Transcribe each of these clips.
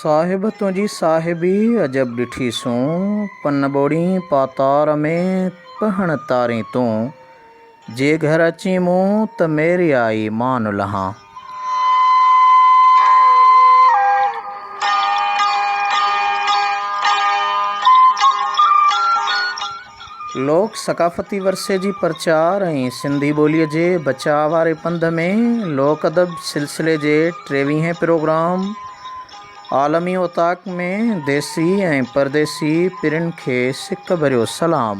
صاحب تنهنجي صاحبي عجب ڏٺي سون، پن ٻوڙين پاتار ۾، پهڻ تارين تون، جي گهر اچين مون، ته ميريائي مان لهان. لوڪ ثقافتي ورثي جي پرچار ۽ سنڌي ٻوليء جي بچاء واري پنڌ ۾ لوڪ ادب سلسلي جي ٽيويهين پروگرام عالمي اوطاق ۾ ديسي ۽ پرديسي پرين کي سڪ ڀريو سلام.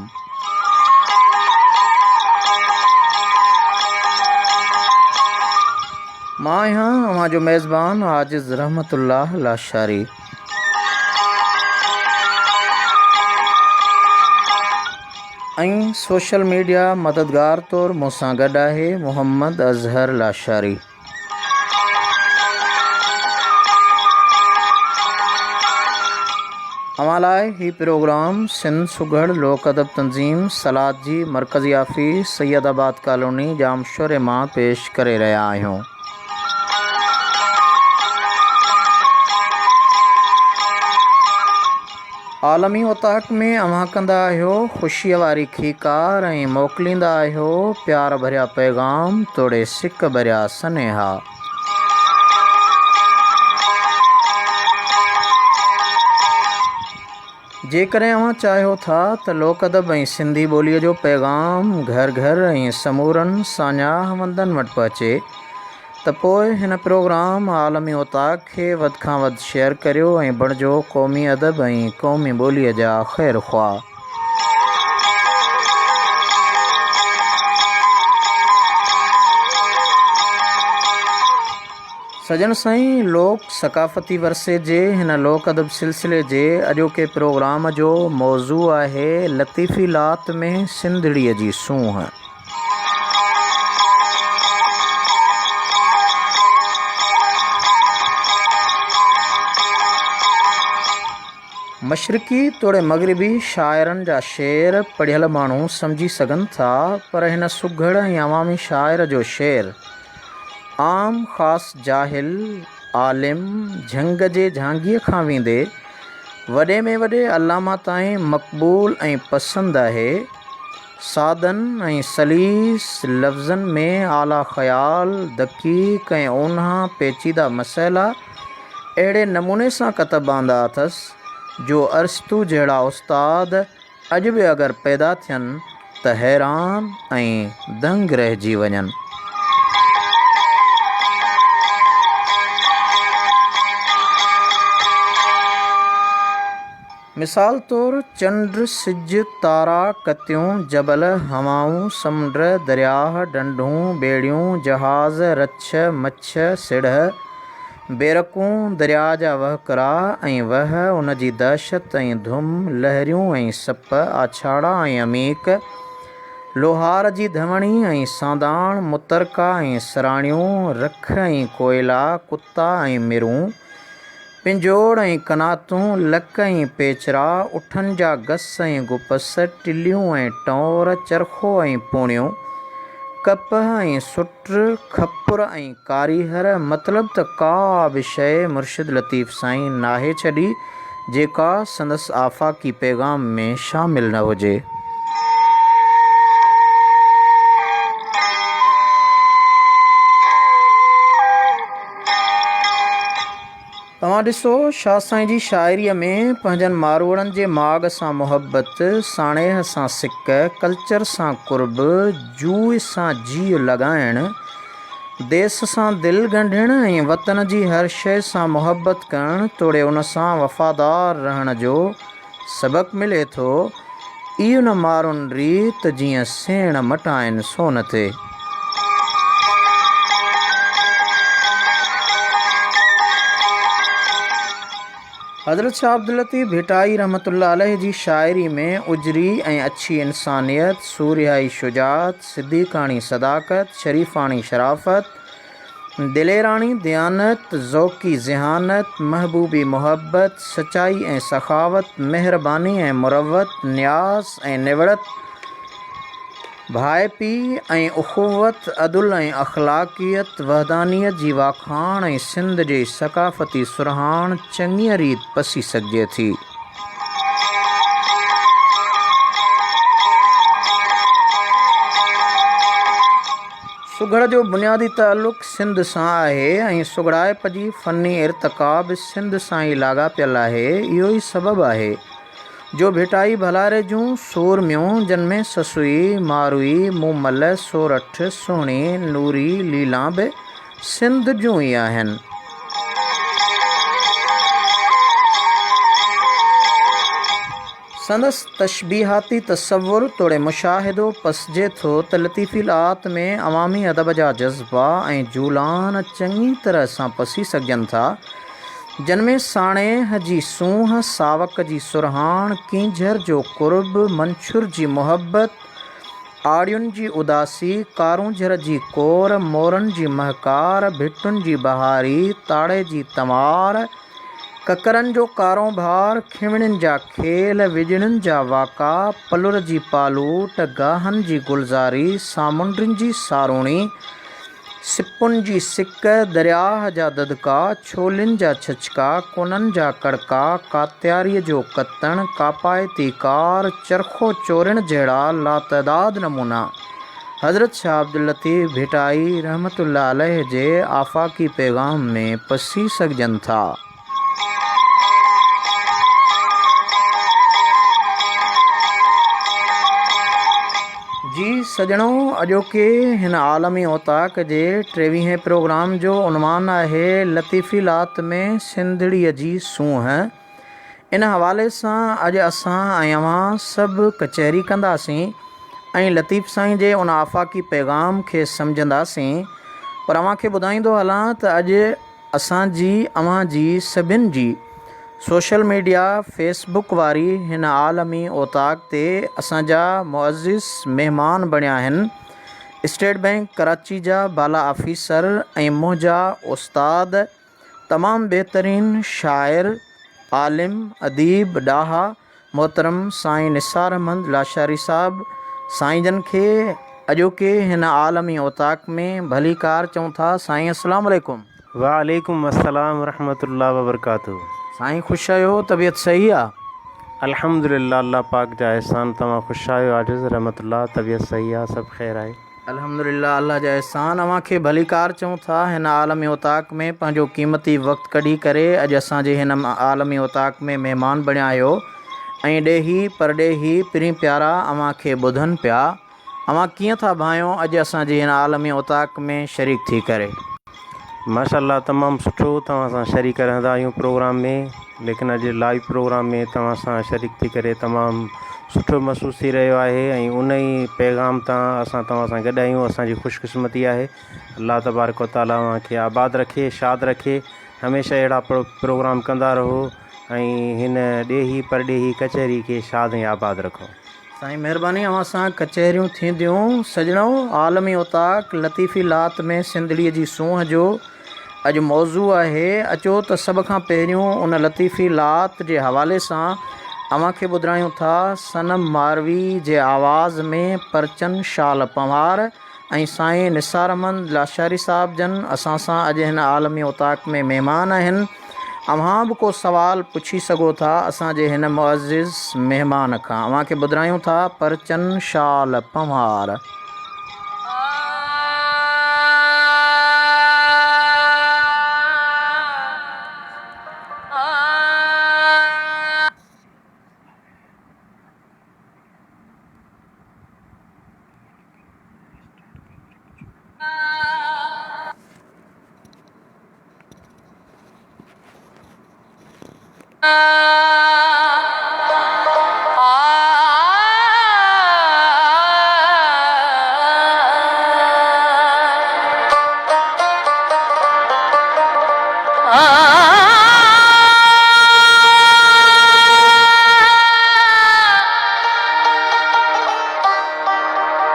مان آهيان اوهان جو ميزبان عاجز رحمت الله لاشاري. ۽ سوشل ميڊيا مددگار طور مون سان گڏ آهي محمد اظهر لاشاري. اوهان لاء هي پروگرام سنڌ سگهڙ لوڪ ادب تنظيم سلاد جي مرڪزي آفيس سيد آباد ڪالوني ڄامشوري مان پيش ڪري رهيا آهيون. عالمي اوطاق ۾ اوهان ڪندا آهيو خوشيء واري کيڪار ۽ موڪليندا آهيو پيار ڀريا پيغام توڙي سڪ ڀريا سنيها. جيڪڏهن اوهان چاهيو ٿا ته لوڪ ادب ۽ سنڌي ٻوليء جو پيغام گهر گهر ۽ سمورن ساڃاهه وندن وٽ پهچي ته پوء هن پروگرام عالمي اوطاق کي وڌ کان وڌ شيئر ڪريو ۽ بڻجو قومي ادب ۽ قومي ٻوليء جا خير خواهه. سڄڻ سائين لوڪ ثقافتي ورثي جي هن لوڪ ادب سلسلي جي اڄوڪي پروگرام جو موضوع آهي لطيفي لات ۾ سنڌڙيء جي سونهن. مشرقي توڙي مغربي شاعرن جا شعر پڙهيل ماڻهو سمجهي سگهن ٿا پر هن سگهڙ ۽ عوامي شاعر جو شعر عام خاص جاهل، عالم، جهنگ جي جهانگيء کان ويندي وڏي ۾ وڏي علامه تائين مقبول ۽ پسند آهي. سادن ۽ سليس لفظن ۾ اعليٰ خيال، دقيق ۽ اونها پيچيده مسئلا اهڙي نموني سان ڪتب آندا اٿس، جو ارسطو جهڙا استاد اڄ به اگر پيدا ٿين ته حيران ۽ دنگ رهجي وڃن. مثال طور چنڊ، سج، تارا، ڪتيون، جبل، هوائون، سمنڊ، درياهه، ڍنڍون، ٻيڙيون، جهاز، رڇ، مڇ، سڙهه، بيرڪون، درياء جا وهڪرا ۽ وهه، ان جي دهشت ۽ ڌم، لهريون ۽ سپ، آڇاڙا ۽ عميق، لوهار جي ڌوڻي ۽ سانداڻ، مترڪا ۽ سراڻيون، رک ۽ ڪوئلا، ڪتا ۽ مرون، پنجوڙ ۽ قناتون، لڪ ۽ پيچرا، اٺن جا گس ۽ گپس، ٽليون ۽ ٽئور، چرخو ۽ پوڻيون، ڪپهه ۽ سٽ، کپر ۽ ڪاريهر مطلب ته ڪا به شيء مرشد لطيف سائين ناهي ڇڏي جيڪا سندس آفاقي پيغام ۾ شامل نه هجي. توهان ڏسو شاهه سائين جي شاعريء ۾ پنهنجن ماروئڙن جي ماڳ سان محبت، ساڻيهه سان سڪ، ڪلچر سان قرب، جوء سان جيء لڳائڻ، ديس سان دل ڳنڍڻ ۽ وطن جي هر شيء سان محبت ڪرڻ توڙي ان سان وفادار رهڻ جو سبق ملي ٿو، ايء نه مارن ريت جيئن سيڻ مٽائن سون تي. حضرت شاهه عبداللطيف ڀٽائي رحمة الله عليه جي شاعري ۾ اجري ۽ اڇي انسانيت، سورهيائي شجاعت، صديقاڻي صداقت، شريفاڻي شرافت، دليراڻي ديانت، ذوقي ذهانت، محبوبي محبت، سچائي ۽ سخاوت، مهرباني ۽ مروت، نياز ۽ نوڙت، ڀائپي ۽ اخوت، عدل ۽ اخلاقيت، وحدانيت جي واکاڻ ۽ سنڌ جي ثقافتي سرهاڻ چڱيء ريت پسي سگهجي ٿي. سگهڙ جو بنيادي تعلق سنڌ سان آهي ۽ سگهڙائپ جي فني ارتقا به سنڌ سان ئي لاڳاپيل آهي. اهو ئي سبب آهي جو ڀٽائي ڀلاري جون سورميون جن ۾ سسئي، ماروئي، مومل، سورٺ، سهڻي، نوري، ليلان به سنڌ جون ئي آهن. سندس تشبيهاتي تصور توڙي مشاهدو پسجي ٿو ته لطيفي لات ۾ عوامي ادب جا جذبا ۽ جولان چڱي طرح سان پسي سگهجن ٿا، جن ۾ ساڻيهه جي سونهن، ساوڪ جي سرهاڻ، ڪينجهر جو قرب، منڇر جي محبت، آڙين جي اداسي، ڪارونجهر جي ڪور، مورن جي مهڪار، ڀٽن جي بهاري، تاڙي جي تنوار، ڪڪرن جو ڪارونڀار، کيوڻين جا کيل، وڄڙين جا واڪا، پلر جي پالوٽ، گاهن جي گلزاري، سامونڊين جي ساروڻي، سپن جي سڪ، درياهه جا ڌڌڪا، ڇولين جا ڇڇڪا، ڪونن جا ڪڙڪا، ڪاتياريء جو ڪتڻ، ڪاپائتي ڪار، چرخو چورڻ جهڙا لاتعداد نمونا حضرت شاهه عبداللطيف ڀٽائي رحمة الله عليه جي آفاقي پيغام ۾ پسي سگهجن ٿا. جي سڄڻو اڄوڪي هن عالمي اوطاق جي ٽيويهين پروگرام جو عنوان آهي لطيفي لات ۾ سنڌڙيء جي سونهن. ان حوالي سان اڄ اسان ۽ اوهان سڀ ڪچهري ڪنداسين ۽ لطيف سائين جي ان آفاقي پيغام کي سمجهنداسين پر اوهان کي ٻڌائيندو هلان ته اڄ اسان جي اوهان جي سڀن جي سوشل ميڊيا فيس بڪ واري هن عالمي اوطاق تي اسان جا معزز مهمان بڻيا آهن اسٽيٽ بئنڪ ڪراچي جا بالا آفيسر ۽ منهنجا استاد تمام بهترين شاعر عالم اديب ڏاها محترم سائين نثار احمد لاشاري صاحب سائين جن کي اڄوڪي هن عالمي اوطاق ۾ ڀليڪار چئون ٿا سائين السلام عليڪم. وعليڪم السلام ورحمة الله وبرڪاته. سائين خوش آهيو طبيعت صحيح آ. الحمدلله الله پاڪ جا احسان توهان خوش آهيو عاجز رحمت الله طبيعت صحيح آ سڀ خير آهي. الحمدلله الله جا احسان اوهان کي ڀليڪار چئون ٿا هن عالمي اوطاق ۾ پنهنجو قيمتي وقت ڪڍي ڪري اڄ اسان جي هن عالمي اوطاق ۾ مهمان بڻيا آهيو ۽ ڏيهي پرڏيهي پرين پيارا اوهان کي ٻڌن پيا اوهان ڪيئن ٿا ڀانئيو اڄ اسان جي هن عالمي اوطاق ۾ شريڪ ٿي ڪري. ماشاءالله تمام سٺو توهان سان شريڪ رهندا آهيون پروگرام ۾ ليڪن اڄ لائيو پروگرام ۾ توهان سان شريڪ ٿي ڪري تمام سٺو محسوس ٿي رهيو آهي ۽ ان ئي پيغام تان اسان توهان سان گڏ آهيون اسان جي خوش قسمتي آهي الله تبارڪ و تعالي اوهان کي آباد رکي شاد رکي هميشه اهڙا پروگرام ڪندا رهو ۽ هن ڏيهي پرڏيهي ڪچهري کي شاد ۽ آباد رکو. سائين مهرباني اوهان سان ڪچهريون ٿينديون سڄڻو عالمي اوطاق لطيفي لات ۾ سنڌڙي جي سونهن جو اڄ موضوع آهي اچو ته سڀ کان پهريون ان لطيفي لات جي حوالي سان اوهان کي ٻڌرايون ٿا صنم ماروي جي آواز ۾ پرچن شال پنهوار ۽ سائين نثار احمد لاشاري صاحب جن اسان سان اڄ هن عالمي اوطاق ۾ مهمان آهن اوهان به ڪو سوال پڇي سگهو ٿا اسان جي هن معزز مهمان کان. اوهان کي ٻڌرايون ٿا پرچن شال پنهوار.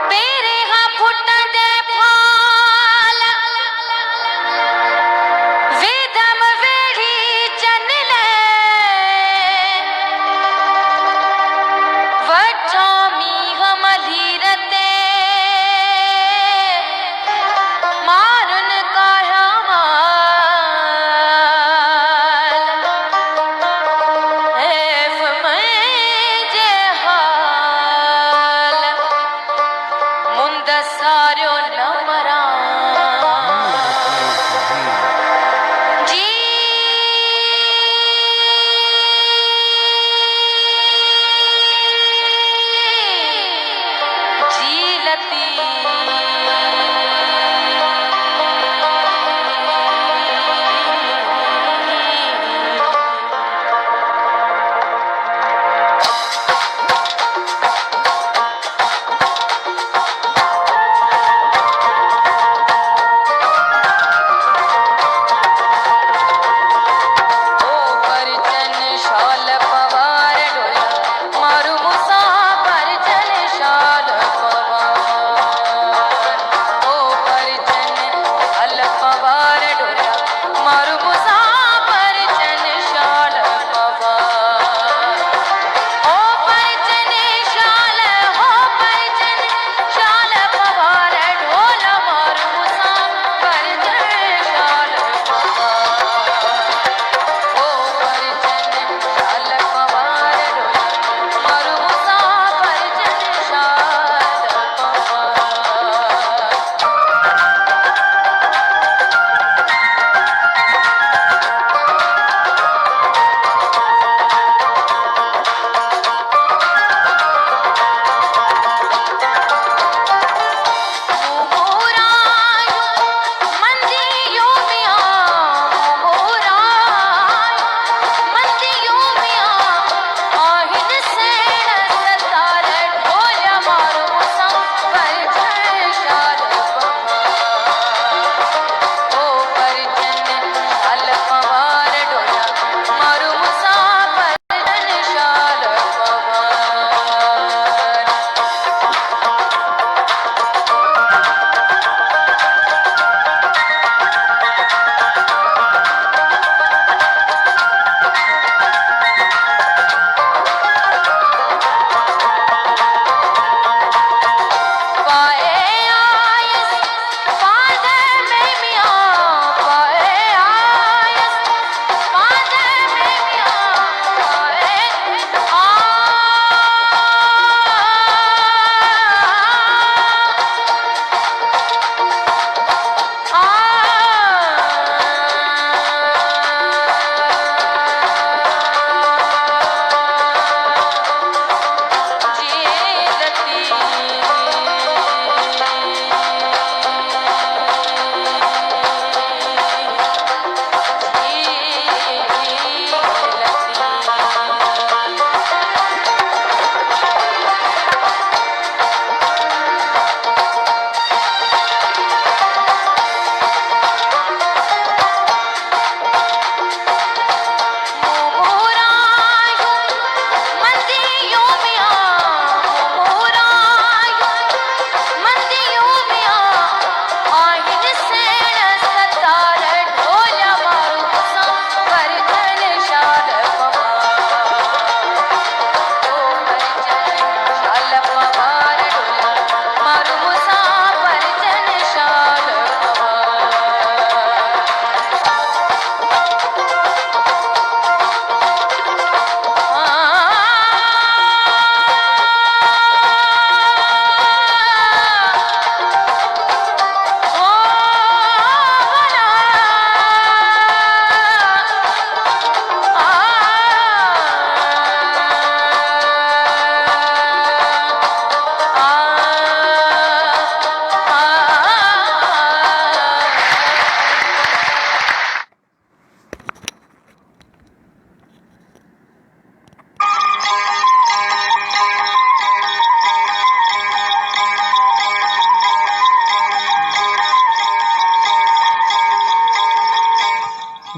پيريها ڦٽندي ڦال، ويڌم ويڙهي چن لئه.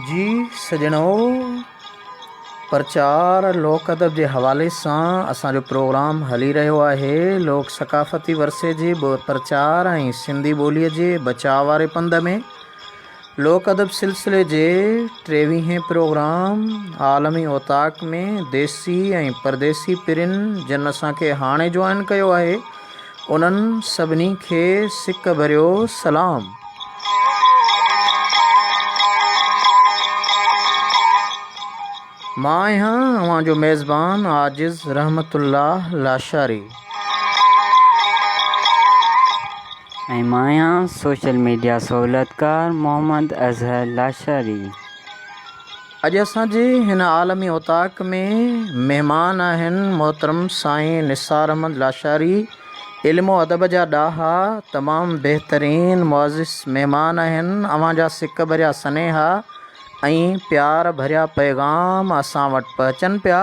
جي سڄڻو! پرچار لوڪ ادب جي حوالي سان اسان جو پروگرام هلي رهيو آهي. لوڪ ثقافتي ورثي جي پرچار ۽ سنڌي ٻوليء جي بچاء واري پنڌ ۾ لوڪ ادب سلسلي جي ٽيويهين پروگرام عالمي اوطاق ۾ ديسي ۽ پرديسي پرين جن اسان کي هاڻي جوائن ڪيو آهي انهن سڀني کي سڪ ڀريو سلام. مان آهيان اوهان جو ميزبان عاجز رحمت الله لاشاري. ۽ مان آهيان سوشل ميڊيا سهولتڪار محمد اظهر لاشاري. اڄ اسان جي هن عالمي اوطاق ۾ مهمان آهن محترم سائين نثار احمد لاشاري علم و ادب جا ڏاها تمام بهترين معزز مهمان آهن اوهان جا سڪ ڀريا سنيها ۽ پيار ڀريا پيغام اسان وٽ پهچن پيا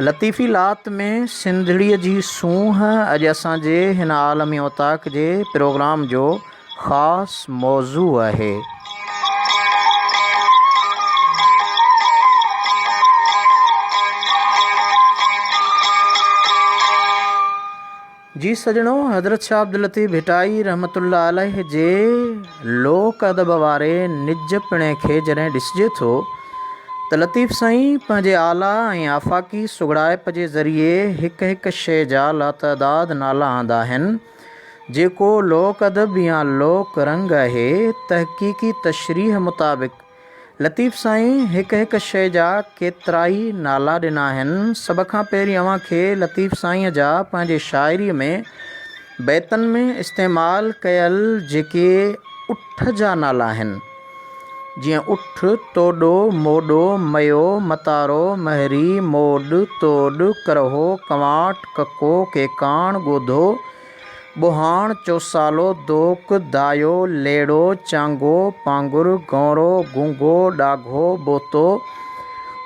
لطيفي لات ۾ سنڌڙيء جي سونهن اڄ اسان جي هن عالمي اوطاق جي پروگرام جو خاص موضوع آهي. جي سڄڻو حضرت شاهه عبداللطيف ڀٽائي رحمة الله عليه جي لوڪ ادب واري نج پڻي کي جڏهن ڏسجي ٿو ته لطيف سائين پنهنجي اعليٰ ۽ آفاقي سگهڙائپ جي ذريعي هڪ هڪ شيء جا لاتعداد نالا آندا آهن جيڪو لوڪ ادب يا لوڪ رنگ آهي تحقيقي تشريح مطابق لطيف سائين هڪ هڪ شيء جا ڪيترائي نالا ڏنا آهن. سڀ کان پهرين اوهان کي لطيف سائينء جا پنهنجي شاعريء ۾ بيتن ۾ استعمال ڪيل جيڪي اٺ جا نالا آهن، جيئن اٺ، توڏو، موڏو، ميو، متارو، مهري، موڏ، توڏ، ڪرهو، ڪنواٽ، ڪڪو، ڪيڪاڻ، ڳوڌو، ٻوهاڻ، چوسالو، دوڪ، دايو، ليڙو، چانگو، پانگر، گؤنرو، گونگو، ڏاگهو، ٻوتو،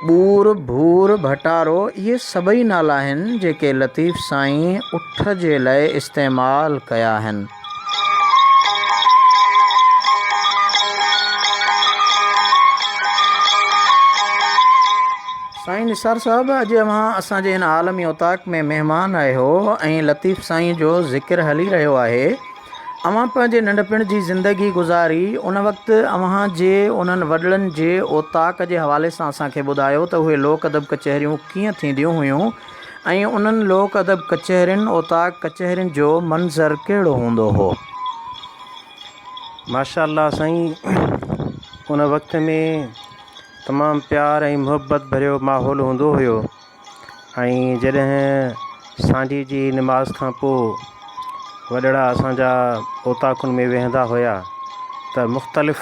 ٻور، ڀور، ڀٽارو اهي سڀئي نالا آهن جيڪي لطيف سائين اٺ جي لئه استعمال ڪيا آهن. سائين نثار صاحب اڄ اوهان اسان جي هن عالمي اوطاق ۾ مهمان آهيو ۽ لطيف سائين جو ذڪر هلي رهيو آهي اوهان پنهنجي ننڍپڻ جي زندگي گذاري ان وقت اوهان جي انهن وڏڙن جي اوطاق جي حوالي سان اسان کي ٻڌايو ته اهي لوڪ ادب ڪچهريون ڪيئن ٿينديون هيون ۽ انهن لوڪ ادب ڪچهرين اوطاق ڪچهرين جو منظر ڪهڙو هوندو هو. ماشاء الله سائين ان وقت ۾ تمام پيار ۽ محبت ڀريو ماحول هوندو هيو ۽ جڏهن سانجهي جي نماز کان پوء وڏڙا اسان جا اوطاقن ۾ ويهندا هيا ته مختلف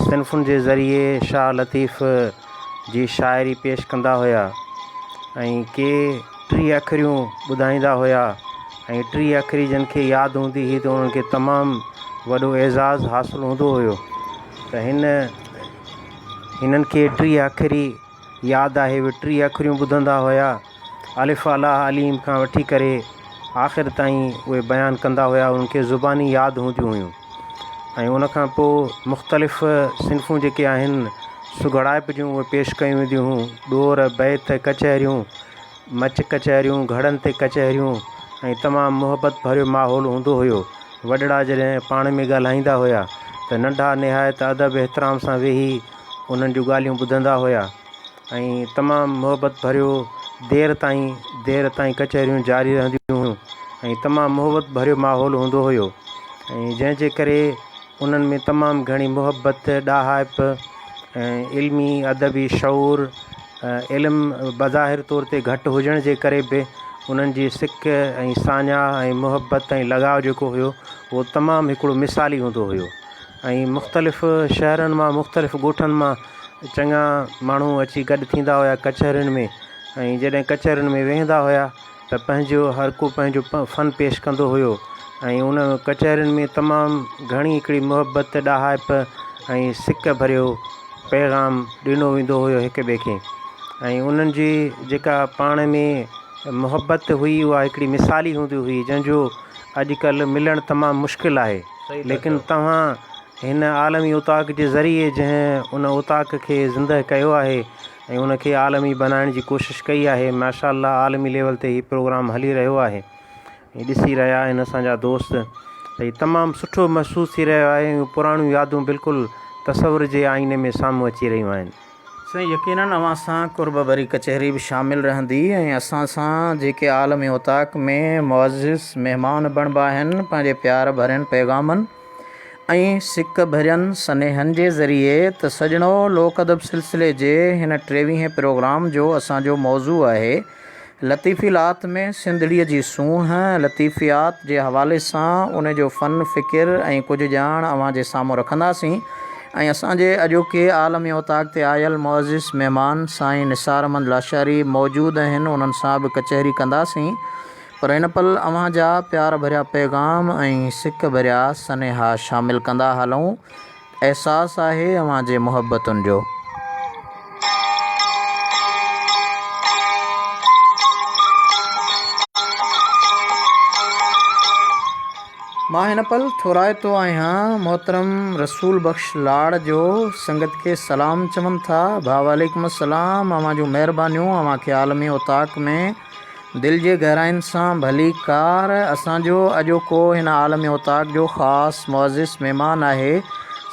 صنفن جي ذريعي شاهه لطيف جي شاعري پيش ڪندا هيا ۽ ڪي 30 اکريون ٻڌائيندا هيا ۽ 30 اکري جن کي ياد هوندي هئي ته انهن کي تمام وڏو اعزاز حاصل هوندو هيو ته هن هنن کي 30 اکري ياد آهي اهي 30 اکريون ٻڌندا هيا الف الله عليم کان وٺي ڪري آخر تائين اهي بيان ڪندا هيا انهن کي زباني ياد هونديون هيون ۽ ان کان پوء مختلف صنفون جيڪي آهن سگهڙائپ جون اهي پيش ڪيون وينديون هيون ڏور بيت ڪچهريون مچ ڪچهريون، گهڙن تي ڪچهريون ۽ تمام محبت ڀريو ماحول هوندو هيو. وڏڙا جڏهن پاڻ ۾ ڳالهائيندا هيا ته ننڍا نهايت ادب احترام سان ويهي انهن جون ڳالهيون ٻڌندا هيا ۽ تمام محبت ڀريو دير تائين دير تائين ڪچهريون جاري رهنديون هيون ۽ تمام محبت ڀريو ماحول هوندو هيو ۽ جنهن جي ڪري انهن ۾ تمام گهڻي محبت، ڏاهائپ ۽ علمي ادبي شعور علم بظاهر طور تي گهٽ هجڻ جي ڪري به انهن جي سڪ ۽ ساڃاهه ۽ محبت ۽ لڳاء جيڪو هيو اهو تمام هڪڙو مثالي هوندو هيو ۽ مختلف شهرن مان مختلف ڳوٺن مان چڱا ماڻهو اچي گڏ ٿيندا هيا ڪچهرين ۾ ۽ جڏهن ڪچهرين ۾ ويهندا هيا ته پنهنجو هر ڪو پنهنجو فن پيش ڪندو هيو ۽ ان ڪچهرين ۾ تمام گهڻي هڪڙي محبت ڏاهائپ ۽ سڪ ڀريو پيغام ڏنو ويندو هيو هڪ ٻئي کي ۽ انهن جي جيڪا پاڻ ۾ محبت هئي اها هڪڙي مثالي هوندي هئي جنهن جو اڄڪلهه ملڻ تمام مشڪل آهي ليڪن توهان هن عالمي اوطاق جي ذريعي جنهن ان اوطاق کي زنده ڪيو آهي ۽ ان کي عالمي بنائڻ جي ڪوشش ڪئي آهي ماشاء الله عالمي ليول تي هي پروگرام هلي رهيو آهي ۽ ڏسي رهيا آهن اسان جا دوست ته هي تمام سٺو محسوس ٿي رهيو آهي ۽ پراڻيون يادون بلڪل تصور جي آئيني ۾ سامهون اچي رهيون آهن. سائين يقينن اوهان سان قرب ڀري ڪچهري به شامل رهندي ۽ اسان سان جيڪي عالم اوطاق ۾ معزز مهمان بڻبا آهن پنهنجي پيار ڀرين پيغامن ۽ سڪ ڀرين سنيهن جي ذريعي ته سڄڻو لوڪ ادب سلسلي جي هن ٽيويهين پروگرام جو اسان جو موضوع آهي لطيفي لات ۾ سنڌڙيء جي سونهن، لطيفيات جي حوالي سان ان جو فن، فڪر ۽ ڪجهه ڄاڻ اوهان جي سامهون رکنداسين ۽ اسان جي اڄوڪي عالمي اوطاق تي آيل معزز مهمان سائين نثار احمد لاشاري موجود آهن انهن سان به ڪچهري ڪنداسين پر هن پل اوهان جا پيار ڀريا پيغام ۽ سڪ ڀريا سنيها شامل ڪندا هلون. احساس آهي اوهان جي محبتن جو. مان هن پل ٿورائتو آهيان محترم رسول بخش لاڙ جو سنگت کي سلام چون ٿا ڀاء وعليڪم السلام اوهان جون مهربانيون اوهان کي عالمي اوطاق ۾ دل جي گهراين سان ڀليڪار اسان جو اڄوڪو هن عالمي اوطاق جو خاص معزز مهمان آهي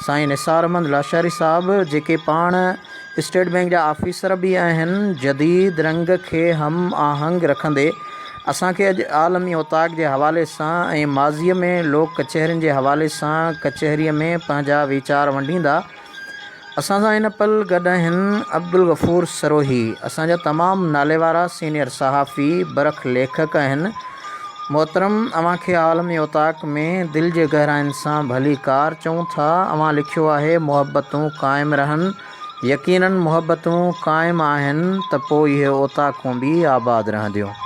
سائين نثار احمد لاشاري صاحب جيڪي پاڻ اسٽيٽ بئنڪ جا آفيسر به آهن جديد رنگ کي هم آهنگ رکندي اسان کي اڄ عالمي اوطاق جي حوالي سان ۽ ماضي ۾ لوڪ ڪچهرين جي حوالي سان ڪچهري ۾ پنهنجا ويچار ونڊيندا. اسان سان هن پل گڏ آهن عبدالغفور سروهي اسان جا تمام ناليوارا سينيئر صحافي برک ليکڪ آهن محترم اوهان کي عالمي اوطاق ۾ دل جي گهراين سان ڀليڪار چئون ٿا اوهان لکيو آهي محبتون قائم رهن يقينن محبتون قائم آهن ته پوء اهي اوطاقون به آباد رهنديون.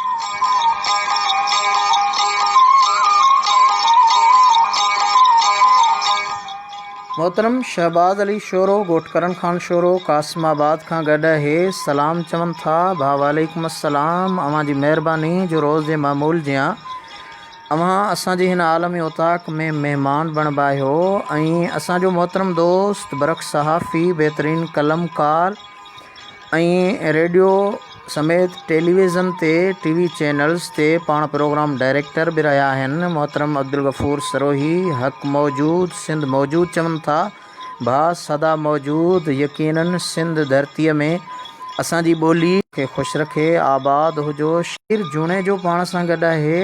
محترم شهباز علي شورو ڳوٺ ڪرن خان شورو قاسم آباد کان گڏ اهي سلام چون ٿا ڀاء وعليڪم السلام اوهان جي مهرباني جو روز جي معمول جيان اوهان اسان جي هن عالمي اوطاق ۾ مهمان بڻبا آهيو ۽ اسان جو محترم دوست برک صحافي بهترين قلمڪار ۽ ريڊيو سميت ٽيليويزن تي ٽي وي چينلز تي پاڻ پروگرام ڊائريڪٽر به رهيا آهن محترم عبدالغفور سروهي حق موجود سنڌ موجود چون ٿا ڀاء سدا موجود يقينن سنڌ ڌرتيء ۾ اسان جي ٻولي کي خوش رکي آباد هجو شير جوڻيجو پاڻ سان گڏ آهي.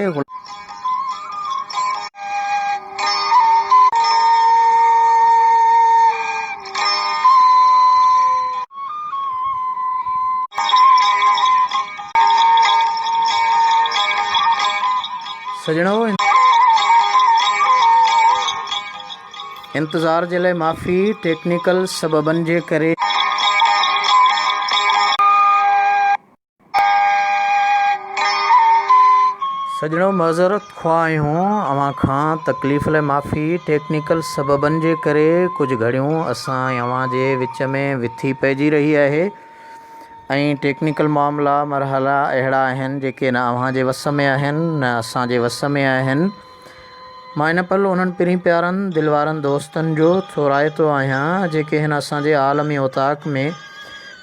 سڄڻو انتظار جي لاء معافي ٽيڪنيڪل سببن جي ڪري. سڄڻو معذرت خواه آهيون اوهان کان تڪليف لاء معافي ٽيڪنيڪل سببن جي ڪري ڪجهه گهڙيون اسان ۽ اوهان جي وچ ۾ وٿي پئجي رهي آهي ۽ ٽيڪنيڪل معاملا مرحلا اهڙا آهن جيڪي نه اوهان جي وس ۾ آهن نه اسان جي وس ۾ آهن مان هن پل انهن پرين پيارن دل وارن دوستن جو ٿورائتو آهيان جيڪي هن اسان جي عالمي اوطاق ۾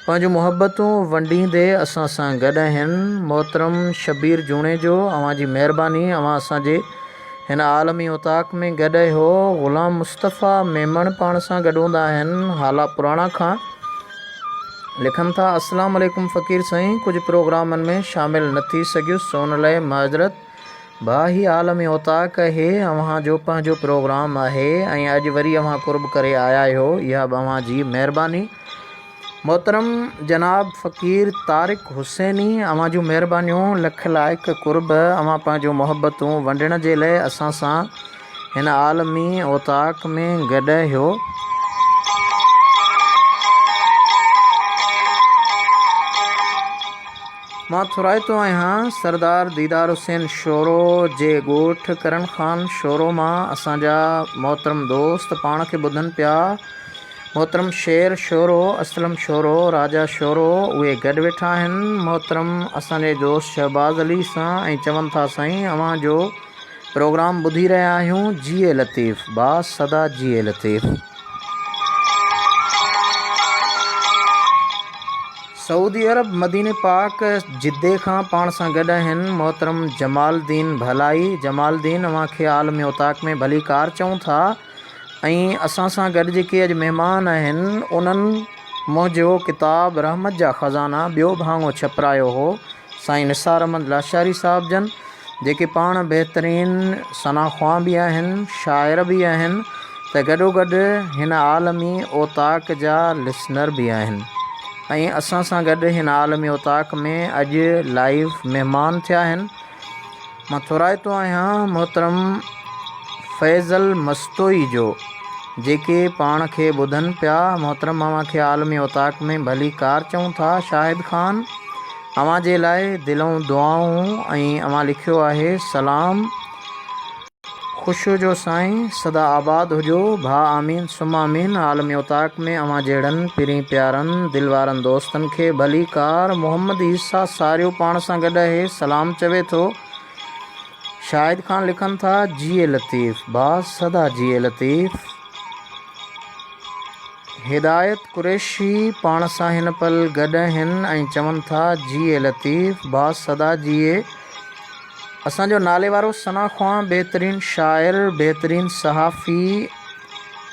پنهنجون محبتون ونڊيندي اسان سان گڏ آهن. محترم شبير جوڻيجو اوهان جي مهرباني اوهان اسان جي هن عالمي اوطاق ۾ گڏ آهيو. غلام مصطفيٰ ميمڻ پاڻ سان گڏ هوندا آهن هالا پراڻا کان لکن ٿا السلام عليڪم فقير سائين ڪجهه پروگرامن ۾ شامل نه ٿي سگهيس ان لئه معذرت. ڀاء هي عالمي اوطاق اهي اوهان جو پنهنجو پروگرام آهي ۽ اڄ وري اوهان قرب ڪري آيا آهيو اها به اوهان جي مهرباني محترم جناب فقير طارق حسيني اوهان جون مهربانيون لک لائق قرب اوهان پنهنجون محبتون ونڊڻ جي لئه اسان سان هن عالمي اوطاق ۾ گڏ آهيو. مان ٿورائتو آهيان سردار ديدار حسين شورو جي ڳوٺ ڪرن خان شورو مان اسان جا محترم دوست پاڻ کي ٻڌن پيا محترم شير شورو اسلم شورو راجا شورو اهي گڏ ويٺا آهن محترم اسان جي دوست شهباز علي سان ۽ چون ٿا سائين اوهان جو پروگرام ٻڌي رهيا آهيون جيئي لطيف با سدا جيئي لطيف. سعودي عرب مديني پاڪ جدي کان پاڻ سان گڏ آهن محترم جمال الدين ڀلائي جمال الدين اوهان کي عالمي اوطاق ۾ ڀليڪار چئون ٿا ۽ اسان سان گڏ جيڪي اڄ مهمان آهن انهن منهنجو ڪتاب رحمت جا خزانا ٻيو ڀاڱو ڇپرايو هو سائين نثار احمد لاشاري صاحب جن جيڪي پاڻ بهترين ثنا خوان به آهن، شاعر به آهن ته گڏوگڏ هن عالمي اوطاق جا لسنر به آهن ۽ اسان سان گڏ هن عالمي اوطاق ۾ اڄ لائيو مهمان ٿيا آهن. مان ٿورائتو آهيان محترم فيضل مستوئي جو جيڪي پاڻ کي ٻڌن پيا. محترم اوهان کي عالمي اوطاق ۾ ڀليڪار چئون ٿا. شاهد خان اوهان جي لاء دلئون دعائون ۽ اوهان لکيو آهي سلام. خوش هجو سائين سدا آباد هجو ڀاء آمين ثم آمين عالمي اوطاق ۾ اوهان جهڙن پرين پيارن دل وارن دوستن کي ڀليڪار محمد عيسيٰ ساريو پاڻ سان گڏ اهي سلام چوي ٿو شاهد خان لکن ٿا جيئي لطيف ڀاء سدا جيئي لطيف هدايت قريشي پاڻ سان هن پل گڏ آهن ۽ چون ٿا جيئي لطيف ڀاء سدا جيئي اسان جو ناليوارو ثنا خوان بهترين شاعر بهترين صحافي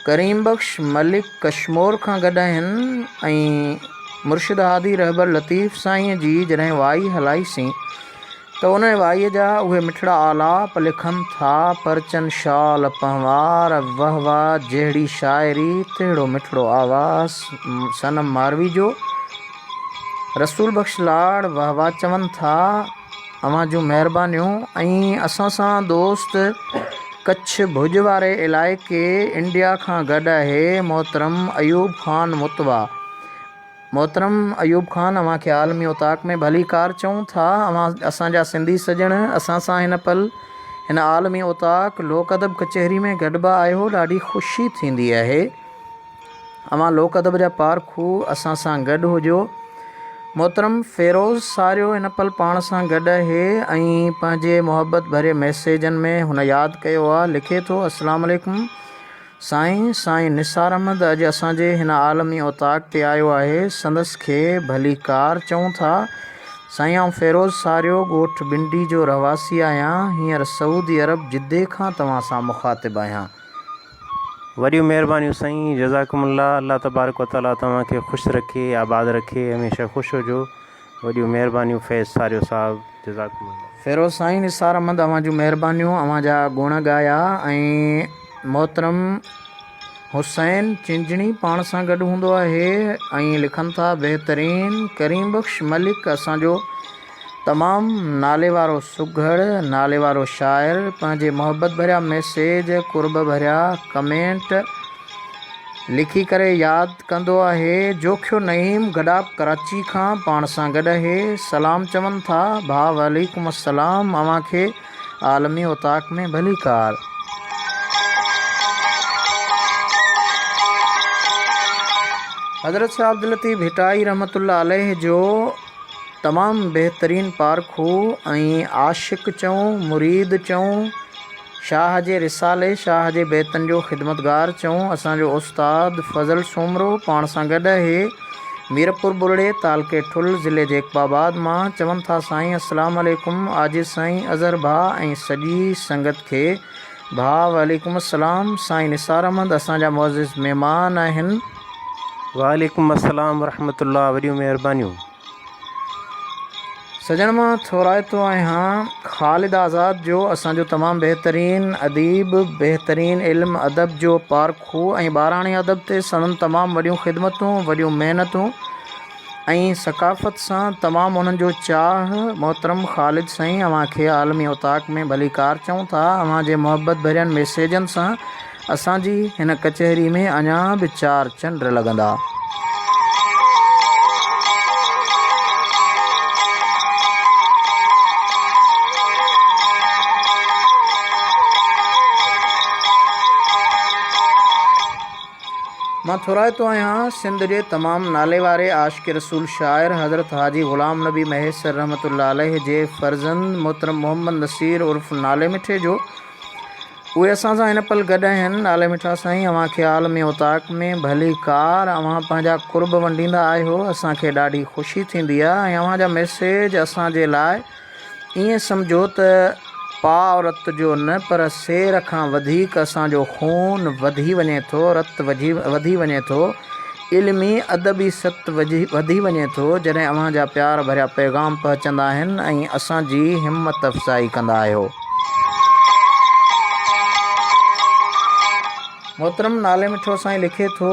ڪريم بخش ملڪ ڪشمور کان گڏ آهن ۽ مرشد هادي رهبر لطيف سائين جي جڏهن وائي هلائي سين ته ان وائي جا اهي مٺڙا آلاپ لکن ٿا پرچن شال پنهوار وه واه جهڙي شاعري تهڙو مٺڙو آواز صنم ماروي جو رسول بخش لاڙ وه واه چون ٿا اوهان جون مهربانيون ۽ اسان سان دوست ڪڇ ڀڄ واري علائقي انڊيا کان گڏ آهي محترم ايوب خان متوا محترم ايوب خان اوهان کي عالمي اوطاق ۾ ڀليڪار چئون ٿا اوهان اسان جا سنڌي سڄڻ اسان سان هن پل هن عالمي اوطاق لوڪ ادب ڪچهري ۾ گڏبا آهيو ڏاڍي خوشي ٿيندي آهي. اوهان لوڪ ادب جا پارکو اسان سان گڏ هجو. محترم فيروز ساريو هن پل پاڻ سان گڏ اهي ۽ پنهنجي محبت ڀري ميسيجن ۾ هن ياد ڪيو آ لکي ٿو اسلام عليڪم سائين سائين نثار احمد اڄ اسان جي هن عالمي اوطاق تي آيو آهي سندس کي ڀليڪار چئون ٿا سائين آئون فيروز ساريو ڳوٺ ٻنڊي جو رهواسي آهيان هينئر سعودي عرب جدي کان توهان سان مخاطب آهيان. وڏيون مهربانيون سائين جزاڪم الله الله تبارڪ وتعالي توهان کي خوش رکي آباد رکي هميشه خوش هجو وڏيون مهربانيون فيض ساريو صاحب جزاڪم الله. فيروز سائين نثار احمد اوهان جون مهربانيون اوهان جا گڻ ڳايا ۽ محترم حسين چنجڻي پاڻ سان گڏ هوندو آهي ۽ لکن ٿا بهترين ڪريم بخش ملڪ اسان جو تمام ناليوارو سگهڙ، ناليوارو شاعر، پنهنجي محبت ڀريا ميسيج، قرب ڀريا ڪمينٽ لکي ڪري ياد ڪندو آهي. جوکيو نعيم گڏاپ ڪراچي کان پاڻ سان گڏ اهي. سلام چون ٿا. ڀاء وعليڪم السلام اوهان کي عالمي اوطاق ۾ ڀليڪار. حضرت شاهه عبداللطيف ڀٽائي رحمة الله عليه جو تمام بهترين پارکو ۽ عاشق چئون، مريد چئون، شاهه جي رسالي، شاهه جي بيتن جو خدمتگار چئون، اسان جو استاد فضل سومرو پاڻ سان گڏ اهي، ميرپور ٻرڙي، تعلقي ٺل، ضلعي جيڪب آباد مان چون ٿا سائين السلام عليڪم عاجز سائين اظهر ڀاء ۽ سڄي سنگت کي ڀاء وعليڪم السلام سائين نثار احمد اسان جا معزز مهمان آهن. وعليڪم السلام ورحمة الله وڏيون مهربانيون. سڄڻ مان ٿورائتو آهيان خالد آزاد جو اسان جو تمام بهترين اديب بهترين علم ادب جو پارکو ۽ ٻاراڻي ادب تي سندن تمام وڏيون خدمتون وڏيون محنتون ۽ ثقافت سان تمام انهن جو چاهه محترم خالد سائين اوهان کي عالمي اوطاق ۾ ڀليڪار چئون ٿا اوهان جي محبت ڀرين ميسيجن سان اسان جي هن ڪچهري ۾ اڃا به چار چنڊ لڳندا. مان ٿورائتو آهيان سنڌ جي تمام ناليواري عاشق رسول شاعر حضرت حاجي غلام نبي مهيسر رحمة الله عليه جي فرزند محترم محمد نصير عرف نالي مٺي جو. اهي اسان سان هن پل گڏ آهن. نالي مٺا سائين اوهان کي عالمي اوطاق ۾ ڀليڪار اوهان پنهنجا قرب ونڊيندا آهيو اسان کي ڏاڍي خوشي ٿيندي آهي ۽ اوهان جا ميسيج اسان جي لاء ائين سمجهو ته پاء رت جو نه پر سير کان وڌيڪ اسان جو خون وڌي وڃي ٿو رت وڌي وڃي ٿو علمي ادبي ست وڌي وڃي ٿو جڏهن اوهان جا پيار ڀريا پيغام پهچندا آهن ۽ اسان جي همت افزائي ڪندا آهيو. محترم نالي مٺو سائين لکي ٿو،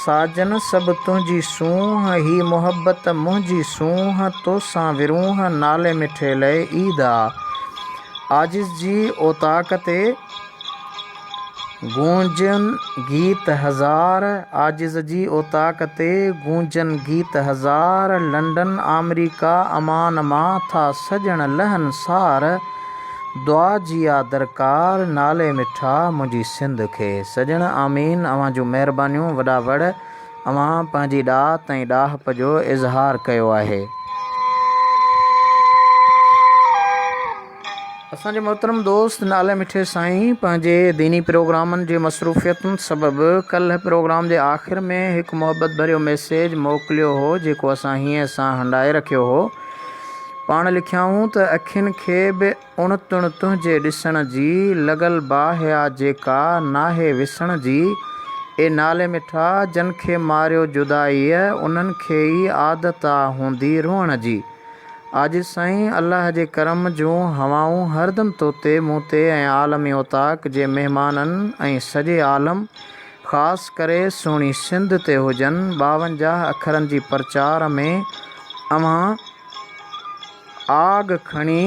ساجن سڀ تنهنجي سونهن، هي محبت منهنجي سونهن، توسان ورونهن، نالي مٺي لئه عيد آ. عاجز جي اوطاق تي گونجن گيت هزار، عاجز جي اوطاق تي گونجن گيت هزار، لنڊن آمريڪا امان مان ٿا سڄڻ لهن سار، دعا جي آ درڪار، نالي مٺا منهنجي سنڌ کي. سڄڻ آمين اوهان جون مهربانيون وڏا وڙ اوهان پنهنجي ڏات ۽ ڏاهپ جو اظهار ڪيو آهي. اسان جي محترم دوست نالي مٺي سائين پنهنجي ديني پروگرامن جي مصروفيتن سبب ڪلهه پروگرام جي آخر ۾ هڪ محبت ڀريو ميسيج موڪليو هو جيڪو اسان هينئين سان هنڊائي رکيو هو. پاڻ لکيائون ته اکين کي به اڻ تڻ تنهنجي ڏسڻ جي، لڳل باهه آ جيڪا ناهي وسڻ جي، اي نالي مٺا جن کي ماريو جدائيء انهن کي ئي عادت آ هوندي روئڻ جي. عاجز سائين الله جي ڪرم جون هوائون هردم توتي، مون تي ۽ عالمي اوطاق جي مهمانن ۽ سڄي عالم خاص ڪري سهڻي سنڌ تي هجن. 52 اکرن جي پرچار ۾ اوهان آگ کڻي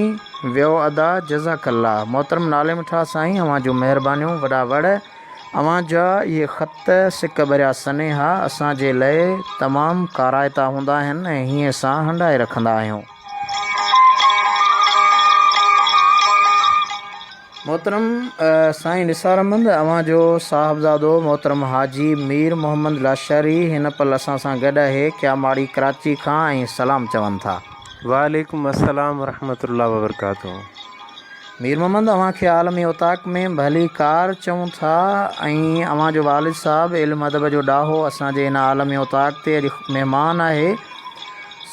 ويو ادا جزاڪ الله. محترم نالي مٺا سائين اوهان جون مهربانيون وڏا وڙ. اوهان جا اهي خط سڪ ڀريا سنيها اسان جي لئه تمام ڪارائتا هوندا آهن ۽ هينئين سان هنڊائي رکندا آهيون. محترم سائين نثار احمد اوهان جو صاحبزادو محترم حاجي مير محمد لاشاري هن پل اسان سان گڏ آهي ڪياماڙي ڪراچي کان ۽ سلام چون ٿا. وعليڪم السلام ورحمة الله وبرڪاته. مير محمد اوهان کي عالمي اوطاق ۾ ڀلي ڪار چئون ٿا ۽ اوهان جو والد صاحب علم ادب جو ڏاهو اسان جي هن عالمي اوطاق تي اڄ مهمان آهي.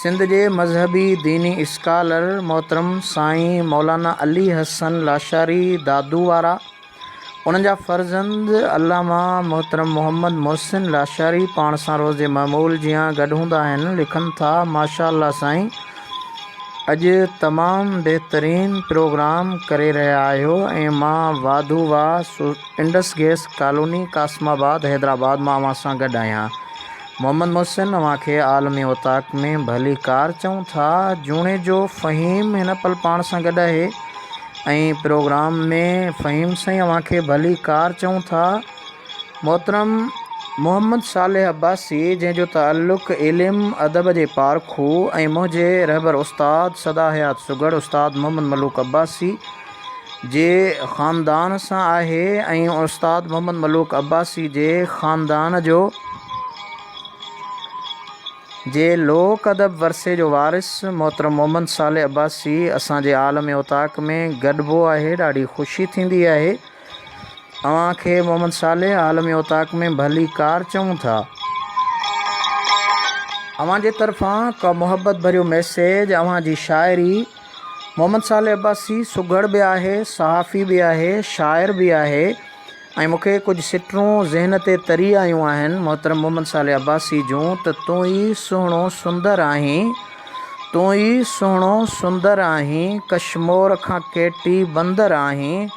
سنڌ جي مذهبي ديني اسڪالر محترم سائين مولانا علي حسن لاشاري دادو وارا انهن جا فرزند علامه محترم محمد محسن لاشاري پاڻ سان روز جي معمول جيان گڏ هوندا آهن لکن ٿا ماشاء الله سائين اڄ تمام بهترين پروگرام ڪري رهيا آهيو ۽ مان واڌو واهه Indus gas colony Qasim Abad Hyderabad مان اوهان سان گڏ آهيان محمد محسن اوهان کي عالمي اوطاق ۾ ڀليڪار چئون ٿا جوڻيجو فهيم هن پل پاڻ سان گڏ آهي ۽ پروگرام ۾ فهيم سائين اوهان کي ڀلي ڪار چئون ٿا. محترم محمد صالح عباسي جنهن جو تعلق علم ادب جي پارکو ۽ منهنجي رهبر استاد سدا حيات سگهڙ استاد محمد ملوڪ عباسي جي خاندان سان آهي ۽ استاد محمد ملوڪ عباسي جي خاندان جو جي لوڪ ادب ورثي جو وارث محترم محمد صالح عباسي اسان جي عالم اوطاق ۾ گڏبو آهي ڏاڍي خوشي ٿيندي آهي اوهان کي محمد صالح عالم اوطاق ۾ ڀلي ڪار چئون ٿا. اوهان جي طرفان ڪا محبت ڀريو ميسيج اوهان جي شاعري محمد صالح عباسي سگهڙ به آهي صحافي به آهي شاعر به آهي ۽ مون کي ڪجهه سٽرون ذهن تي تري آيون آهن محترم محمد صالح عباسي جون ته تون ئي سهڻو سندر آهين، تون ئي سهڻو سندر آهين، ڪشمور کان ڪيٽي بندر آهين،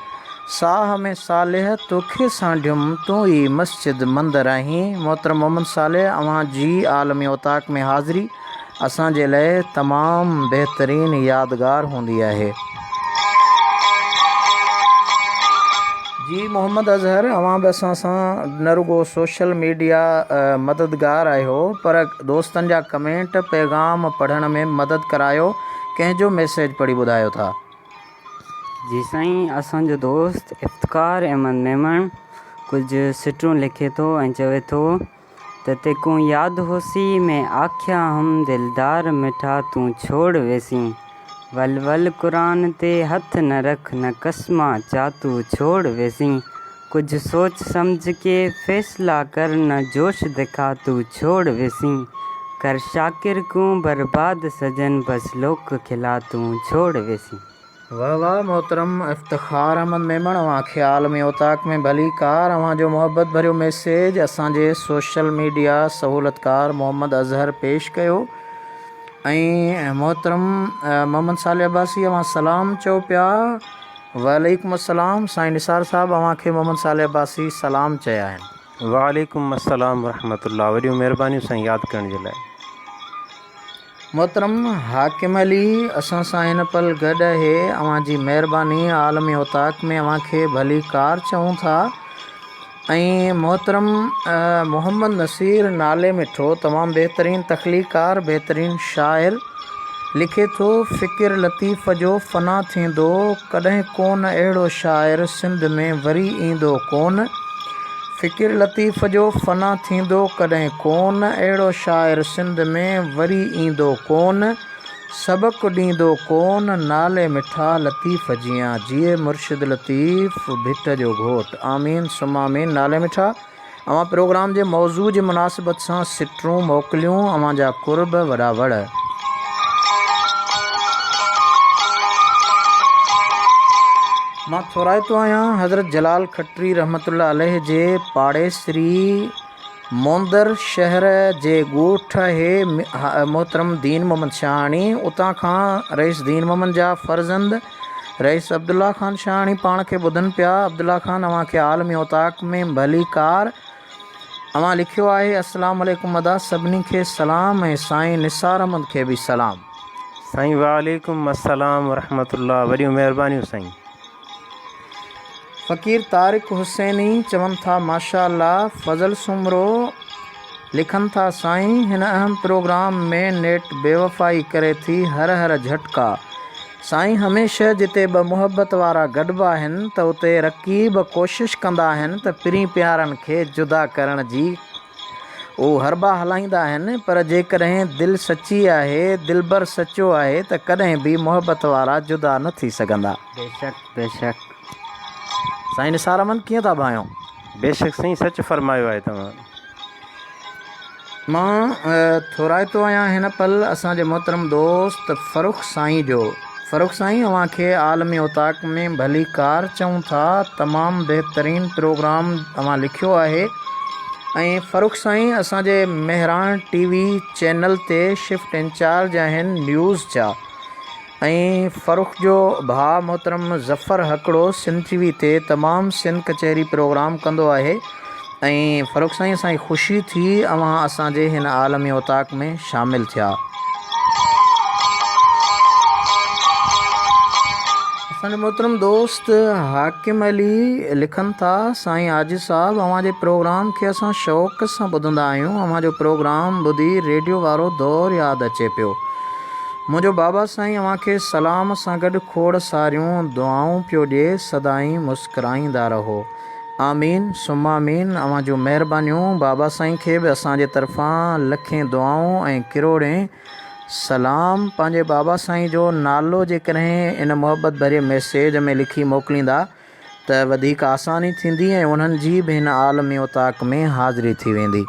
ساهه ۾ صالح توکي سانڍيم، تون ئي مسجد مندر آهين. محترم محمد صالح اوهان جي عالمي اوطاق ۾ حاضري اسان جي لئه تمام بهترين يادگار هوندي آهي. جي محمد اظهر اوهان به اسان سان نه رڳو سوشل ميڊيا مددگار آهيو پر دوستن جا ڪمينٽ پيغام پڙهڻ ۾ مدد ڪرايو ڪنهن جو ميسيج پڙهي ٻڌايو ٿا. جي سائين اسان جو دوست افتخار احمد ميمڻ ڪجهه سٽون لکي ٿو ۽ چوي ٿو ته تيڪون ياد هوسي مين آکيا هم دلدار مٺا تون ڇوڙ ويسين. ول ول قرآن تي هٿ نه رک نه قسمان چا تون ڇوڙ ويسين. ڪجهه سوچ سمجهه ڪي فيصلا ڪر نه جوش دکا تون ڇوڙ ويسين. ڪر شاڪر ڪون برباد سجن بس لوڪ کلا تون ڇوڙ ويسين. واه واه محترم افتخار احمد ميمڻ اوهان کي عالمي اوطاق ۾ ڀليڪار اوهان جو محبت ڀريو ميسيج اسان جي سوشل ميڊيا سهولتڪار محمد اظهر پيش ڪيو ۽ محترم محمد صالح عباسي اوهان سلام چئو پيا وعليڪم السلام سائين نثار صاحب اوهان کي محمد صالح عباسي سلام چيا آهن. وعليڪم السلام ورحمة الله وڏيون مهربانيون سائين ياد ڪرڻ جي لاء. محترم حاڪم علي اسان سان هن پل گڏ اهي اوهان جي مهرباني عالمي اوطاق ۾ اوهان کي ڀليڪار چئون ٿا ۽ محترم محمد نصير نالي مٺو تمام بهترين تخليقار بهترين شاعر لکي ٿو فڪر لطيف جو فنا ٿيندو ڪڏهن ڪون اهڙو شاعر سنڌ ۾ وري ايندو ڪون فڪر لطيف جو فنا ٿيندو ڪڏهن ڪون اهڙو شاعر سنڌ ۾ وري ايندو ڪون سبق ڏيندو ڪون نالي مٺا لطيف جيان جيئي مرشد لطيف ڀٽ جو گهوٽ آمين ثم آمين نالي مٺا اوهان پروگرام جي موضوع جي مناسبت سان سٽرون موڪليون اوهان جا قرب وڏا وڙ. مان ٿورائتو آهيان حضرت جلال کٽري رحمة الله عليه جي پاڙيسري موندر شهر جي ڳوٺ اهي محترم دين محمد شاهاڻي اتان کان رئيس دين محمد جا فرزند رئيس عبدالله خان شاهاڻي پاڻ کي ٻڌن پيا عبدالله خان اوهان کي عالمي اوطاق ۾ ڀليڪار اوهان لکيو آهي السلام عليڪم ادا سڀني کي سلام ۽ سائين نثار احمد کي به سلام. سائين وعليڪم السلام ورحمة الله وڏيون مهربانيون سائين. فقير طارق حسيني چون ٿا ماشاء الله فضل سومرو لکن ٿا سائين هن اهم پروگرام ۾ نيٽ بيوفائي ڪري ٿي هر هر جهٽڪا سائين هميشه جتي ٻه محبت وارا گڏبا آهن ته اتي رقيب ڪوشش ڪندا آهن ته پرين پيارن کي جدا ڪرڻ جي اهو حربا هلائيندا آهن پر جيڪڏهن دل سچي آهي دلبر سچو آهي ته ڪڏهن به محبت وارا جدا نه ٿي سگهندا. بيشڪ بيشڪ. سائين نثار احمد ڪيئن ٿا ڀانيو. بيشڪ سائين سچ فرمايو آهي توهان. مان ٿورائتو آهيان هن پل اسان جي محترم دوست فرخ سائين جو. فرخ سائين اوهان کي عالمي اوطاق ۾ ڀليڪار چئون ٿا تمام بهترين پروگرام اوهان لکيو آهي ۽ فرخ سائين اسان جي مهراڻ ٽي وي چينل تي شفٽ انچارج آهن نيوز جا ۽ فرخ جو ڀاء محترم ظفر هڪڙو سنڌ ٽي وي تي تمام سنڌ ڪچهري پروگرام ڪندو آهي ۽ فرخ سائين اسان کي خوشي ٿي اوهان اسان جي هن عالمي اوطاق ۾ شامل ٿيا. اسان جو محترم دوست حاڪم علي لکن ٿا سائين عاجز صاحب اوهان جي پروگرام کي اسان شوق سان ٻڌندا آهيون اوهان جو پروگرام ٻڌي ريڊيو وارو دور ياد اچي پيو منهنجو بابا سائين اوهان کي سلام سان گڏ کوڙ ساريون دعائون پيو ڏي سدائين مسڪرائيندا رهو آمين ثم آمين اوهان جون مهربانيون بابا سائين کي به اسان جي طرفان لکين دعائون ۽ ڪروڙين سلام پنهنجي بابا سائين جو نالو جيڪڏهن ان محبت ڀري ميسيج ۾ لکي موڪليندا ته وڌيڪ آساني ٿيندي ۽ انهن جي به هن عالمي اوطاق ۾ حاضري ٿي ويندي.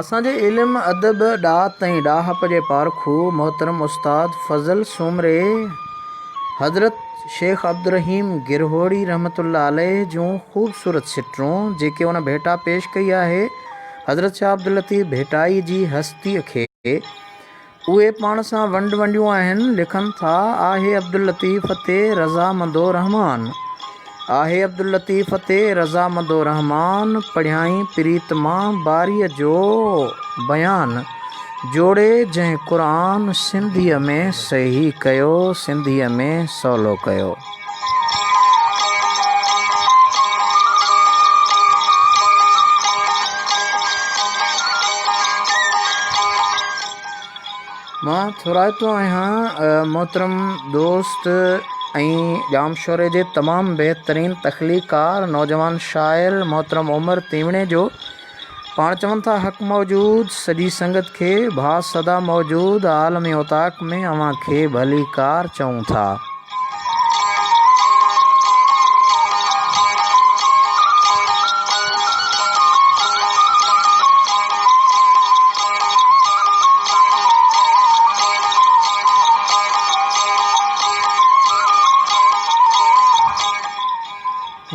اسان جي علم، ادب، ڏات ۽ ڏاهپ جي پارکو محترم استاد فضل سومري حضرت شيخ عبدالرحيم گرهوڙي رحمة الله عليه جون خوبصورت سٽرون جيڪي ان ڀيٽا پيش ڪئي آهي حضرت شاهه عبداللطيف ڀٽائي جي هستيء کي اهي پاڻ سان ونڊ ونڊيون آهن، لکن ٿا، آهي عبداللطيف تي رضامندو رحمان، آهي عبداللطيف تي رضامندو رحمان، پڙهيائين پريت مان باريء جو بيان، جوڙي جنهن قرآن سنڌيء ۾ صحيح ڪيو، سنڌيء ۾ سولو ڪيو. مان ٿورائتو آهيان محترم دوست ۽ ڄامشوري جي تمام بهترين تخليقار نوجوان شاعر محترم عمر تيوڻي جو. پاڻ چون ٿا حق موجود سڄي سنگت کي ڀاء سدا موجود عالمي اوطاق ۾ اوهان کي ڀليڪار چئون ٿا.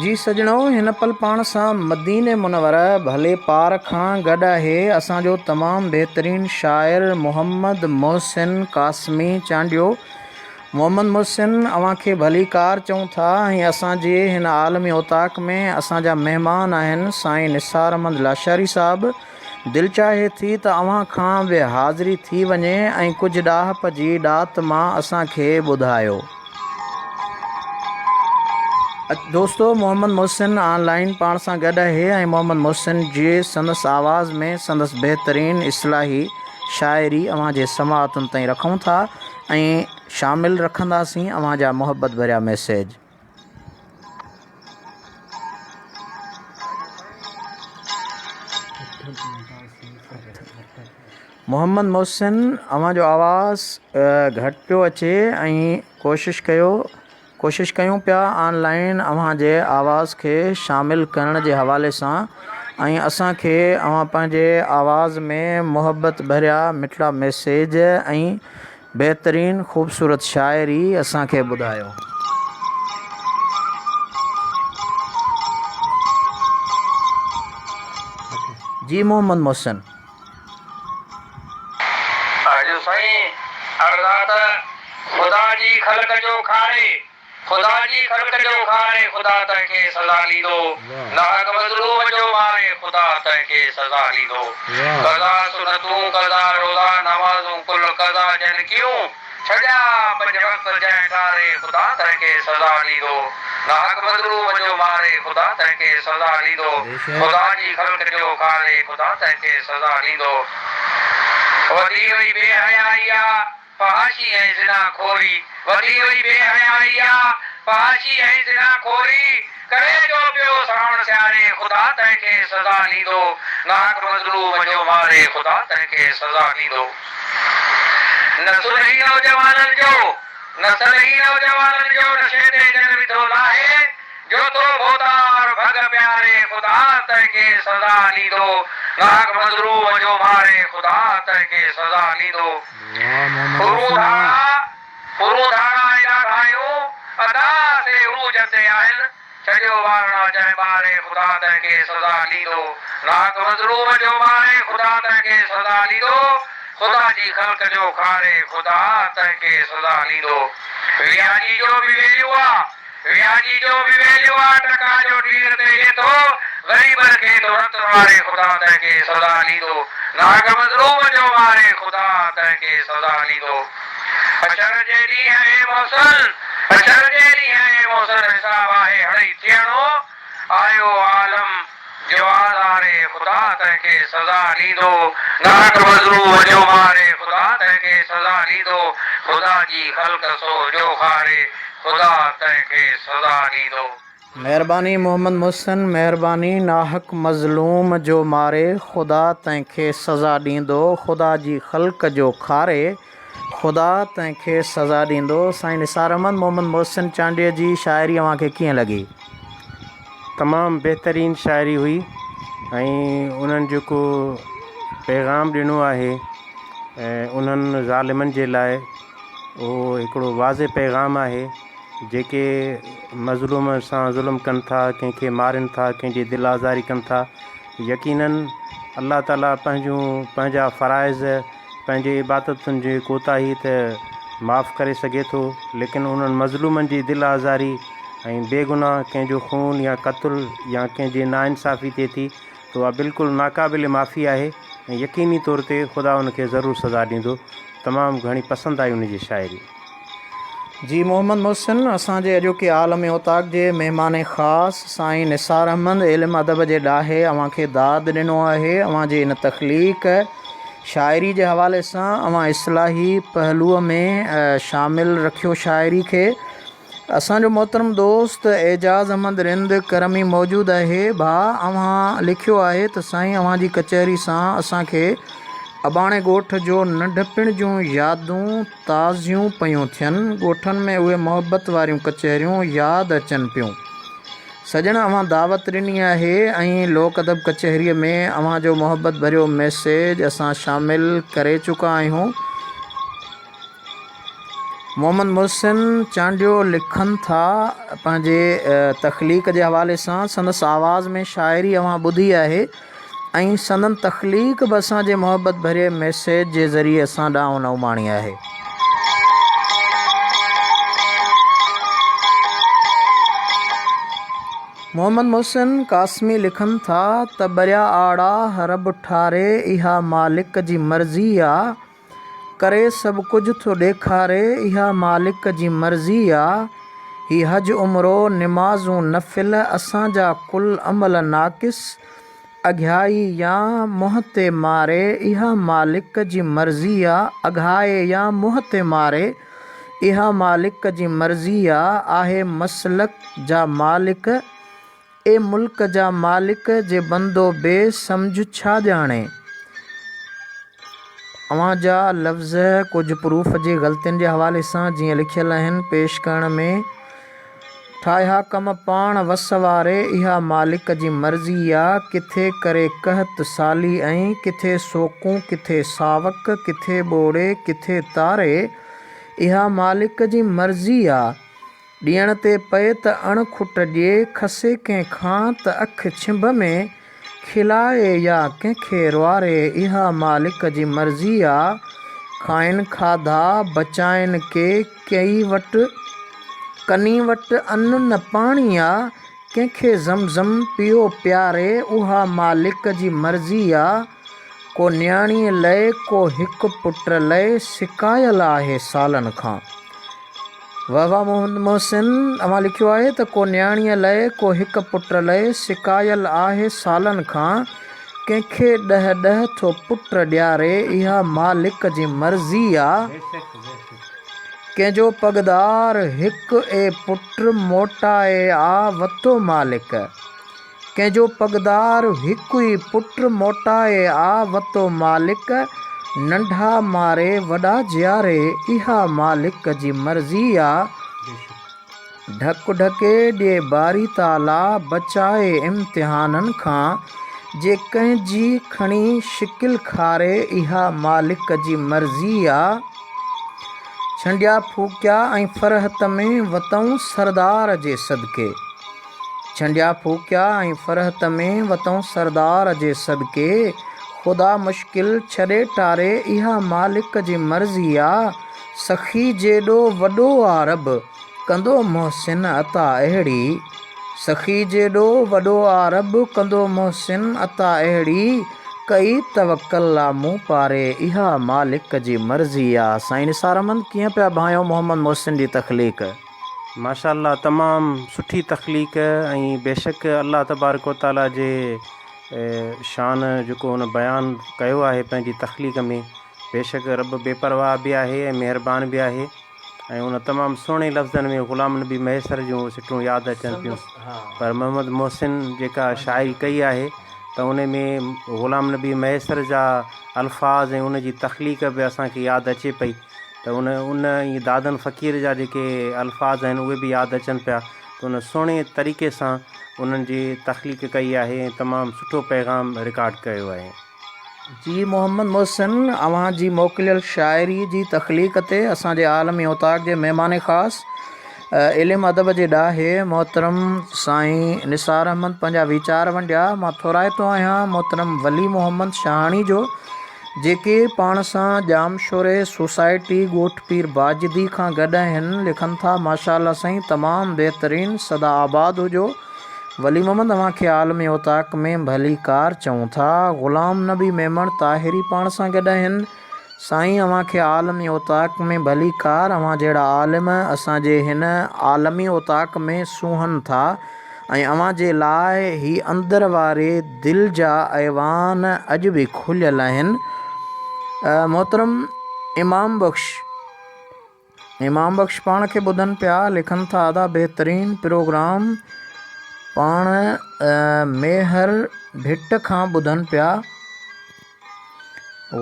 جي سڄڻو هن پل پاڻ سان مديني منوره ڀلي پار کان گڏ آهي اسان جو تمام بهترين شاعر محمد محسن قاسمي چانڊيو محمد محسن اوهان کي ڀليڪار چئون ٿا ۽ اسان جي هن عالمي اوطاق ۾ اسان جا مهمان آهن سائين نثار احمد لاشاري صاحب دل چاهي ٿي ته اوهان کان به حاضري ٿي وڃي ۽ ڪجهه ڏاهپ جي ڏات مان اسان کي ٻڌايو. دوستو محمد محسن آن لائين پاڻ سان گڏ آهي ۽ محمد محسن جي سندس آواز ۾ سندس بهترين اصلاحي شاعري اوهان جي سماعتن تائين رکون ٿا ۽ شامل رکنداسين اوهان جا محبت ڀريا ميسيج. محمد محسن اوهان جو آواز گهٽ پيو اچي ۽ ڪوشش ڪيو ڪوشش ڪيون پيا آن لائين اوهان جي آواز کي شامل ڪرڻ جي حوالي سان ۽ اسان کي اوهان پنهنجي آواز ۾ محبت ڀريا مٺڙا ميسيج ۽ بهترين خوبصورت شاعري اسان کي ٻڌايو. جي محمد محسن. اڄ سائين عرضا ته خدا جي خلق جو کاري خدا جي خلق جو کاري خدا تنهن کي سزا ڏيندو ناحق مظلوم جو ماري خدا تنهن کي سزا ڏيندو قضا سنتون قضا روزا نمازون ڪل قضا جن ڪيون ڇڏيا پنج وقت جنهن ٽاري خدا تنهن کي سزا ڏيندو ناحق مظلوم جو ماري خدا تنهن کي سزا ڏيندو خدا جي خلق جو کاري خدا تنهن کي سزا ڏيندو وڌي وئي بي حيائي آ فحاشي ۽ زنا خوري وڌي وئي بي حيائي آ فحاشي ۽ زنا خوري ڪري جو پيو ساوڻ سياري خدا تنهن کي سزا ڏيندو ناحق مظلوم جو ماري خدا تنهن کي سزا ڏيندو نسل هي نوجوانن جو نسل هي نوجوانن جو نشي تي جن وڌو لاهي جو ٿو ڀوتار ڀڳ پياري خدا تنهن کي سزا ڏيندو ناحق مظلوم جو ماري خدا تنهن کي سزا ڏيندو ڦرون ڌاڙا ڦرون ڌاڙا ۽ ڏاڍايون ادا سي عروج تي آهن ڇڏيو وارڻا جنهن ٻاري خدا تنهن کي سزا ڏيندو ناحق مظلوم جو ماري خدا تنهن کي سزا ڏيندو خدا جي خلق جو کاري خدا تنهن کي سزا ڏيندو وياجي جو به ويليو آ وياجي جو به ويليو آ ٽڪا جو ڍير تي ڏي ٿو غريبن کي ٿو رت رواري خدا تنهن کي سزا ڏيندو ناحق مظلوم جو ماري خدا تنهن کي سزا ڏيندو حشر جي ڏينهن اي محسن حشر جي ڏينهن اي محسن حساب آهي هڙئي ٿيڻو آيو عالم جو آزاري خدا تنهن کي سزا ڏيندو ناحق مظلوم جو ماري خدا تنهن کي سزا ڏيندو خدا جي خلق سو جو خاري خدا تنهن کي سزا ڏيندو. مهرباني محمد محسن مهرباني ناحق مظلوم جو ماري خدا تنهن کي سزا ڏيندو خدا جي خلق جو کاري خدا تنهن کي سزا ڏيندو سائين نثار احمد محمد محسن چانڊيي جي شاعري اوهان کي ڪيئن لڳي. تمام بهترين شاعري هئي ۽ انهن جيڪو پيغام ڏنو آهي انهن ظالمن جي لاء اهو هڪڙو واضح پيغام آهي جيڪي مظلوم سان ظلم ڪن ٿا ڪنهن کي مارين ٿا ڪنهن جي دل آزاري ڪن ٿا يقينن الله تعالي پنهنجون پنهنجا فرائض پنهنجي عبادتن جي ڪوتاهي ته معاف ڪري سگهي ٿو ليڪن انهن مظلومن جي دل آزاري ۽ بي گناهه ڪنهن جو خون يا قتل يا ڪنهن جي ناانصافي ٿئي ٿي ته اها بلڪل ناقابل معافي آهي ۽ يقيني طور تي خدا ان کي ضرور سزا ڏيندو تمام گهڻي پسند آئي ان جي شاعري. جي محمد محسن اسان جي اڄوڪي عالم اوطاق جي مهمان خاص سائين نثار احمد علم ادب جي ڏاهي اوهان کي داد ڏنو آهي اوهان جي ان تخليق شاعري جي حوالي سان اوهان اصلاحي پهلوء ۾ شامل رکيو شاعري کي اسان جو محترم دوست اعجاز احمد رند ڪرمي موجود آهي. ڀاء اوهان لکيو آهي ته سائين اوهان جي ڪچهري سان اسان کي اباڻي ڳوٺ جو ننڍپڻ جون يادون تازيون پيون ٿين. ڳوٺن ۾ اهي محبت واريون ڪچهريون ياد اچن پيون. سڄڻ اوهان دعوت ڏني آهي ۽ لوڪ ادب ڪچهري ۾ اوهان جو محبت ڀريو ميسيج اسان شامل ڪري چڪا آهيون. محمد محسن چانڊيو لکن ٿا پنهنجي تخليق جي حوالي سان سندس آواز ۾ شاعري اوهان ٻڌي آهي ۽ سندن تخليق به اسان جي محبت ڀريي ميسيج جي ذريعي اسان ڏانهن اماڻي آهي. محمد محسن قاسمي لکن ٿا ته ٻريا آڙاهه رب ٺاري اها مالڪ جي مرضي آ. ڪري سڀ ڪجهه ٿو ڏيکاري اها مالڪ جي مرضي آ هي حج عمرو نمازون نفل اسان جا ڪل عمل ناقص اگهائي يا منهن تي ماري اها مالڪ جي مرضي آ اگهائي يا منهن تي ماري اها مالڪ جي مرضي آ آهي مسلڪ جا مالڪ اي ملڪ جا مالڪ جي بندو بي سمجهه ڇا ڄاڻي. اوهان جا لفظ ڪجهه پروف جي غلطين جي حوالي سان جيئن لکيل آهن پيش ڪرڻ ۾ ٺاهيا ڪم پاڻ وس واري اها مالڪ جي مرضي آ ڪٿي ڪري قحط سالي ۽ ڪٿي سوڪون ڪٿي ساوڪ ڪٿي ٻوڙي ڪٿي تاري اها مالڪ جي مرضي آ. ڏيڻ تي پئي ته اڻ کٽ ڏئي، کسي ڪنهن کان ته اک ڇنڀ ۾، کلائي يا ڪنهن کي روئاري، اها مالڪ جي مرضي آ. کائن کاڌا، بچائن ڪي، ڪئي وٽ، ڪني وٽ ان نه پاڻي آ، ڪنهن کي زم زم پيو پياري، اها مالڪ جي مرضي آ. ڪو نياڻيء لئه، ڪو هڪ پٽ لئه، سڪايل آهي سالن کان. واه واه محمد محسن اوهان لکيو آهي ته ڪو نياڻيء لئه ڪو هڪ پٽ لئه سڪايل آهي سالن کان ڪنهن کي ڏهه ڏهه ٿو پٽ ڏياري اها مالڪ جي مرضي آ ڪنهن جو پڳدار هڪ اي پٽ موٽائي آ وتو مالڪ ڪنهن جو پڳدار هڪ ئي پٽ موٽائي آ وتو مالڪ، ننڍا ماري وڏا جياري، اها مالڪ جي مرضي آ. ڍڪ ڍڪي ڏي باري تعاليٰ، بچائي امتحانن کان، جي ڪنهن جي کڻي شڪل کاري، اها مالڪ جي مرضي آ. ڇنڊيا ڦوڪيا ۽ فرحت ۾ وتئون سردار جي صدقي. ڇنڊيا ڦوڪيا ۽ فرحت ۾ وتئون سردار جي صدقي، خدا مشڪل ڇڏي ٽاري اها مالڪ جي مرضي آ، سخي جيڏو وڏو آ رب، ڪندو محسن عطا اهڙي. سخي جيڏو وڏو آ رب، ڪندو محسن عطا اهڙي، ڪئي توڪل آ مون پاري اها مالڪ جي مرضي آ. سائين نثار احمد ڪيئن پيا ڀانئيو محمد محسن جي تخليق. ماشاء الله تمام سٺي تخليق ۽ بيشڪ الله تبارڪ و تعالي جي شان جيڪو هن بيان ڪيو آهي پنهنجي تخليق ۾ بيشڪ رب بي پرواهه به آهي ۽ مهربان به آهي ۽ ان تمام سهڻي لفظن ۾ غلام نبي مهيسر جون سٽون ياد اچن پيون پر محمد محسن جيڪا شاعري ڪئي آهي ته ان ۾ غلام نبي مهيسر جا الفاظ ۽ ان جي تخليق به اسان کي ياد اچي پئي ته ان ان ۽ دادن فقير جا جيڪي الفاظ آهن اهي به ياد اچن پيا ته ان سهڻي طريقي سان انهن جي تخليق ڪئي آهي ۽ تمام سٺو پيغام رڪارڊ ڪيو آهي. جي محمد محسن اوهان جي موڪليل شاعري جي تخليق تي اسان جي عالمي اوطاق جي مهمان خاص علم ادب جي ڏاهي محترم سائين نثار احمد پنهنجا ويچار ونڊيا مان ٿورائتو آهيان محترم ولي محمد شاهاڻي جو جيڪي پاڻ سان ڄامشوري سوسائٽي ڳوٺ پير باجدي کان گڏ آهن لکن ٿا ماشاء الله سائين تمام بهترين سدا آباد هجو ولي محمد اوهان کي عالمي اوطاق ۾ ڀليڪار چئون ٿا غلام نبي ميمڻ طاهري پاڻ سان گڏ آهن سائين اوهان کي عالمي اوطاق ۾ ڀليڪار اوهان جهڙا عالم اسان جي هن عالمي اوطاق ۾ سونهن ٿا ۽ اوهان جي لاء هي اندر واري دل جا ايوان اڄ به کليل آهن. محترم امام بخش. امام بخش پاڻ کي ٻڌن پيا لکن ٿا ادا بهترين پروگرام پاڻ ميهر ڀٽ کان ٻڌن پيا.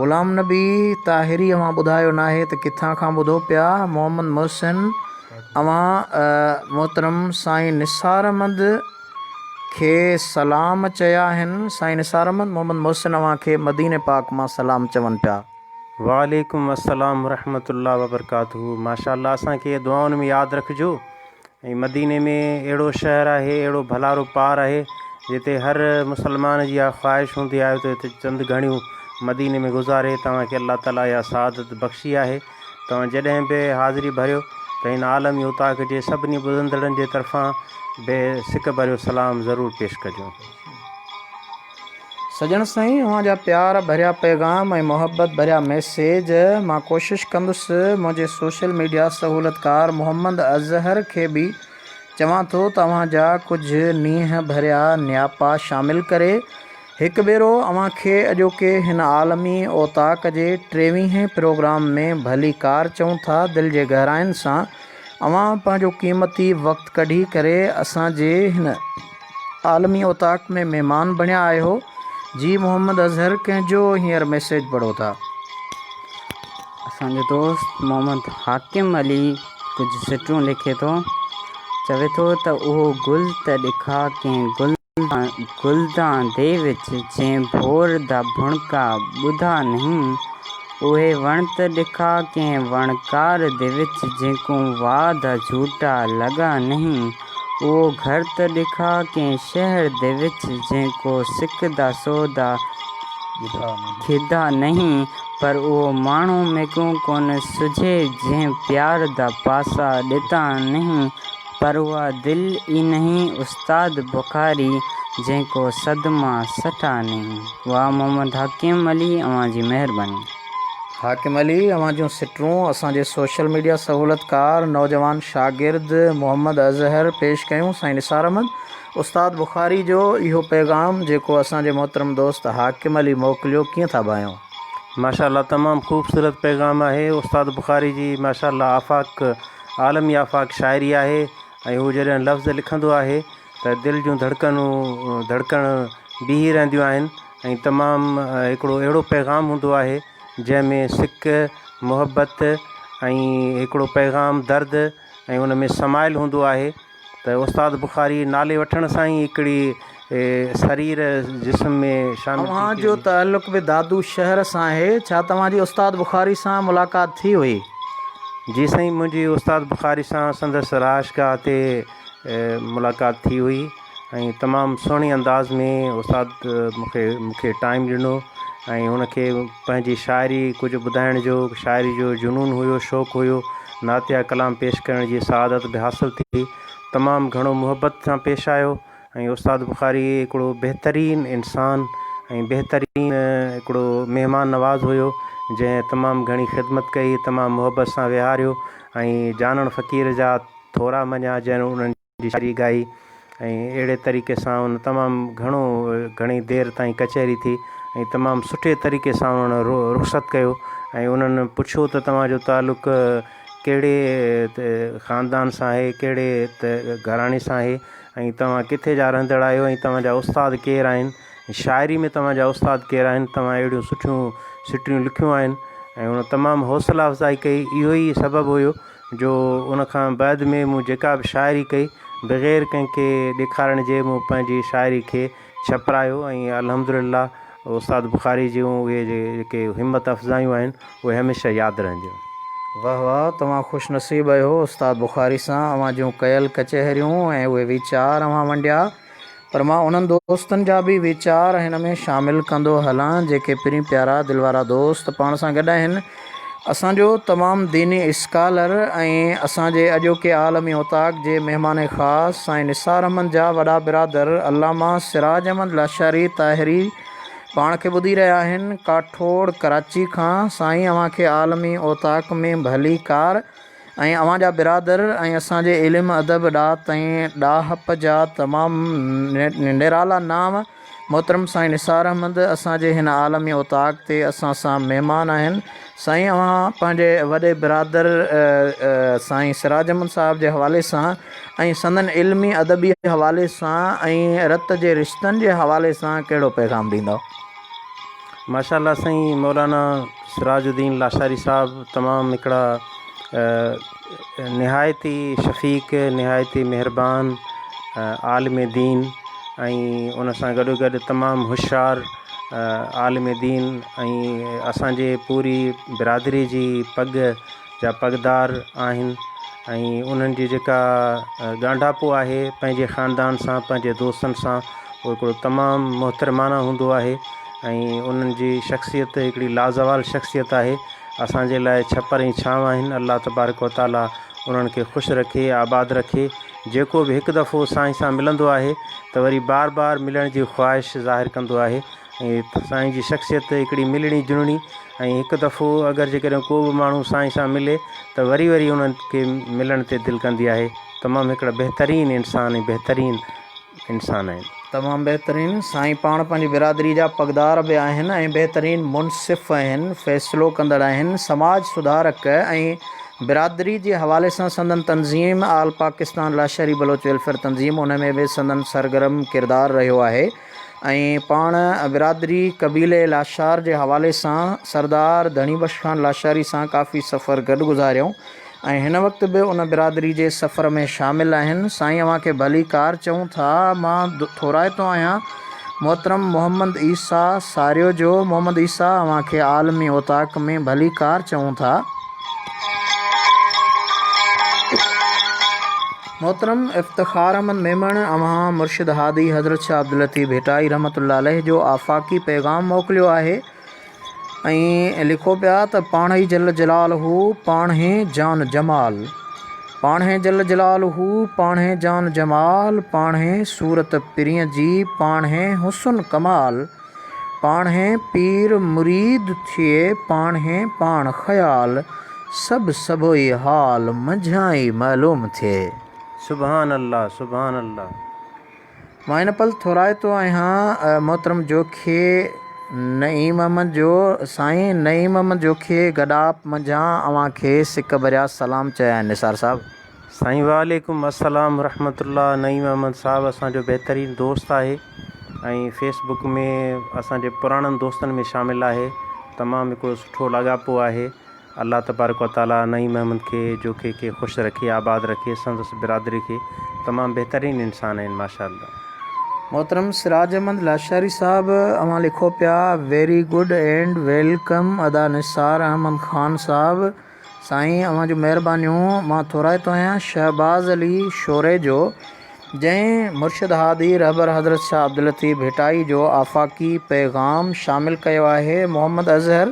غلام نبي طاهري اوهان ٻڌايو ناهي ته ڪٿان کان ٻڌو پيا. محمد محسن اوهان محترم سائين نثار احمد کي سلام چيا آهن. سائين نثار احمد محمد محسن اوهان کي مديني پاڪ مان سلام چون پيا. وعليڪم السلام ورحمة الله وبرڪاته ماشاء الله اسان کي دعائن ۾ ياد رکجو ۽ مديني ۾ اهڙو شهر آهي اهڙو ڀلارو پار آهي جتي هر مسلمان جي اها خواهش هوندي آهي ته هتي چند گهڙيون مديني ۾ گذاري توهان کي الله تعالي اها سعادت بخشي آهي توهان جڏهن به حاضري ڀريو ته هن عالمي اوطاق جي سڀني ٻڌندڙن جي طرفان به سڪ ڀريو سلام ضرور پيش ڪجو. سڄڻ سائين اوهان جا پيار ڀريا پيغام ۽ محبت ڀريا ميسيج مان ڪوشش ڪندس منهنجي سوشل ميڊيا سهولتڪار محمد اظهر کي به چوان ٿو ته اوهان جا ڪجهه نينهن ڀريا نياپا شامل ڪري هڪ ڀيرو اوهان کي اڄوڪي هن عالمي اوطاق جي ٽيويهين پروگرام ۾ ڀليڪار چئون ٿا دل جي گهراين سان اوهان پنهنجو قيمتي وقت ڪڍي ڪري اسان جي هن عالمي اوطاق ۾ مهمان بڻيا آهيو. جي محمد اظهر ڪنهن جو هينئر ميسيج پڙهو ٿا. اسان جو دوست محمد حاڪم علي ڪجهه سٽون لکي ٿو چوي ٿو ته اهو گل ته ڏکا ڪنهن گلدان the وچ جنهن ڀور دا ڀڻڪا ٻڌا نهين اهي وڻ ته ڏکا ڪنهن وڻڪار the وچ جيڪون واء دا جهوٽا لڳا نهين اهو گهر ته ڏکا ڪنهن شهر the وچ جنهن ڪو سڪ دا سودا کيدا نهين پر اهو ماڻهو ميڪون ڪونه سجهي جنهن پيار دا پاسا ڏتا نهين پر اها دل ئي نهين استاد بخاري جنهن ڪو صدما سٺا نهين. واه محمد حاڪم علي اوهان جي مهرباني. حاڪم علي اوهان جون سٽون اسان جي سوشل ميڊيا سهولتڪار نوجوان شاگرد محمد اظهر پيش ڪيون سائين نثار احمد استاد بخاري جو اهو پيغام جيڪو اسان جي محترم دوست حاڪم علي موڪليو ڪيئن ٿا ڀانيو. ماشاءالله تمام خوبصورت پيغام آهي استاد بخاري جي ماشاءالله آفاق عالمي آفاق شاعري آهي ۽ هو جڏهن لفظ لکندو آهي ته دل جون ڌڙڪنون ڌڙڪڻ بيهي رهنديون آهن ۽ تمام هڪڙو اهڙو پيغام هوندو آهي جنهن ۾ سڪ، محبت ۽ هڪڙو پيغام درد ۽ ان ۾ سمايل هوندو آهي ته استاد بخاري نالي وٺڻ سان ئي هڪڙي سرير جسم ۾ شامل ٿي اوهان ٿي جو وڃي. تعلق به دادو شهر سان آهي، ڇا توهان جي استاد بخاري سان ملاقات ٿي هئي؟ جي سائين منهنجي استاد بخاري سان سندس رهائشگاهه تي ملاقات ٿي هئي ۽ تمام سهڻي انداز ۾ استاد مونکي مونکي ٽائيم ڏنو ۽ هن کي پنهنجي شاعري ڪجهه ٻڌائڻ جو شاعري جو جنون هيو شوق هيو نعتيه ڪلام پيش ڪرڻ جي سعادت به حاصل ٿي تمام گهڻو محبت سان پيش آيو ۽ استاد بخاري هڪڙو بهترين انسان ۽ بهترين هڪڙو مهمان نواز هيو جنهن تمام گهڻي خدمت ڪئي تمام محبت سان ويهاريو ۽ جانڻ فقير جا ٿورا مڃيا جنهن انهن جي شاعري ڳائي ۽ اهڙي طريقي سان ان تمام گهڻو گهڻي دير تائين ڪچهري ٿي ۽ تمام سٺي طريقي سان انهن رخصت ڪيو ۽ انهن پڇيو ته توهان جو تعلق ڪهڙي خاندان سان آهي ڪهڙي گهراڻي سان آهي ۽ توهان ڪٿي جا رهندڙ آهيو ۽ توهان جا استاد ڪير آهن شاعري ۾ توهان جا استاد ڪير آهن توهان اهڙيون سٺيون سٽريون لکيون آهن ۽ ان تمام حوصلا افزائي ڪئي اهو ئي سبب هيو جو ان کان بعد ۾ مون جيڪا به شاعري ڪئي بغير ڪنهن کي ڏيکارڻ جي مون پنهنجي شاعري کي ڇپرايو ۽ الحمدلله استاد بخاري جون اهي جيڪي همت افزايون آهن اهي هميشه ياد رهنديون. واه واه توهان خوش نصيب آهيو استاد بخاري سان اوهان جون ڪيل ڪچهريون ۽ اهي ويچار اوهان ونڊيا پر مان انهن دوستن جا به ويچار هن ۾ شامل ڪندو هلان جيڪي پرين پيارا دل وارا دوست پاڻ سان گڏ آهن. اسان جو تمام ديني اسڪالر ۽ اسان جي اڄوڪي عالمي اوطاق جي مهمان خاص سائين نثار احمد جا وڏا برادر علامه سراج احمد لاشاري طاهري پاڻ کي ٻڌي رهيا آهن ڪاٺوڙ ڪراچي کان سائين اوهان کي عالمي اوطاق ۾ ڀليڪار ۽ اوهان جا برادر ۽ اسان جي علم، ادب، ڏات ۽ ڏاهپ جا تمام نرالا نانء محترم سائين نثار احمد اسان جي هن عالمي اوطاق تي اسان سان مهمان آهن. سائين اوهان پنهنجي وڏي برادر سائين سراج احمد صاحب جي حوالي سان ۽ سندن علمي ادبي حوالي سان ۽ رت جي رشتن جي حوالي سان ڪهڙو پيغام ڏيندؤ؟ ماشاء الله سائين مولانا سراج الدين لاشاري صاحب تمام هڪڙا نهايت ئي شفيق نهايت ئي مهربان عالم دين ۽ ان سان گڏو گڏ تمام هوشيار عالم دين ۽ اسان جي پوري برادري جي پڳ جا پڳدار آهن ۽ انهن جي جيڪا ڳانڍاپو آهي پنهنجي خاندان سان پنهنجي دوستن سان اهو هڪڙو تمام محترمانه هوندو آهي ۽ انهن جي شخصيت هڪڙي لازوال شخصيت آهي اسان جي لاء ڇپر ۽ ڇانو آهن الله تبارڪ و تعالي انهن کي خوش رکي آباد رکي جيڪو به هڪ دفعو سائين سان ملندو آهي ته وري بار بار ملڻ جي خواهش ظاهر ڪندو آهي ۽ سائين جي شخصيت هڪڙي ملڻي جلڻي ۽ هڪ دفعو اگر جيڪڏهن ڪو به ماڻهو سائين سان ملي ته وري وري انهن کي ملڻ تي دل ڪندي آهي تمام هڪڙا بهترين انسان ۽ بهترين انسان آهن. تمام بهترين سائين پاڻ پنهنجي برادري جا پڳدار به آهن ۽ بهترين منصف آهن فيصلو ڪندڙ آهن سماج سڌارڪ ۽ برادري جي حوالي سان سندن تنظيم آل پاڪستان لاشاري بلوچ ويلفيئر تنظيم ان ۾ به سندن سرگرم ڪردار رهيو آهي ۽ پاڻ برادري قبيلي لاشار جي حوالي سان سردار ڌڻي بخش خان لاشاري سان ڪافي سفر گڏ گذاريائون ۽ هن وقت به ان برادري جي سفر ۾ شامل آهن. سائين اوهان کي ڀلي ڪار چئون ٿا. مان ٿورائتو آهيان محترم محمد عيسيٰ ساريو جو. محمد عيسيٰ اوهان کي عالمي اوطاق ۾ ڀلي ڪار چئون ٿا. محترم افتخار احمد ميمڻ اوهان مرشد هادي حضرت شاهه عبداللطيف ڀٽائي رحمة الله عليه جو آفاقي پيغام موڪليو آهي. ۽ لکو پيا ته پاڻهئي جل جلاله پاڻهي جان جمال پاڻهي جل جلاله پاڻهي جان جمال پاڻهي صورت پرينء جي پاڻهي حسن ڪمال پاڻهي پير مريد ٿئي پاڻهي پاڻ خيال سڀ سڀوئي حال منجهان ئي معلوم ٿئي. سبحان الله سبحان الله. مان هن پل ٿورائتو آهيان محترم جوکيي نعيم احمد جو سائين نعيم احمد جوکيي گڏاپ منجهان اوهان کي سڪ ڀريا سلام چيا آهن نثار صاحب. سائين وعليڪم السلام ورحمة الله نعيم احمد صاحب اسان جو بهترين دوست آهي ۽ فيس بڪ ۾ اسان جي پراڻن دوستن ۾ شامل آهي تمام هڪڙو سٺو لاڳاپو آهي الله تبارڪ و تعالي نعيم احمد کي جوکي کي خوش رکي آباد رکي سندس برادري کي تمام بهترين انسان آهن ماشاء الله. محترم سراج احمد لاشاري صاحب اوهان لکو پيا ويري گڊ اينڊ welcome ادا نثار احمد خان صاحب سائين اوهان جون مهربانيون مان ٿورائتو آهيان شهباز علي شوري جو جنهن مرشد هادي رهبر حضرت شاهه عبداللطيف ڀٽائي جو آفاقي پيغام شامل ڪيو آهي. محمد اظهر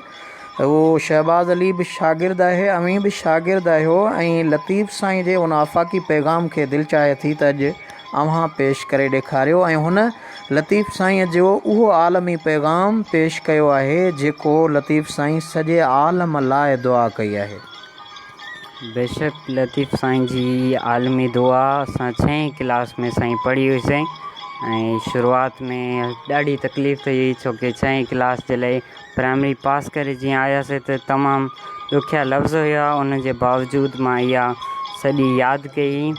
هو شهباز علي به شاگرد آهي، اوهين به شاگرد آهيو ۽ لطيف سائين جي ان آفاقي پيغام کي دل چاهي ٿي ته اڄ اوهان پيش ڪري ڏيکاريو ۽ هن لطيف سائين جو اهو عالمي پيغام پيش ڪيو آهي جيڪو لطيف سائين سڄي عالم لاء دعا ڪئي آهي. بيشڪ لطيف سائين جي عالمي دعا اسان ڇهين ڪلاس ۾ سائين پڙهي هئي سين ۽ شروعات ۾ ڏاڍي تڪليف ٿي هئي ڇو ڪي ڇهين ڪلاس جي لاء پرائمري پاس ڪري جيئن آياسي ته تمام ڏکيا لفظ هيا ان جي باوجود مان اها سڄي ياد ڪئي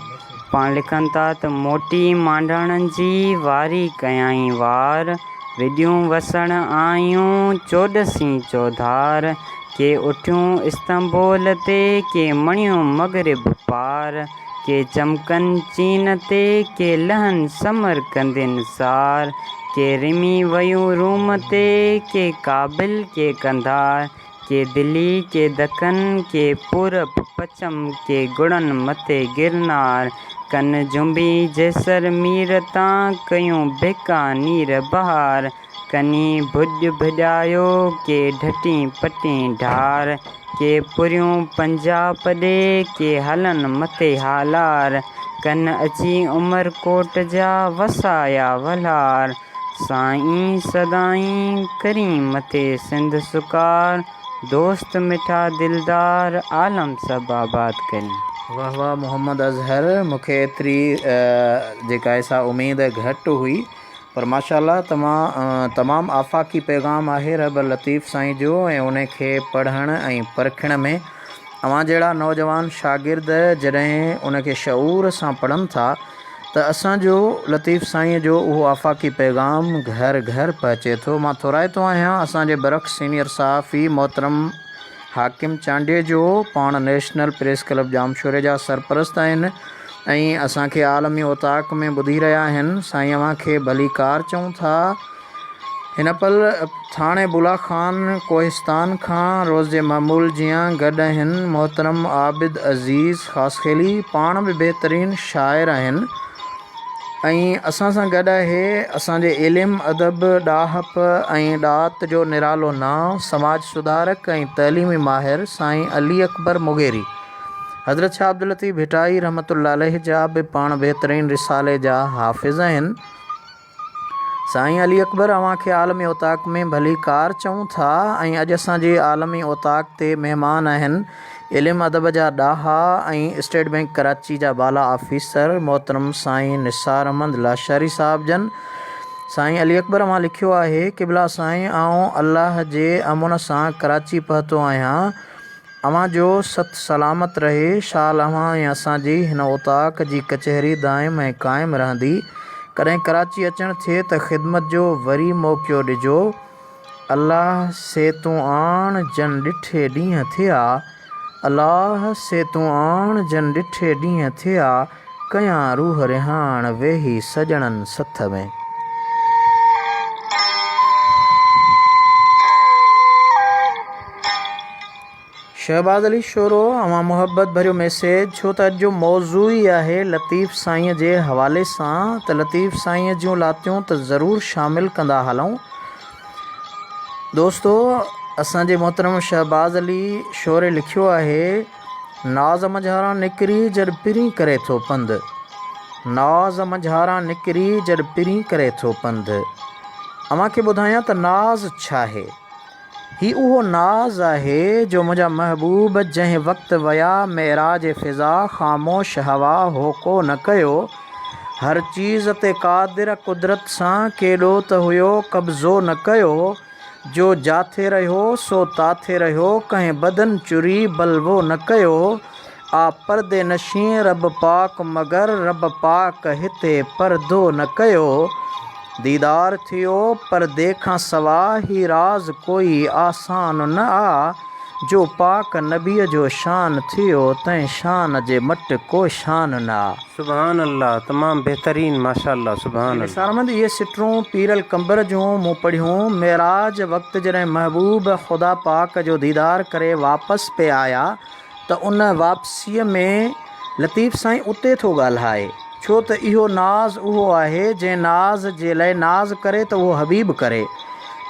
پاڻ لکن ٿا ته موٽي مانڊاڻن جي واري ڪيائين وار وڄون وسڻ آيون چوڏسين چوڌار ڪي اٺيون استنبول تي، ڪي مڻيون مغرب پار، ڪي چمڪن چين تي، ڪي لهن سمرقندين سار، ڪي رمي ويون روم تي، ڪي ڪابل ڪي قنڌار، ڪي دلي ڪي دکن، ڪي پورب پچم، ڪي گڙن مٿي گرنار، ڪن جنبي جيسر مير تان، ڪيون بيڪانير بهار. ڪني ڀڄ ڀڄايو، ڪي ڍٽين پٽين ڍار، ڪي پريون پنجاب ڏي، ڪي هلن مٿي هالار، ڪن اچي عمرڪوٽ جا وسايا ولهار، سائين سدائين ڪرين مٿي سنڌ سڪار، دوست مٺا دلدار، عالم سڀ آباد ڪرين. واه واه محمد اظهر مونکي ايتري جيڪا آهي سا اميد گهٽ هئي. پر ماشاء الله تمام تمام آفاقي پيغام آهي رهبر لطيف سائين جو ۽ ان کي پڙهڻ ۽ پرکڻ ۾ اوهان جهڙا نوجوان شاگرد جڏهن ان کي شعور سان پڙهن ٿا ته اسان جو لطيف سائين جو اهو آفاقي پيغام گهر گهر پهچي ٿو. مان ٿورائتو آهيان اسان جي برک سينيئر صحافي محترم حاڪم چانڊيي جو، پاڻ نيشنل پريس ڪلب ڄامشوري جا سرپرست آهن ۽ اسان کي عالمي اوطاق ۾ ٻڌي رهيا آهن. سائين اوهان کي ڀليڪار چئون ٿا. هن پل ٿاڻي بولا خان ڪوهستان کان روز جي معمول جيان گڏ آهن محترم عابد عزيز خاصخيلي پاڻ به بهترين شاعر آهن ۽ اسان سان گڏ آهي اسان جي علم ادب ڏاهپ ۽ ڏات جو نرالو نانء سماج سڌارڪ ۽ تعليمي ماهر سائين علي اڪبر مغيري حضرت شاهه عبداللطيف ڀٽائي رحمة الله عليه جا به پاڻ بهترين رسالي جا حافظ آهن. سائين علي اڪبر اوهان کي عالمي اوطاق ۾ ڀليڪار چئون ٿا ۽ اڄ اسان جي عالمي اوطاق تي مهمان آهن علم ادب جا ڏاها ۽ اسٽيٽ بئنڪ ڪراچي جا بالا آفيسر محترم سائين نثار احمد لاشاري صاحب جن سائين علي اڪبر اوهان لکيو آهي قبلا سائين آئون الله جي امن سان ڪراچي پهتو آهيان اوهان جو ست سلامت رهي، شال اوهان ۽ اسان جي هن اوطاق جي ڪچهري دائم ۽ قائم رهندي. ڪڏهن ڪراچي اچڻ ٿئي ته خدمت جو وري موقعو ڏجو. الله سي تون آڻ جن ڏٺي ڏينهن ٿيا، الله سي تون آڻ جن ڏٺي ڏينهن ٿيا، ڪيان روح رهاڻ ويهي سڄڻن سٿ ۾. شهباز علي شورو اوهان محبت ڀريو ميسيج ڇو ته اڄ جو موضوع ئي آهي لطيف سائين جي حوالي سان ته لطيف سائين جون لاتيون ته ضرور شامل ڪندا هلون دوستو اسان جي محترم شهباز علي شوري لکيو آهي ناز منجهاران نڪري جڏ پرين ڪري ٿو پنڌ ناز منجهاران نڪري جڏ پرين ڪري ٿو پنڌ اوهان کي ٻڌايان ته ناز ڇاهي هي اهو ناز آهي جو منهنجا محبوب جنهن وقت ويا معراج فضا خاموش هوا هوڪو نه ڪيو هر چيز تي قادر قدرت سان ڪيڏو ته هيو قبضو نه ڪيو جو جاٿي رهيو سو تاٿي رهيو ڪنهن بدن چري بلوو نه ڪيو آ پردي نشين رب پاڪ مگر رب پاڪ هتي پردو نه ڪيو ديدار ٿيو پردي کان سوا هي راز ڪوئي آسان نه آ جو پاڪ نبي جو شان ٿيو تنهن شان جي مٽ ڪو شان نه آ. سبحان الله تمام بهترين ماشاءالله سبحان الله. نثار احمد اهي سٽون پيرل قمبر جون مون پڙهيون معراج وقت جڏهن محبوب خدا پاڪ جو ديدار ڪري واپس پئي آيا ته ان واپسيء ۾ لطيف سائين اتي ٿو ڳالهائي، ڇو ته اهو ناز اهو آهي، جنهن ناز جي لئه ناز ڪري ته اهو حبيب ڪري.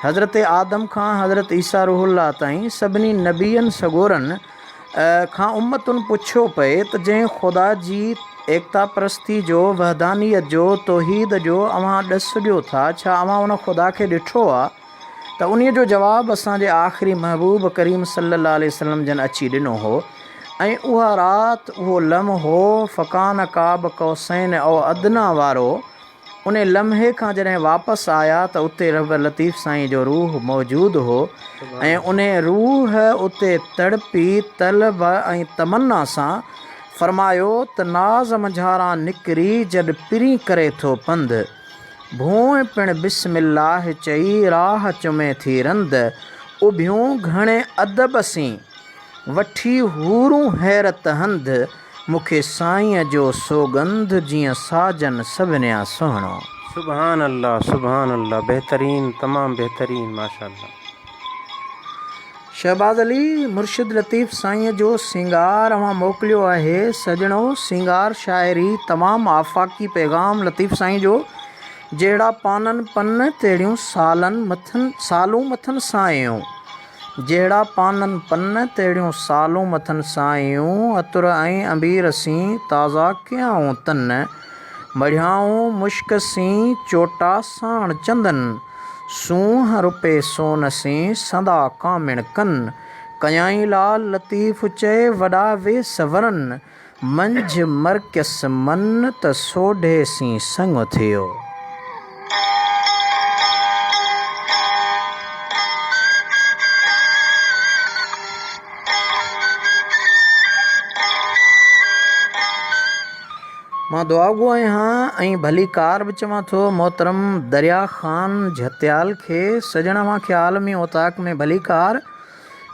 حضرت آدم کان حضرت عيسيٰ روح الله تائين سڀني نبين سڳورن کان امتن پڇيو پئي ته جنهن خدا جي ايڪتا پرستي جو، وحدانيت جو، توحيد جو اوهان ڏس ڏيو ٿا، ڇا اوهان ان خدا کي ڏٺو آ؟ ته انهيء جو جواب اسان جي آخري محبوب ڪريم صلّي الله عليه وسلّم جن اچي ڏنو هو ۽ اها رات اهو لمحو فڪان قاب قوسين او ادنيٰ وارو انهي لمحي کان جڏهن واپس آيا ته اتي رهبر لطيف سائين جو روح موجود هو ۽ انهي روح اتي تڙپي طلب ۽ تمنا سان فرمايو ته ناز منجهاران نڪري جڏ پرين ڪري ٿو پنڌ. ڀونء پڻ بسم الله چئي راهه چمي ٿي رند، اڀيون گهڻي ادب سين، وٺي حورون حيرت هنڌ، مون کي سائينء جو سوڳنڌ، جيئن ساجن سڀنيان سهڻو. سبحان الله سبحان الله بهترين تمام بهترين ماشاءالله. شهباز علي، مرشد لطيف سائينء جو سينگار اوهان موڪليو آهي، سڄڻو سينگار شاعري تمام آفاقي پيغام لطيف سائين جو، جهڙا پانن پن تهڙيون سالن مٿن سالون مٿن سايون، جهڙا پانن پن تهڙيون سالون مٿن سايون، عطر ۽ عنبير سين تازا ڪيائون تن، مڙهيائون مشڪ سين چوٽا ساڻ چندن. سونهن روپي سون سين سندا ڪامڻ ڪن، ڪيائين لال لطيف چئي وڏا ويس ورن، منجهه مرڪيس من ته سوڍي سين سڱ ٿيو. مان دعاگو آهيان ۽ ڀليڪار به چوان ٿو محترم دريا خان جهتيال کي. سڄڻ اوهان کي عالمي اوطاق ۾ ڀليڪار.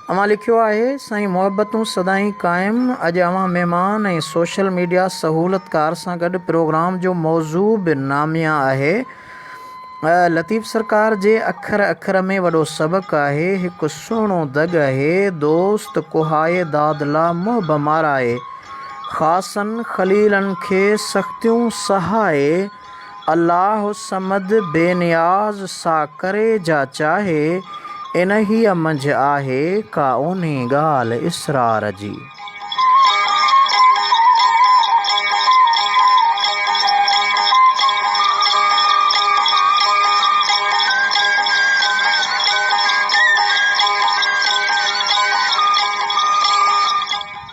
اوهان لکيو آهي، سائين محبتون سدائين قائم، اڄ اوهان مهمان ۽ سوشل ميڊيا سهولتڪار سان گڏ پروگرام جو موضوع به ناميان آهي. لطيف سرڪار جي اکر اکر ۾ وڏو سبق آهي، هڪ سهڻو دڳ اهي، دوست ڪهائي دادلا محب مارائي، خاصن خليلن کي سختيون سهائي، الله الصمد بي نياز سا ڪري جا چاهي، انهيء منجهه آهي ڪا اونهي ڳالهه اسرار جي.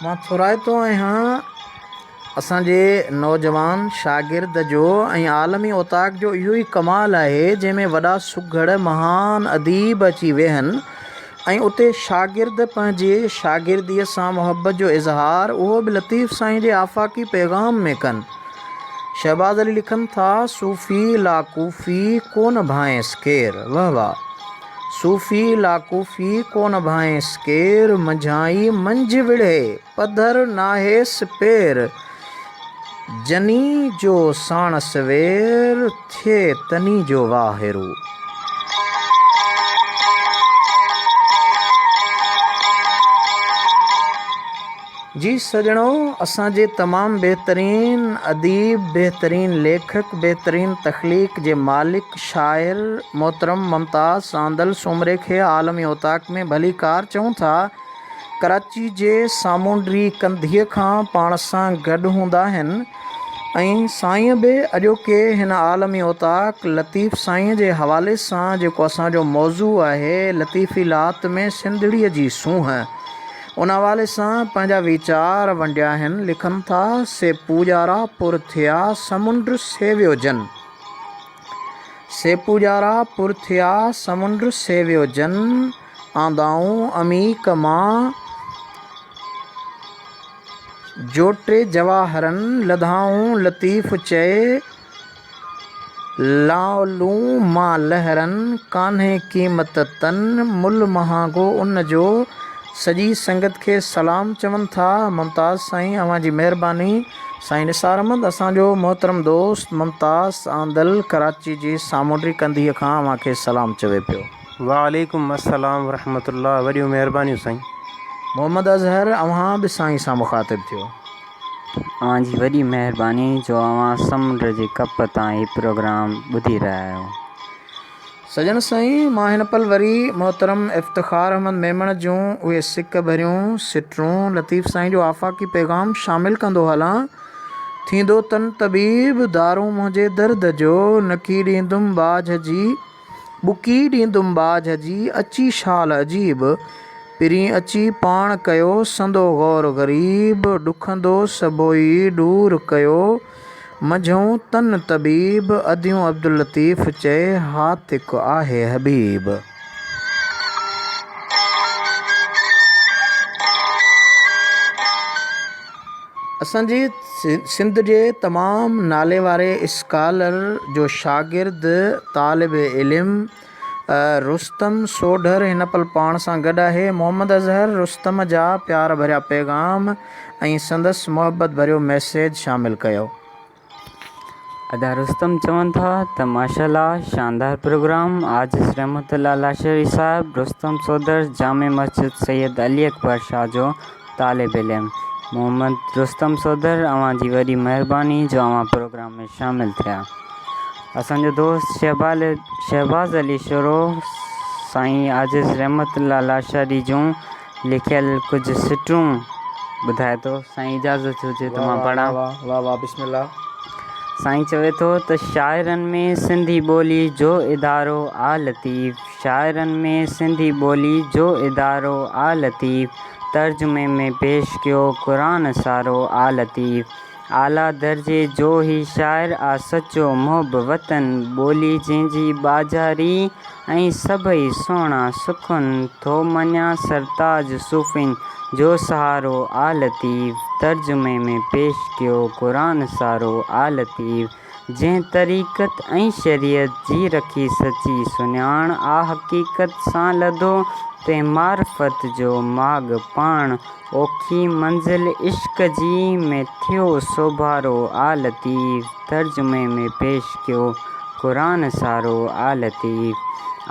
مان ٿورائتو آهيان اسان جي نوجوان شاگرد جو ۽ عالمي اوطاق جو اهو ئي ڪمال آهي جنهن ۾ وڏا سگهڙ مهان اديب اچي ويهن ۽ اتي شاگرد پنهنجي شاگرديء سان محبت جو اظهار اهو به لطيف سائين جي آفاقي پيغام ۾ ڪن. شهباز علي لکن ٿا، صوفي لا ڪوفي ڪونه ڀانئيس ڪير. وه واه. صوفي لا ڪوفي ڪونه ڀانئيس ڪير، منجهان ئي منجهه وڙهي، پڌر ناهيس پير، جني جو ساڻس وير، ٿئي تني جو واهرو. جي سڄڻو اسان جي تمام بهترين اديب بهترين ليکڪ بهترين تخليق جي مالڪ شاعر محترم ممتاز ساندل سومري کي عالمي اوطاق ۾ ڀليڪار چئون ٿا ڪراچي جي سامونڊي ڪنڌيء کان پاڻ سان گڏ هوندا آهن ۽ سائينء به اڄوڪي هن عالمي اوطاق لطيف سائينء جي حوالي سان جيڪو اسان جو موضوع آهي لطيفي لات ۾ سنڌڙيء جي سونهن ان حوالي سان پنهنجا ويچار ونڊيا آهن لکن ٿا سي پوڄارا پر ٿيا سمنڊ سيويو جن. سي پوڄارا پر ٿيا سمنڊ سيويو جن. آندائون عميق مان جوٽي جواهرن، لڌائون لطيف چئي، لالون مان لهرن، ڪانهي قيمت تن، ملهه مهانگو ان جو، سڄي سنگت کي سلام چون ٿا، ممتاز سائين اوهان جي مهرباني، سائين نثار احمد اسان جو محترم دوست ممتاز آندل ڪراچي جي سامونڊي ڪنڌيء کان اوهان کي سلام چوي پيو. وعليڪم السلام ورحمة الله وڏيون مهربانيون سائين. محمد اظهر اوهان به سائين سان مخاطب ٿيو. اوهان جي وڏي مهرباني جو اوهان سمنڊ جي ڪپ تان هي پروگرام ٻڌي رهيا آهيو. سڄڻ سائين مان هن پل وري محترم افتخار احمد ميمڻ جون اهي سڪ ڀريون سٽون لطيف سائين جو آفاقي پيغام شامل ڪندو هلان ٿيندو تن طبيب دارون منهنجي درد جو نڪي ڏيندم ٻاجهه جي ٻڪي ڏيندم ٻاجهه جي، اچي شال عجيب. پرين اچي پاڻ ڪيو، سندو غور غريب. ڏکندو سڀوئي ڏور ڪيو، منجهئون تن طبيب. اديون عبداللطيف چئي، هاتڪ آهي حبيب. اسان جي سنڌ جي تمام نالي واري اسڪالر جو شاگرد طالب علم رستم سوڍر هن پل پاڻ سان گڏ آهي. محمد اظهر رستم جا پيار ڀريا پيغام ۽ سندس محبت ڀريو ميسيج شامل ڪيو. ادا رستم چون ٿا ته ماشاءالله شاندار پروگرام عاجز رحمت الله لاشاري صاحب رستم سودر جامع مسجد سيد علي اڪبر شاهه جو طالب علم محمد رستم سودر اوهان جي وڏي مهرباني جو اوهان پروگرام ۾ شامل ٿيا اسان جو دوست شهبال شهباز علي شورو سائين عاجز رحمت الله لاشاري جون لکيل ڪجهه سٽون ٻڌائي ٿو. سائين اجازت هجي ته مان پڙهان. واه واه واه بسم الله. سائين چوي ٿو ته شاعرن ۾ سنڌي ٻولي جو ادارو آ لطيف شاعرن ۾ سنڌي ٻولي جو ادارو آ لطيف ترجمي ۾ پيش ڪيو قرآن سارو آ لطيف. اعليٰ درجي جو هي شاعر آ سچو محب وطن ٻولي جنهن جي ٻاجهاري ۽ سڀئي سهڻا سخن ٿو مڃان سرتاج صوفين جو سهارو آ لطيف ترجمي ۾ پيش ڪيو قرآن سارو آ لطيف جنهن طريقت ۽ شريعت جي رکي سچي سڃاڻ آ حقيقت سان لڌو تنهن معرفت جو ماڳ پاڻ اوکي منزل عشق جي ۾ ٿيو سوڀارو آ لطيف ترجمي ۾ پيش ڪيو قرآن سارو آ لطيف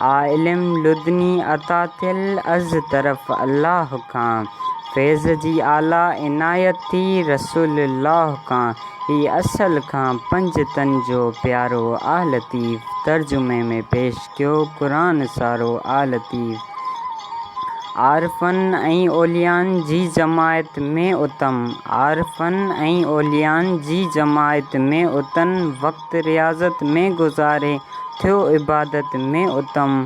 آ علم لدني عطا ٿيل از طرف الله کان فيض جي اعليٰ عنايت ٿي رسول الله کان هي اصل کان پنج تن جو پيارو آ لطيف ترجمي ۾ پيش ڪيو قرآن سارو آ لطيف عارفن ۽ اوليائن جي جماعت ۾ اتم عارفن ۽ اوليائن جي جماعت ۾ اتن وقت رياضت ۾ گذاري ٿيو عبادت ۾ اتم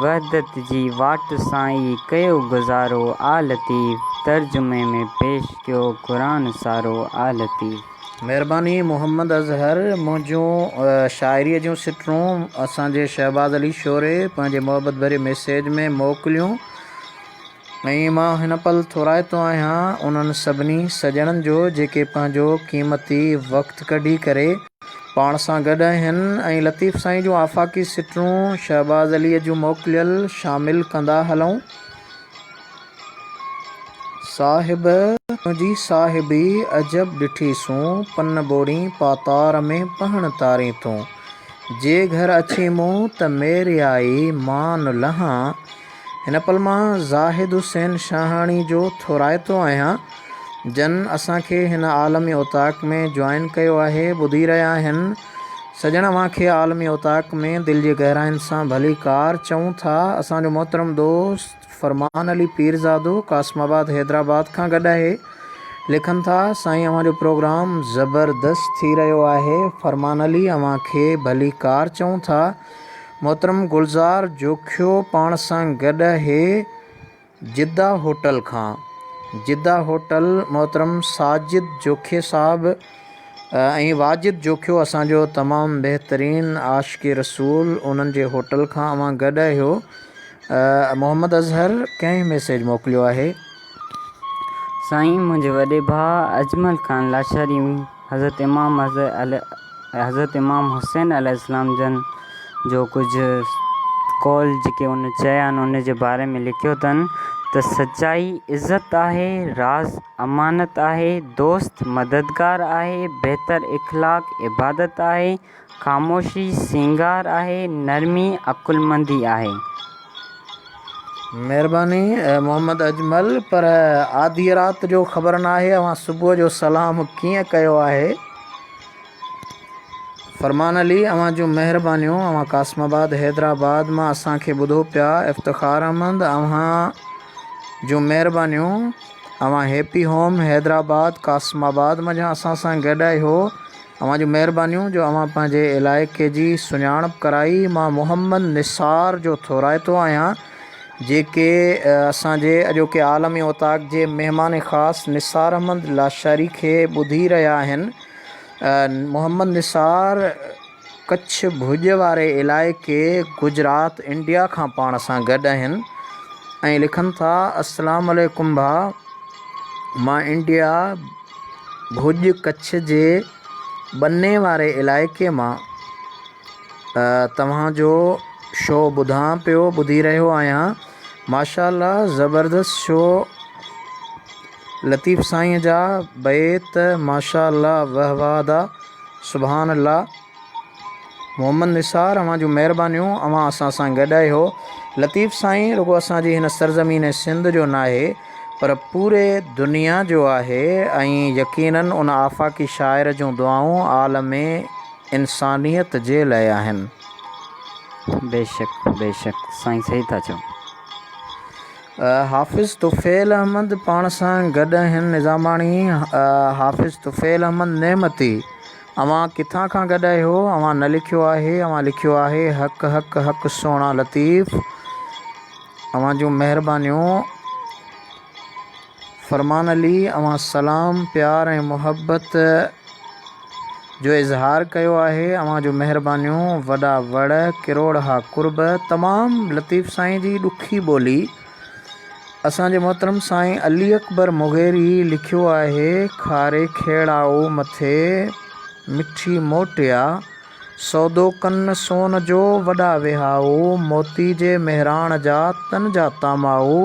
وحدت جي واٽ سان ئي ڪيو گذارو آ لطيف ترجمي ۾ پيش ڪيو قرآن سارو آ لطيف. مهرباني محمد اظهر منهنجون شاعريء جون سٽون اسان جي شهباز علي شوري پنهنجي محبت ڀري ميسيج ۾ موڪليون ۽ مان هن پل ٿورائتو آهيان انهن سڀني سڄڻن جو جيڪي پنهنجو قيمتي وقت ڪڍي ڪري پاڻ سان گڏ آهن ۽ لطيف سائين جون آفاقي سٽون شهباز عليء جون موڪليل شامل ڪندا هلون. صاحب تنهنجي صاحبي عجب ڏٺي سون، پن ٻوڙين پاتار ۾ پهڻ تارين تون. جي گهر اچين مون ته ميريائي مان لهان. هن پل مان زاهد حسين شاهاڻي جو ٿورائتو آهيان، جن اسان کي هن عالمي اوطاق ۾ جوائن ڪيو آهي، ٻڌي رهيا آهن. سڄڻ اوهان کي عالمي اوطاق ۾ دل جي گهراين سان ڀليڪار چئون ٿا. اسان جو محترم دوست. فرمان علي پيرزادو قاسم آباد حيدرآباد کان گڏ آهي لکن ٿا سائين اوهان جو پروگرام زبردست ٿي رهيو آهي فرمان علي اوهان کي ڀليڪار چئون ٿا محترم گلزار جوکيو پاڻ سان گڏ آهي جده هوٽل کان جده هوٽل محترم ساجد جوکي صاحب ۽ واجد جوکيو اسان جو تمام بهترين عاشق رسول انهن جي هوٽل کان اوهان گڏ آهيو محمد اظهر ڪنهن ميسيج موڪليو آهي؟ سائين منهنجي وڏي ڀاء اجمل خان لاشاري حضرت امام حضرت امام حسين عليه السلام جن جو ڪجهه قول جيڪي ان چيا آهن ان جي باري ۾ لکيو اٿن ته سچائي عزت آهي راز امانت آهي دوست مددگار آهي بهتر اخلاق عبادت آهي خاموشي سينگار آهي، نرمي عقلمندي آهي. مهرباني محمد اجمل پر آڌيء رات جو خبر ناهي اوهان صبح جو سلام ڪيئن ڪيو آهي. فرمان علي اوهان جون مهربانيون اوهان قاسم آباد حيدرآباد مان اسان کي ٻڌو پيا افتخار احمد اوهان جون مهربانيون اوهان هيپي هوم حيدرآباد قاسم آباد منجهان اسان سان گڏ آهيو اوهان جون مهربانيون جو اوهان پنهنجي علائقي جي سڃاڻپ ڪرائي مان محمد نثار جو ٿورائتو آهيان جيڪي اسان جي اڄوڪي عالمي اوطاق جي مهمان خاص نثار احمد لاشاري کي ٻڌي رهيا آهن محمد نثار ڪڇ ڀڄ واري علائقي گجرات انڊيا کان پاڻ سان گڏ آهن ۽ لکن ٿا السلام عليڪم ڀاء مان انڊيا ڀڄ ڪڇ جي ٻني واري علائقي مان توهان جو شو ٻڌان پيو ٻڌي رهيو آهيان ماشاء الله زبردست شو لطيف سائين جا بيت ماشاء الله وه واه ادا سبحان الله محمد نثار اوهان جون مهربانيون اوهان اسان سان گڏ آهيو لطيف سائين رڳو اسان جي هن سرزمين سنڌ جو ناهي پر پوري دنيا جو آهي ۽ يقينن ان آفاقي شاعر جون دعائون عالم انسانيت جي لئه آهن. بيشڪ بيشڪ سائين صحيح ٿا چئو. حافظ طفيل احمد پاڻ سان گڏ آهن نظاماڻي حافظ طفيل احمد نعمتي اوهان ڪٿان کان گڏ آهيو اوهان نه لکيو آهي اوهان لکيو آهي حق حق حق سهڻا لطيف اوهان جون مهربانيون فرمان علي اوهان سلام پيار ۽ محبت. جو اظهار ڪيو آهي اوهان جون مهربانيون وڏا وڙ ڪروڙ ها قرب تمام لطيف سائين جي ڏکي ٻولي اسان جي محترم سائين علي اڪبر مغيري لکيو آهي کاري کيڙائو مٿي مٺي موٽيا سودو ڪن سون جو وڏا وهائو موتي جي مهراڻ جا تن جا تامائو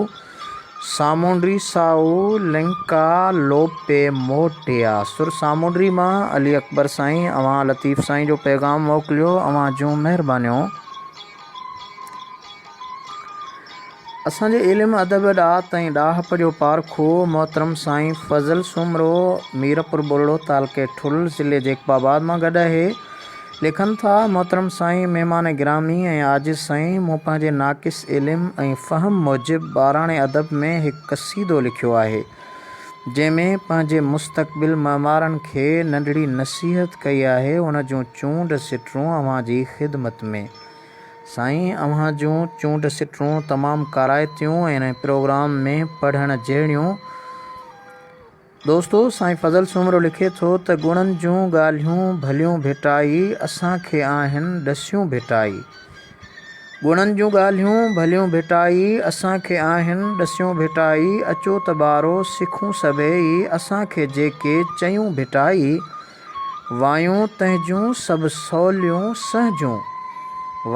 سامونڊي سائو لنڪا لوپي موٽيا. سر سامونڊي مان علي اڪبر سائين اوهان لطيف سائين جو پيغام موڪليو اوهان جون مهربانيون. اسان جي علم ادب ڏات ۽ ڏاهپ جو پارکو محترم سائين فضل سومرو ميرپور ٻرڙو تعلقي ٺل ضلعي جيڪب آباد مان گڏ آهي. لکن ٿا، محترم سائين، مهمان گرامي ۽ عاجز سائين، مون پنهنجي ناقص علم ۽ فهم موجب ٻاراڻي ادب ۾ هڪ قصيدو لکيو آهي، جنهن ۾ پنهنجي مستقبل معمارن کي ننڍڙي نصيحت ڪئي آهي، ان جون چونڊ سٽرون اوهان جي خدمت ۾. سائين، اوهان جون چونڊ سٽرون تمام ڪارائتيون ۽ ان پروگرام ۾ پڙهڻ جهڙيون. دوستو سائين فضل سومرو لکي ٿو ته گڻن جون ڳالهيون ڀليون ڀٽائي اسان کي آهن ڏسيون ڀٽائي گڻن جون ڳالهيون ڀليون ڀٽائي اسان کي آهن ڏسيون ڀٽائي اچو ته ٻارو سکون سڀيئي اسان کي جيڪي چيون ڀٽائي وايون تنهنجون سڀ سوليون سهجون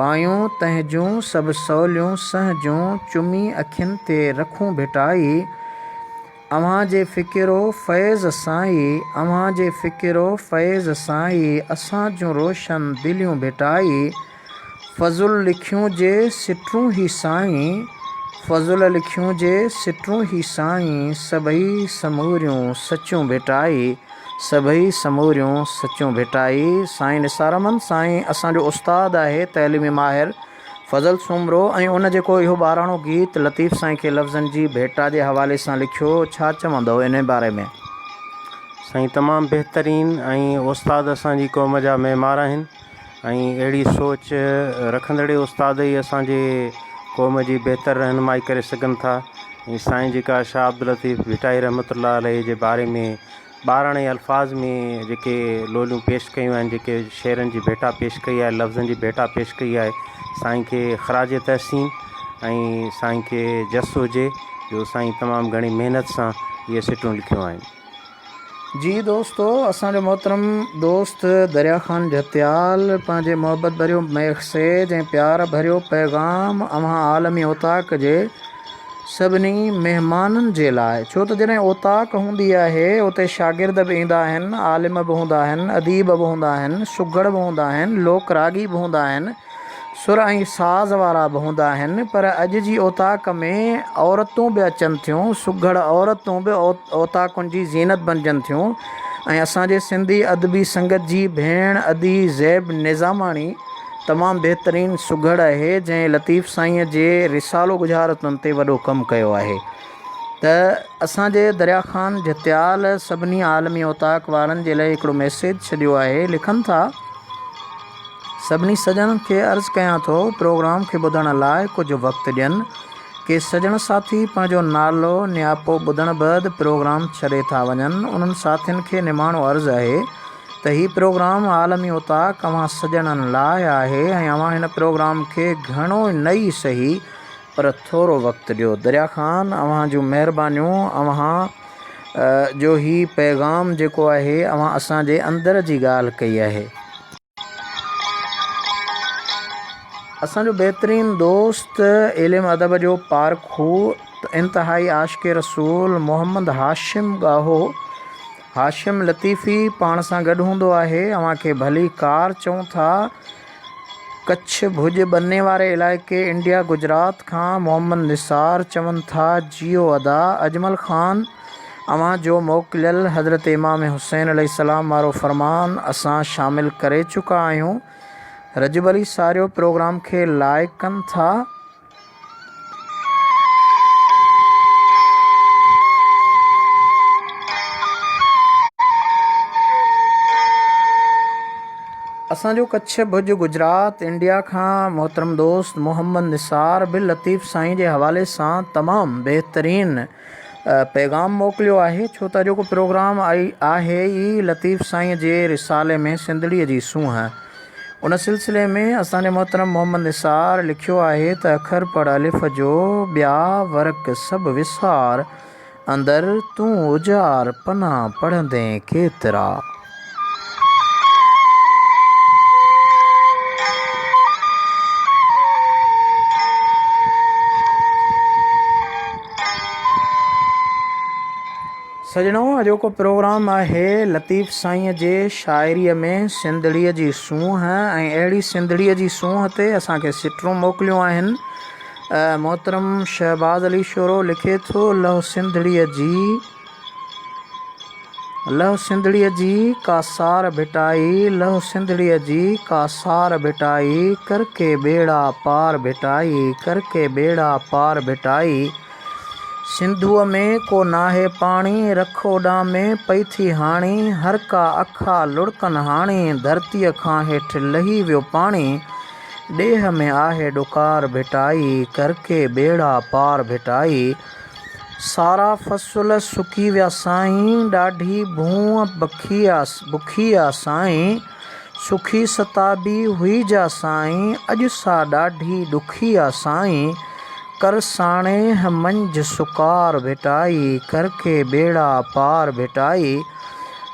وايون تنهنجون سڀ سوليون سهجون چمي اکين تي رکون ڀٽائي اوهان جي فڪر و فيض سان ئي اوهان جي فڪر و فيض سان ئي اسان جون روشن دليون ڀٽائي فضل لکيون جي سٽرون هي سائين فضل لکيون جي سٽرون هي سائين سڀئي سموريون سچيون ڀٽائي سڀئي سموريون سچيون ڀٽائي سائين نثار احمد سائين اسان جو استاد آهي تعليمي ماهر فضل سومرو ۽ ان جيڪو اهو ٻاراڻو گيت لطيف سائين کي لفظن جي ڀيٽا جي حوالي سان لکيو ڇا چوندؤ انهي باري ۾؟ سائين تمام بهترين ۽ استاد اسان جي قوم جا معمار آهن ۽ اهڙي سوچ رکندڙ استاد ئي اسان جي قوم جي بهتر رهنمائي ڪري سگهن ٿا ۽ سائين جيڪا شاهه عبداللطيف ڀٽائي رحمت الله عليه جي باري ۾ ٻاراڻي الفاظ ۾ جيڪي لوليون پيش ڪيون آهن، جيڪي شعرن جي ڀيٽا پيش ڪئي آهي، لفظن جي ڀيٽا پيش ڪئي آهي، سائين کي خراج تحسين ۽ سائين کي جس هجي جو سائين تمام گهڻي محنت سان اهي سٽون لکيون آهن. جي دوستو اسان جو محترم دوست دريا خان جهتيال پنهنجي محبت ڀريو ميسيج ۽ پيار ڀريو پيغام اوهان عالمي اوطاق جي سڀني مهمانن جي لاء، ڇو ته جڏهن اوطاق هوندي آهي، اتي شاگرد به ايندا آهن، عالم به هوندا آهن، اديب به هوندا آهن، سگهڙ به هوندا آهن، لوڪ راڳي به هوندا آهن، سر ۽ ساز وارا به هوندا آهن، پر اڄ جي اوطاق ۾ عورتون به اچن ٿيون، سگهڙ عورتون به اوطاقن جي زينت بنجن ٿيون ۽ اسان جي سنڌي ادبي سنگت جي ڀيڻ ادي زيب نظاماڻي، تمام بهترين سگهڙ آهي جنهن لطيف سائينء جي رسالو ڳجهارتن تي وڏو ڪم ڪيو آهي ته اسان جي دريا خان جهتيال سڀني عالمي اوطاق وارن جي لئه هڪڙو ميسيج ڇڏيو آهي لکن ٿا سڀني سڄڻن کي عرض ڪيان ٿو پروگرام کي ٻڌڻ لاء ڪجهه وقت ڏين ڪي سڄڻ ساٿي پنهنجو نالو نياپو ٻڌڻ بعد پروگرام ڇڏي ٿا وڃن انهن ساٿين کي نماڻو عرض آهي ته هي پروگرام عالمي اوطاق اوهان سڄڻن لاء آهي ۽ اوهان هن پروگرام کي گهڻو نه ئي سهي پر ٿورو وقت ڏيو. دريا خان اوهان جون مهربانيون اوهان جو هي پيغام جيڪو آهي اوهان اسان جي اندر جي ڳالهه ڪئي آهي. اسان جو بهترين دوست علم ادب جو پارکو انتهائي عاشق رسول محمد هاشم ڳاهو هاشم لطيفي پاڻ سان گڏ هوندو آهي اوهان کي ڀلي ڪار چئون ٿا ڪڇ ڀڄ ٻني واري علائقي انڊيا گجرات کان محمد نثار چون ٿا جيو ادا اجمل خان اوهان جو موڪليل حضرت امام حسين عليه السلام وارو فرمان اسان شامل ڪري چڪا آهيون. رجب علي ساريو پروگرام کي لائيڪ ڪن ٿا. اسان جو ڪڇ ڀڄ گجرات انڊيا کان محترم دوست محمد نثار به لطيف سائين جي حوالي سان تمام بهترين. پيغام موڪليو آهي ڇو ته اڄوڪو پروگرام آهي ئي لطيف سائين جي رسالي ۾ سنڌڙيء جي سونهن. ان سلسلي ۾ اسان جي محترم محمد نثار لکيو آهي ته اکر پڙ الف جو ٻيا ورق سڀ وسار، اندر تون اجار پنا پڙهندين ڪيترا. سڄڻو اڄوڪو پروگرام آهي لطيف سائينء جي شاعريء ۾ سنڌڙيء جي سونهن ۽ اهڙي سنڌڙيء جي سونهن تي اسان کي سٽون موڪليون آهن. محترم شهباز علي شورو لکي ٿو لهه سنڌڙيء جي لهه سنڌڙيء جي ڪا سار ڀٽائي لهه سنڌڙيء جي ڪا سار ڀٽائي ڪر ڪي ٻيڙا پار ڀٽائي ڪر ڪي ٻيڙا پار ڀٽائي. سنڌوء ۾ ڪو ناهي پاڻي، رک اڏامي پئي ٿي هاڻي، هر ڪا اکا لڙڪن هاڻي، ڌرتيء کان هيٺ لهي ويو پاڻي، ڏيهه ۾ آهي ڏڪار ڀٽائي، ڪرڪي ٻيڙا پار ڀٽائي، سارا فصل سڪي ويا سائين، ڏاڍي ڀونء بکي آ سائين، سکي ستابي هئي جا سائين، اڄ سا ڏاڍي ڏکي آ سائين، ڪر ساڻيهه منجهه سڪار ڀٽائي، ڪر ڪي ٻيڙا پار ڀٽائي،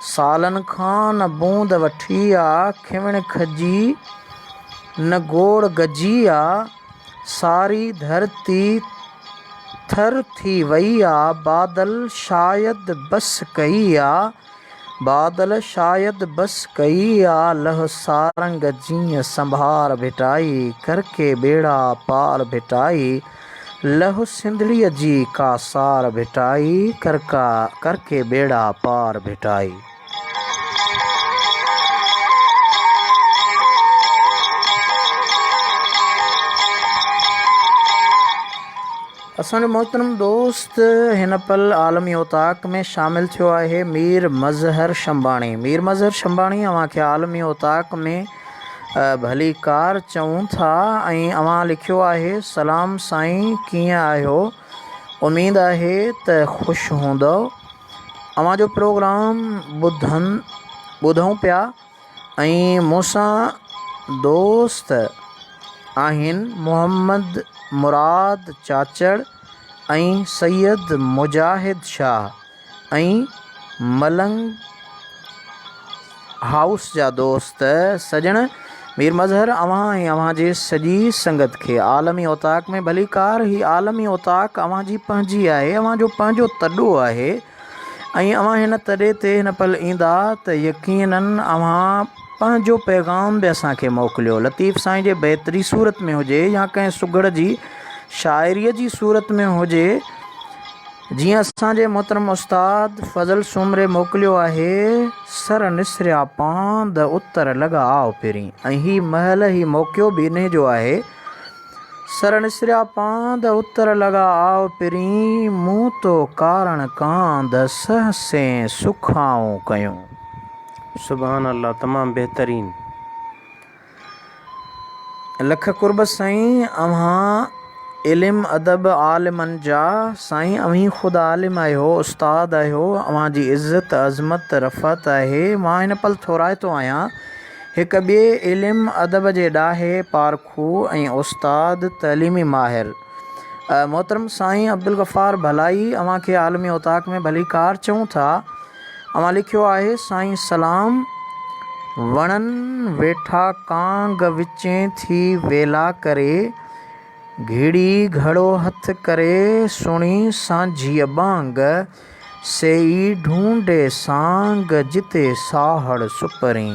سالن کان نه بوند وٺي آ، کنوڻ کجي نه گوڙ گجي آ، ساري ڌرتي ٿر ٿي وئي آ، بادل شايد بس ڪئي آ، بادل شايد بس ڪئي آ لهه سارنگ جيئن سنڀار ڀٽائي ڪر ڪي ٻيڙا پار ڀٽائي لهه سنڌڙيء جي ڪا سار ڀٽائي ڪر ڪا ڪر ڪي ٻيڙا پار ڀٽائي. اسان جو محترم دوست هن پل عالمي اوطاق ۾ شامل ٿيو آهي مير مظهر شنباڻي مير مظهر شنباڻي اوهان کي عالمي اوطاق ۾ ڀليڪار چئون ٿا ۽ اوهان لکيو آهي سلام سائين ڪيئن آهيو اميد آهي ته خوش هوندؤ اوهان جو پروگرام ٻڌن ٻڌون پيا ۽ مون سان دوست آهن محمد مراد چاچڙ ۽ سيد مجاهد شاهه ۽ ملنگ هائوس جا دوست سڄڻ مير مظهر اوهان ۽ اوهان جي سڄي سنگت کي عالمي اوطاق ۾ ڀليڪار هي عالمي اوطاق اوهان جي پنهنجي آهي اوهان جو پنهنجو تڏو آهي ۽ اوهان هن تڏي تي هن پل ايندا ته يقيناً اوهان پنهنجو پيغام به اسان کي موڪليو. لطيف سائين جي بيت جي صورت ۾ هجي يا ڪنهن سگهڙ جي شاعريء جي صورت ۾ هجي، جيئن اسان جي محترم استاد فضل سومري موڪليو آهي، سر نسريا پاند اتر لڳا آء پرين ۽ هي مهل هي موقعو به انهي جو آهي سر نسريا پاند، اتر لڳا آء پرين، مون تو ڪارڻ ڪانڌ، سهسين سکائون ڪيون. سبحان الله تمام بهترين. لک قرب سائين اوهان علم ادب عالمن جا سائين اوهين خود عالم آهيو استاد آهيو اوهان جي عزت عظمت رفعت آهي مان هن پل ٿورائتو آهيان هڪ ٻئي علم ادب جي ڏاهي پارکو کوء ۽ استاد تعليمي ماهر محترم سائين عبدالغفار ڀلائي اوهان کي عالمي اوطاق ۾ ڀليڪار چئون ٿا اوهان لکيو آهي سائين سلام وڻن ويٺا ڪانگ وچين ٿي ويلا ڪري گهڙي گهڙو هٿ ڪري سڻي سانجهيء ٻانگ سيئي ڍونڍي سانگ، جتي ساهڙ سپرين.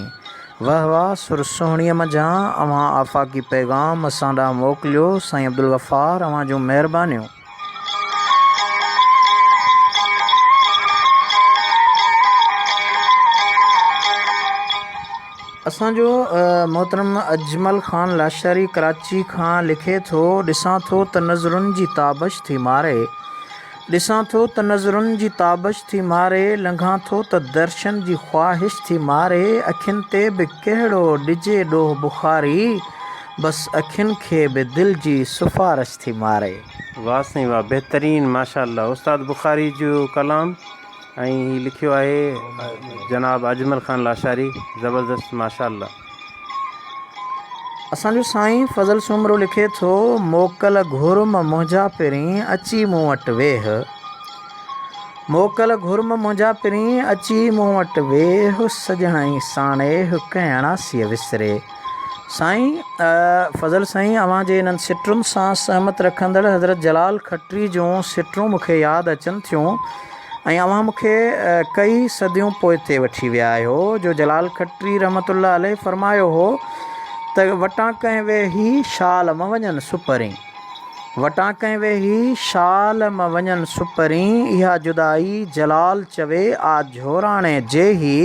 وه واه سر سهڻيء منجهان اوهان آفاقي پيغام اسان ڏانهن موڪليو سائين عبدالغفار اوهان جون مهربانيون. اسان جو محترم اجمل خان لاشاري ڪراچي کان لکي ٿو ڏسان ٿو ته نظرن جي تابش ٿي ماري. ڏسان ٿو ته نظرن جي تابش ٿي ماري، لنگهان ٿو ته درشن جي خواهش ٿي ماري، اکين تي به ڪهڙو ڏجي ڏوهه بخاري، بس اکين کي به دل جي سفارش ٿي ماري. واه سائين واه بهترين ماشاءالله استاد بخاري جو ڪلام ۽ هي لکيو آهي جناب اجمل خان لاشاري زبردست ماشاءالله. اسان جو سائين فضل سومرو لکي ٿو، موڪل گهرم منهنجا پرين اچي مون وٽ ويهه. موڪل گهرم منهنجا پرين اچي مون وٽ ويهه، سڄڻ ۽ ساڻيهه ڪنهن اڻاسيء وسري. سائين فضل سائين اوهان جي انهن سٽرن سان سهمت رکندڙ حضرت جلال کٽري جون سٽرون مون کي ياد اچن ٿيون ۽ اوهان مون کي ڪئي صديون پوئتي وٺي ويا آهيو جو جلال کٽري رحمة الله عليه فرمايو هو ته وٽان ڪنهن ويهي شال م وڃن سپرين وٽان ڪنهن ويهي شال م وڃن سپرين اها جدائي جلال چوي آ جهوراڻي جيهي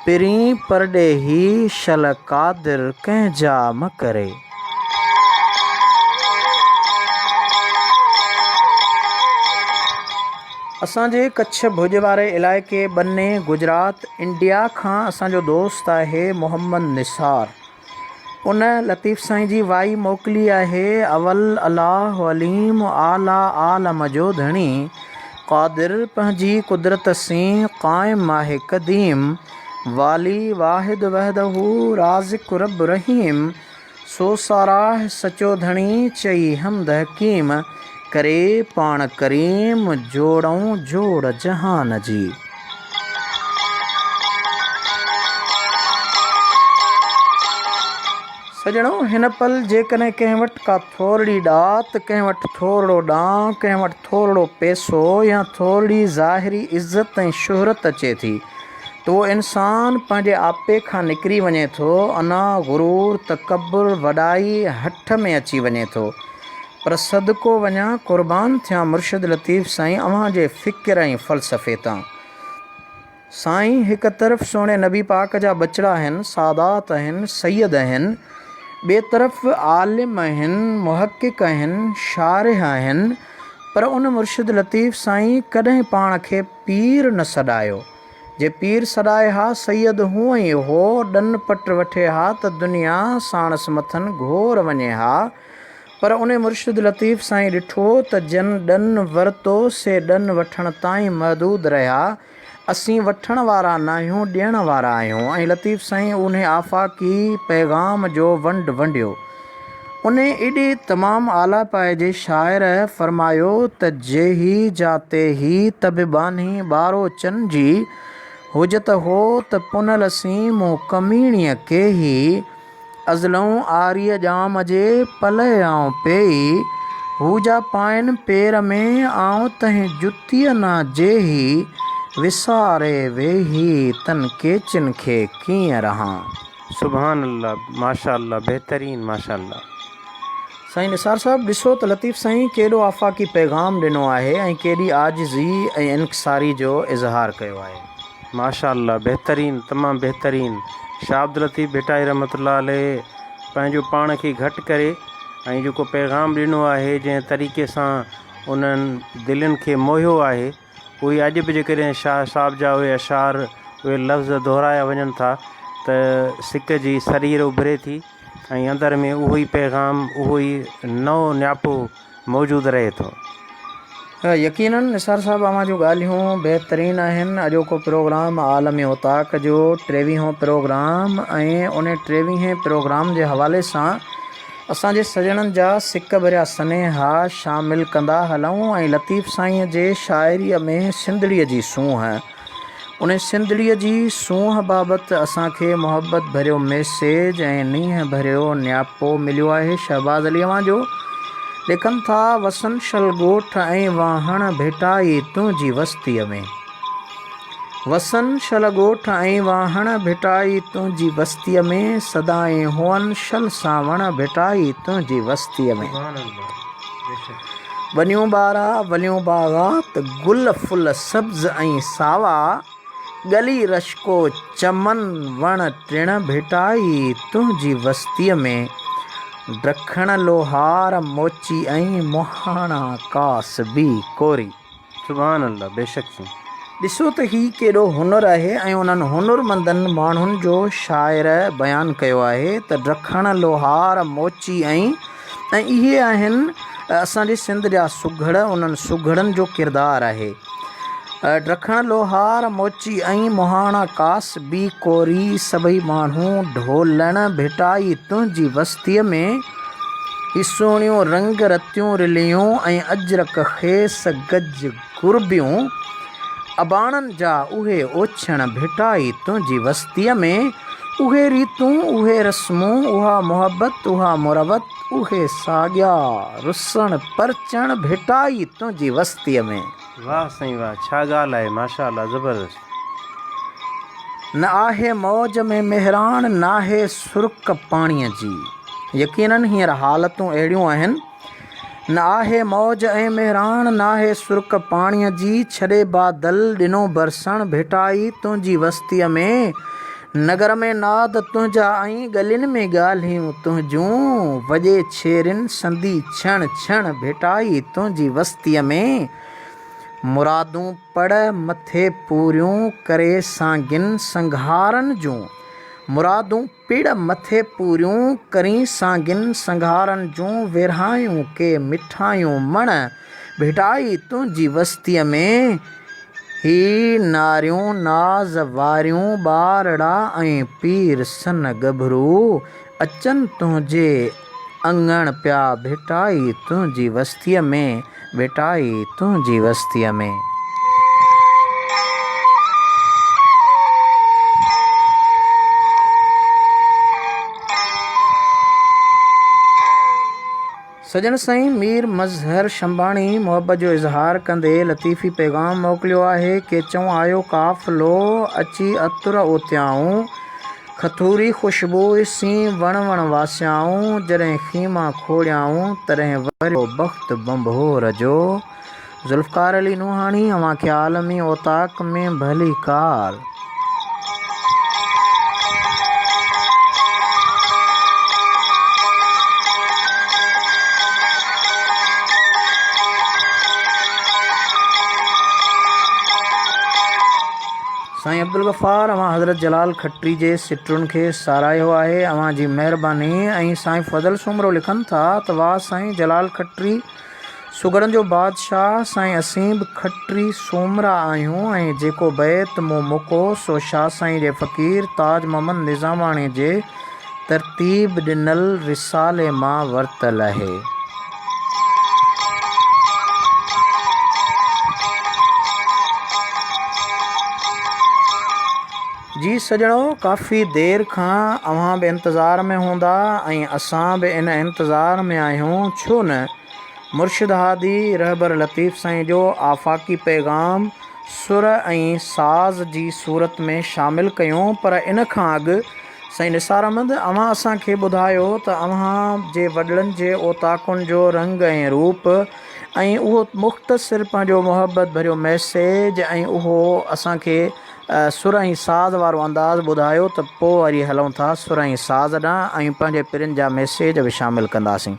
پرين پرڏيهي شل قادر ڪنهن جا م ڪري. اسان جي ڪڇ ڀڄ واري علائقي ٻني گجرات انڊيا کان اسان جو دوست آهي محمد نثار ان لطيف سائين جي وائي موڪلي آهي، اول الله عليم اعليٰ عالم جو ڌڻي، قادر پنهنجي قدرت سين قائم آهي قديم، والي واحد وحده رازق رب رحيم، سو ساراهه سچو ڌڻي چئي حمد حڪيم، ڪري پاڻ ڪريم جوڙئون جوڙ جهان جي. سڄڻو! هن پل جيڪڏهن ڪنهن وٽ ڪا ٿورڙي ڏات، ڪنهن وٽ ٿورڙو ڏانء، ڪنهن وٽ ٿورڙو پئسو يا ٿورڙي ظاهري عزت ۽ شهرت اچي ٿي ته اهو انسان پنهنجي آپي کان نڪري وڃي ٿو، انا، غرور، تڪبر، وڏائي، هٺ ۾ اچي وڃي ٿو. پر صدقو وڃان قربان ٿيان مرشد لطيف سائين اوهان جي فڪر ۽ فلسفي تان. سائين هڪ طرف سهڻي نبي پاڪ جا ٻچڙا آهن، سادات آهن، سيد آهن، ٻئي طرف عالم آهن، محقق آهن، شارح آهن، پر ان مرشد لطيف سائين ڪڏهن پاڻ کي پير نه سڏايو. جي پير سڏائي ها، سيد هونء ئي هو، ڏن پٽ وٺي ها ته دنيا ساڻس مٿن گهور وڃي ها، پر انهي مرشد لطيف سائين ڏٺو ته جن ڏن ورتو سي ڏن وٺڻ تائين محدود رهيا، اسين وٺڻ وارا ناهيون ڏيڻ وارا آهيون ۽ لطيف سائين انهي آفاقي پيغام جو ونڊ ونڊيو. انهي ايڏي تمام اعليٰ پائي جي شاعر فرمايو ته جيهي جا تيهي ته به ٻانهي ٻاروچن جي هجت هو ته پنهل سين مون ڪميڻيء ڪيهي ازلئون آريء ڄام جي پلئه آئون پيئي، هو جا پائن پير ۾، آئون تنهن جتيء نا جيهي، وساري ويهي، تن ڪيچن کي ڪيئن رهان. سبحان الله ماشاءالله بهترين ماشاءالله. سائين نثار صاحب ڏسو ته لطيف سائين ڪيڏو آفاقي پيغام ڏنو آهي ۽ ڪيڏي عاجزي ۽ انڪساري جو اظهار ڪيو آهي. ماشاء الله بهترين تمام بهترين شاھ عبداللطيف ڀٽائي رحمة الله عليه پنهنجو پاڻ کي گهٽ ڪري ۽ جيڪو پيغام ڏنو آهي جنهن طريقي سان انهن دلين کي موهيو آهي اهي اڄ به جيڪڏهن شاھ صاحب جا اهي اشعار اهي لفظ دهرايا وڃن ٿا ته سڪ جي سرير اڀري ٿي ۽ اندر ۾ اهو ئي پيغام اهو ئي نئون نياپو موجود رهي ٿو. يقينن نثار صاحب اوهان جون ڳالهيون بهترين آهن اڄوڪو پروگرام عالمي اوطاق جو ٽيويهون پروگرام ۽ ان ٽيويهين پروگرام جي حوالي سان اسان جي سڄڻن جا سڪ ڀريا سنيها شامل ڪندا هلون ۽ لطيف سائين جي شاعريء ۾ سنڌڙيء جي سونهن انهي سنڌڙيء جي سونهن بابت اسان کي محبت ڀريو ميسيج ۽ نينهن ڀريو نياپو مليو آهي شهباز علي اوهان جو لکن ٿا وسن شل ڳوٺ ۽ واهڻ ڀٽائي تنهنجي وستيء ۾ وسن شل ڳوٺ ۽ واهڻ ڀٽائي تنهنجي وستيء ۾ سدائين هئن شل سانوڻ ڀٽائي تنهنجي وستيء ۾. ٻنيون ٻارا، وليون باغات، گل ڦل سبز ۽ ساوا، ڳلي رشڪو چمن، وڻ ٽڻ ڀٽائي تنهنجي وستيء ۾، ڊکڻ لوهار موچي ۽ مهاڻا ڪاسبي ڪوري. سبحان الله بيشڪ سائين. ڏسو ته هي ڪيڏو هنر آهي ۽ انهن هنرمندن ماڻهن جو شاعر بيان ڪيو آهي ته ڊکڻ، لوهار، موچي ۽ ۽ اهي آهن اسان جي سنڌ جا سگهڙ انهن سگهڙن جو ڪردار آهي. ڊکڻ، لوهار، موچي ۽ مهاڻا ڪاسبي، ڪوري سڀئي ماڻهو ڍولڻ ڀٽائي تنهنجي وستيء ۾ هي سهڻيون رنگ رتيون رليون ۽ اجرڪ خيس گج گربيون اباڻن جا اهي اوڇڻ ڀٽائي تنهنجي وستيء ۾، اهي ريتون، اهي رسمون، اها محبت، اها مروت، اهي ساڳيا رسڻ پرچڻ ڀٽائي تنهنجي وستيء ۾. واھ سائين واھ ڇا ڳالھ آهي ماشاء الله زبردست. نه آهي موج ۾ مهراڻ ناهي سرڪ پاڻيء جي. يقينن هينئر حالتون اهڙيون آهن. نه آهي موج ۽ مهراڻ، ناهي سرڪ پاڻيء جي، ڇڏي بادل ڏنو برسڻ، ڀٽائي تنهنجي وستيء ۾، نگر ۾ ناد تنهنجا ۽ ڳلين ۾ ڳالهيون تنهنجون، وڄي ڇيرين سندي ڇڻ ڇڻ، ڀٽائي تنهنجي وستيء ۾، مرادون پڙ مٿي پوريون، ڪري سانگين سنگهارن جون، مرادون. پڙ مٿي پوريون ڪرين سانگين سنگهارن جون ورهايون ڪي مٺايون مڻ ڀٽائي تنهنجي وستيء ۾ هي ناريون ناز واريون ٻارڙا ۽ پير سن ڳڀرو اچن تنهنجي اڱڻ پيا ڀٽائي تنهنجي وستيء ۾ ڀٽائي تنهنجي وستيء ۾. سڄڻ سائين مير مظهر شنباڻي محبت جو اظهار ڪندي لطيفي پيغام موڪليو آهي، ڪيچئون آيو قافلو، اچي عطر اوتيائون، کٿوري خوشبوء سين وڻ وڻ واسيائون، جڏهن خيما کوڙيائون، تڏهن وريو بخت ڀنڀور جو. ذوالفقار علي نوحاڻي اوهان کي عالمي اوطاق ۾ ڀليڪار. سائين عبدالغفار اوهان حضرت جلال کٽري جي سٽرن کي ساراهيو آهي اوهان جي مهرباني ۽ سائين فضل سومرو لکن ٿا ته واه سائين جلال کٽري سگهڙن جو بادشاهه سائين اسين به کٽري سومرا آهيون ۽ جيڪو بيت مون مڪو سو شاهه سائين جي فقير تاج محمد نظاماڻي جي ترتيب ڏنل رسالي مان ورتل اهي. جي سڄڻو ڪافي دير کان اوهان به انتظار ۾ هوندا ۽ اسان به ان انتظار ۾ آهيون ڇو نه مرشد هادي رهبر لطيف سائين جو آفاقي پيغام سر ۽ ساز جي صورت ۾ شامل ڪيون پر ان کان اڳ سائين نثار احمد اوهان اسان کي ٻڌايو ته اوهان جي وڏڙن جي اوطاقن جو رنگ ۽ روپ ۽ اهو مختصر پنهنجو محبت ڀريو ميسيج ۽ اهو اسان کي سر ۽ ساز وارو انداز ٻڌايو ته پوء وري هلون ٿا سر ۽ ساز ڏانهن ۽ پنهنجي پرين جا ميسيج به شامل ڪنداسين.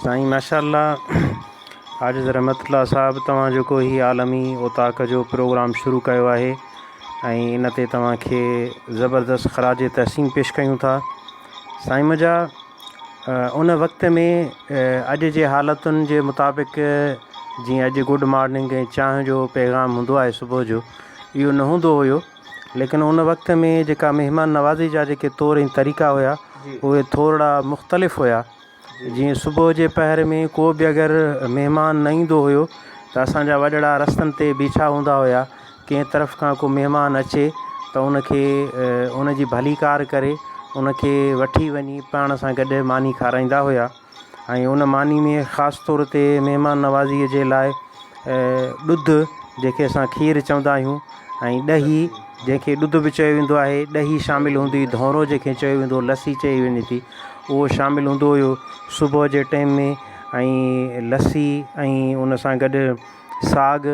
سائين ماشاء الله عاجز رحمت الله صاحب توهان جيڪو هي عالمي اوطاق جو پروگرام شروع ڪيو آهي ۽ ان تي توهان کي زبردست خراج تحسين پيش ڪيون ٿا سائين منهنجا ان وقت ۾ اڄ جي حالتن جي مطابق جيئن اڄ گڊ مارننگ ۽ چانهه جو پيغام هوندو آهي صبح جو اهو نه هوندو هيو ليڪن ان وقت ۾ جيڪا مهمان نوازي جا جيڪي طور ۽ طريقا هيا اهي ٿورڙا مختلف هيا جيئن صبح جي پهر ۾ ڪو به اگر مهمان نه ايندو هيو ته اسان جا وڏڙا رستن تي بيٺا هوندا هيا ڪنهن طرف کان ڪو مهمان اچي ته ان کي ان جي ڀليڪار ڪري ان کي وٺي وڃي پاڻ سان گڏ ماني کارائيندا هيا ۽ ان ماني ۾ خاص طور تي مهمان نوازيء جي لاء ڏڌ جنهن کي اسان کير چوندا آهيون ۽ ڏهي جنهن کي ڏڌ به چيو ويندو آهي ڏهي شامل هوندي هئي ڌونرو جنهن کي چيو ويندو هو لسي چئي وڃي ٿي اهو شامل هوندو هيو صبح جي ٽيم ۾ ۽ لسي ۽ ان سان گڏ ساڳ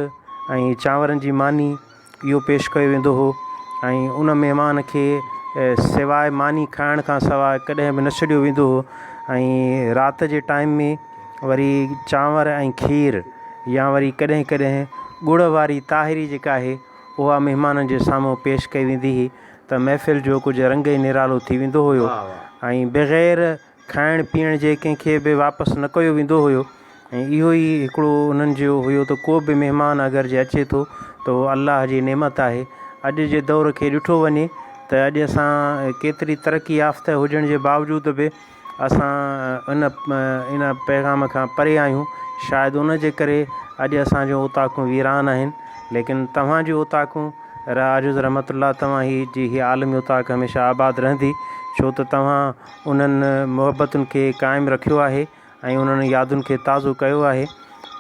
۽ چانورن جي ماني اهو پيش ڪيو ويندو هو ۽ ان مهمان کي سواء ماني کائڻ کان سواء ڪڏهن به نه ڇڏيو ويندو هو ۽ رات جي ٽائيم ۾ وري چانور ۽ کير يا وري ڪڏهن ڪڏهن ڳڙ واري طاهري جيڪا آهي اها مهمانن جي سامهون پيش ڪئي ويندي هئي ته محفل جو ڪجهه رنگ ئي نرالو ٿي ويندو هيو ۽ بغير کائڻ پيئڻ جي ڪنهن کي به واپس نه ڪيو ويندو هيو ۽ اهو ئي هڪڙو انهن جو هيو ته ڪو به مهمان اگر جي اچي ٿو ته اهو الله جي نعمت آهي اڄ جي دور کي ڏٺو وڃي ته اڄ اسان ڪيتري ترقي يافته هجڻ جي باوجود به اسان ان ان پيغام کان پري آهيون شايد ان جي ڪري اڄ اسان جون اوطاقون ويران آهن ليڪن توهان جون اوطاقون عاجز رحمت الله توهان هي جي هي عالمي اوطاق هميشه آباد رهندي ڇو ته توهان انهن محبتن کي قائم رکيو آهي ۽ انهن يادن کي تازو ڪيو آهي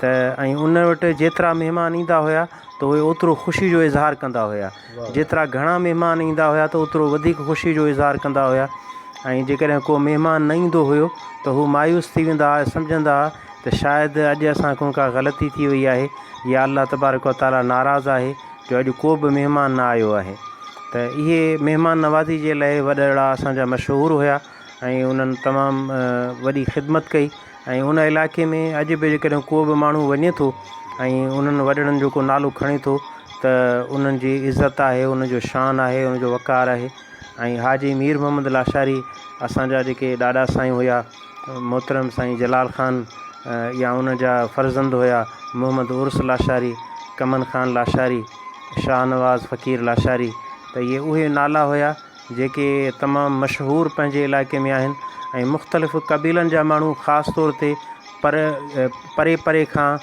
ته ۽ ان وٽ جيترا مهمان ايندا هيا ته اهي اوترو خوشي جو اظهار ڪندا هيا جيترا گهڻا مهمان ايندا هيا ته اوترو وڌيڪ خوشي جو اظهار ڪندا هيا ۽ جيڪڏهن ڪو مهمان نه ايندو هيو ته هو مايوس ٿي ويندا هئا سمجهندا هئا ته شايد اڄ اسان کان ڪا غلطي ٿي وئي آهي يا الله تبارڪ وتعاليٰ ناراض آهي جو اڄ ڪو به مهمان نه آيو آهي ته اهي مهمان نوازي جي لاء وڏڙا اسان جا مشهور هيا ۽ انهن تمام وڏي خدمت ڪئي ۽ ان علائقي ۾ اڄ به جيڪڏهن ڪو به ماڻهو وڃي ٿو ۽ انهن وڏڙن جو ڪو نالو کڻي ٿو ته انهن جي عزت آهي ان جو شان آهي ان جو وقار آهي ۽ حاجي مير محمد لاشاري اسان جا جيڪي ڏاڏا سائين هيا محترم سائين جلال خان يا ان جا فرزند هيا محمد عرس لاشاري، ڪمن خان لاشاري، شاهنواز فقير لاشاري ته اهي اهي نالا هيا جيڪي تمام مشهور پنهنجي علائقي ۾ آهن ۽ مختلف قبيلن جا ماڻهو خاص طور تي پر پري پري کان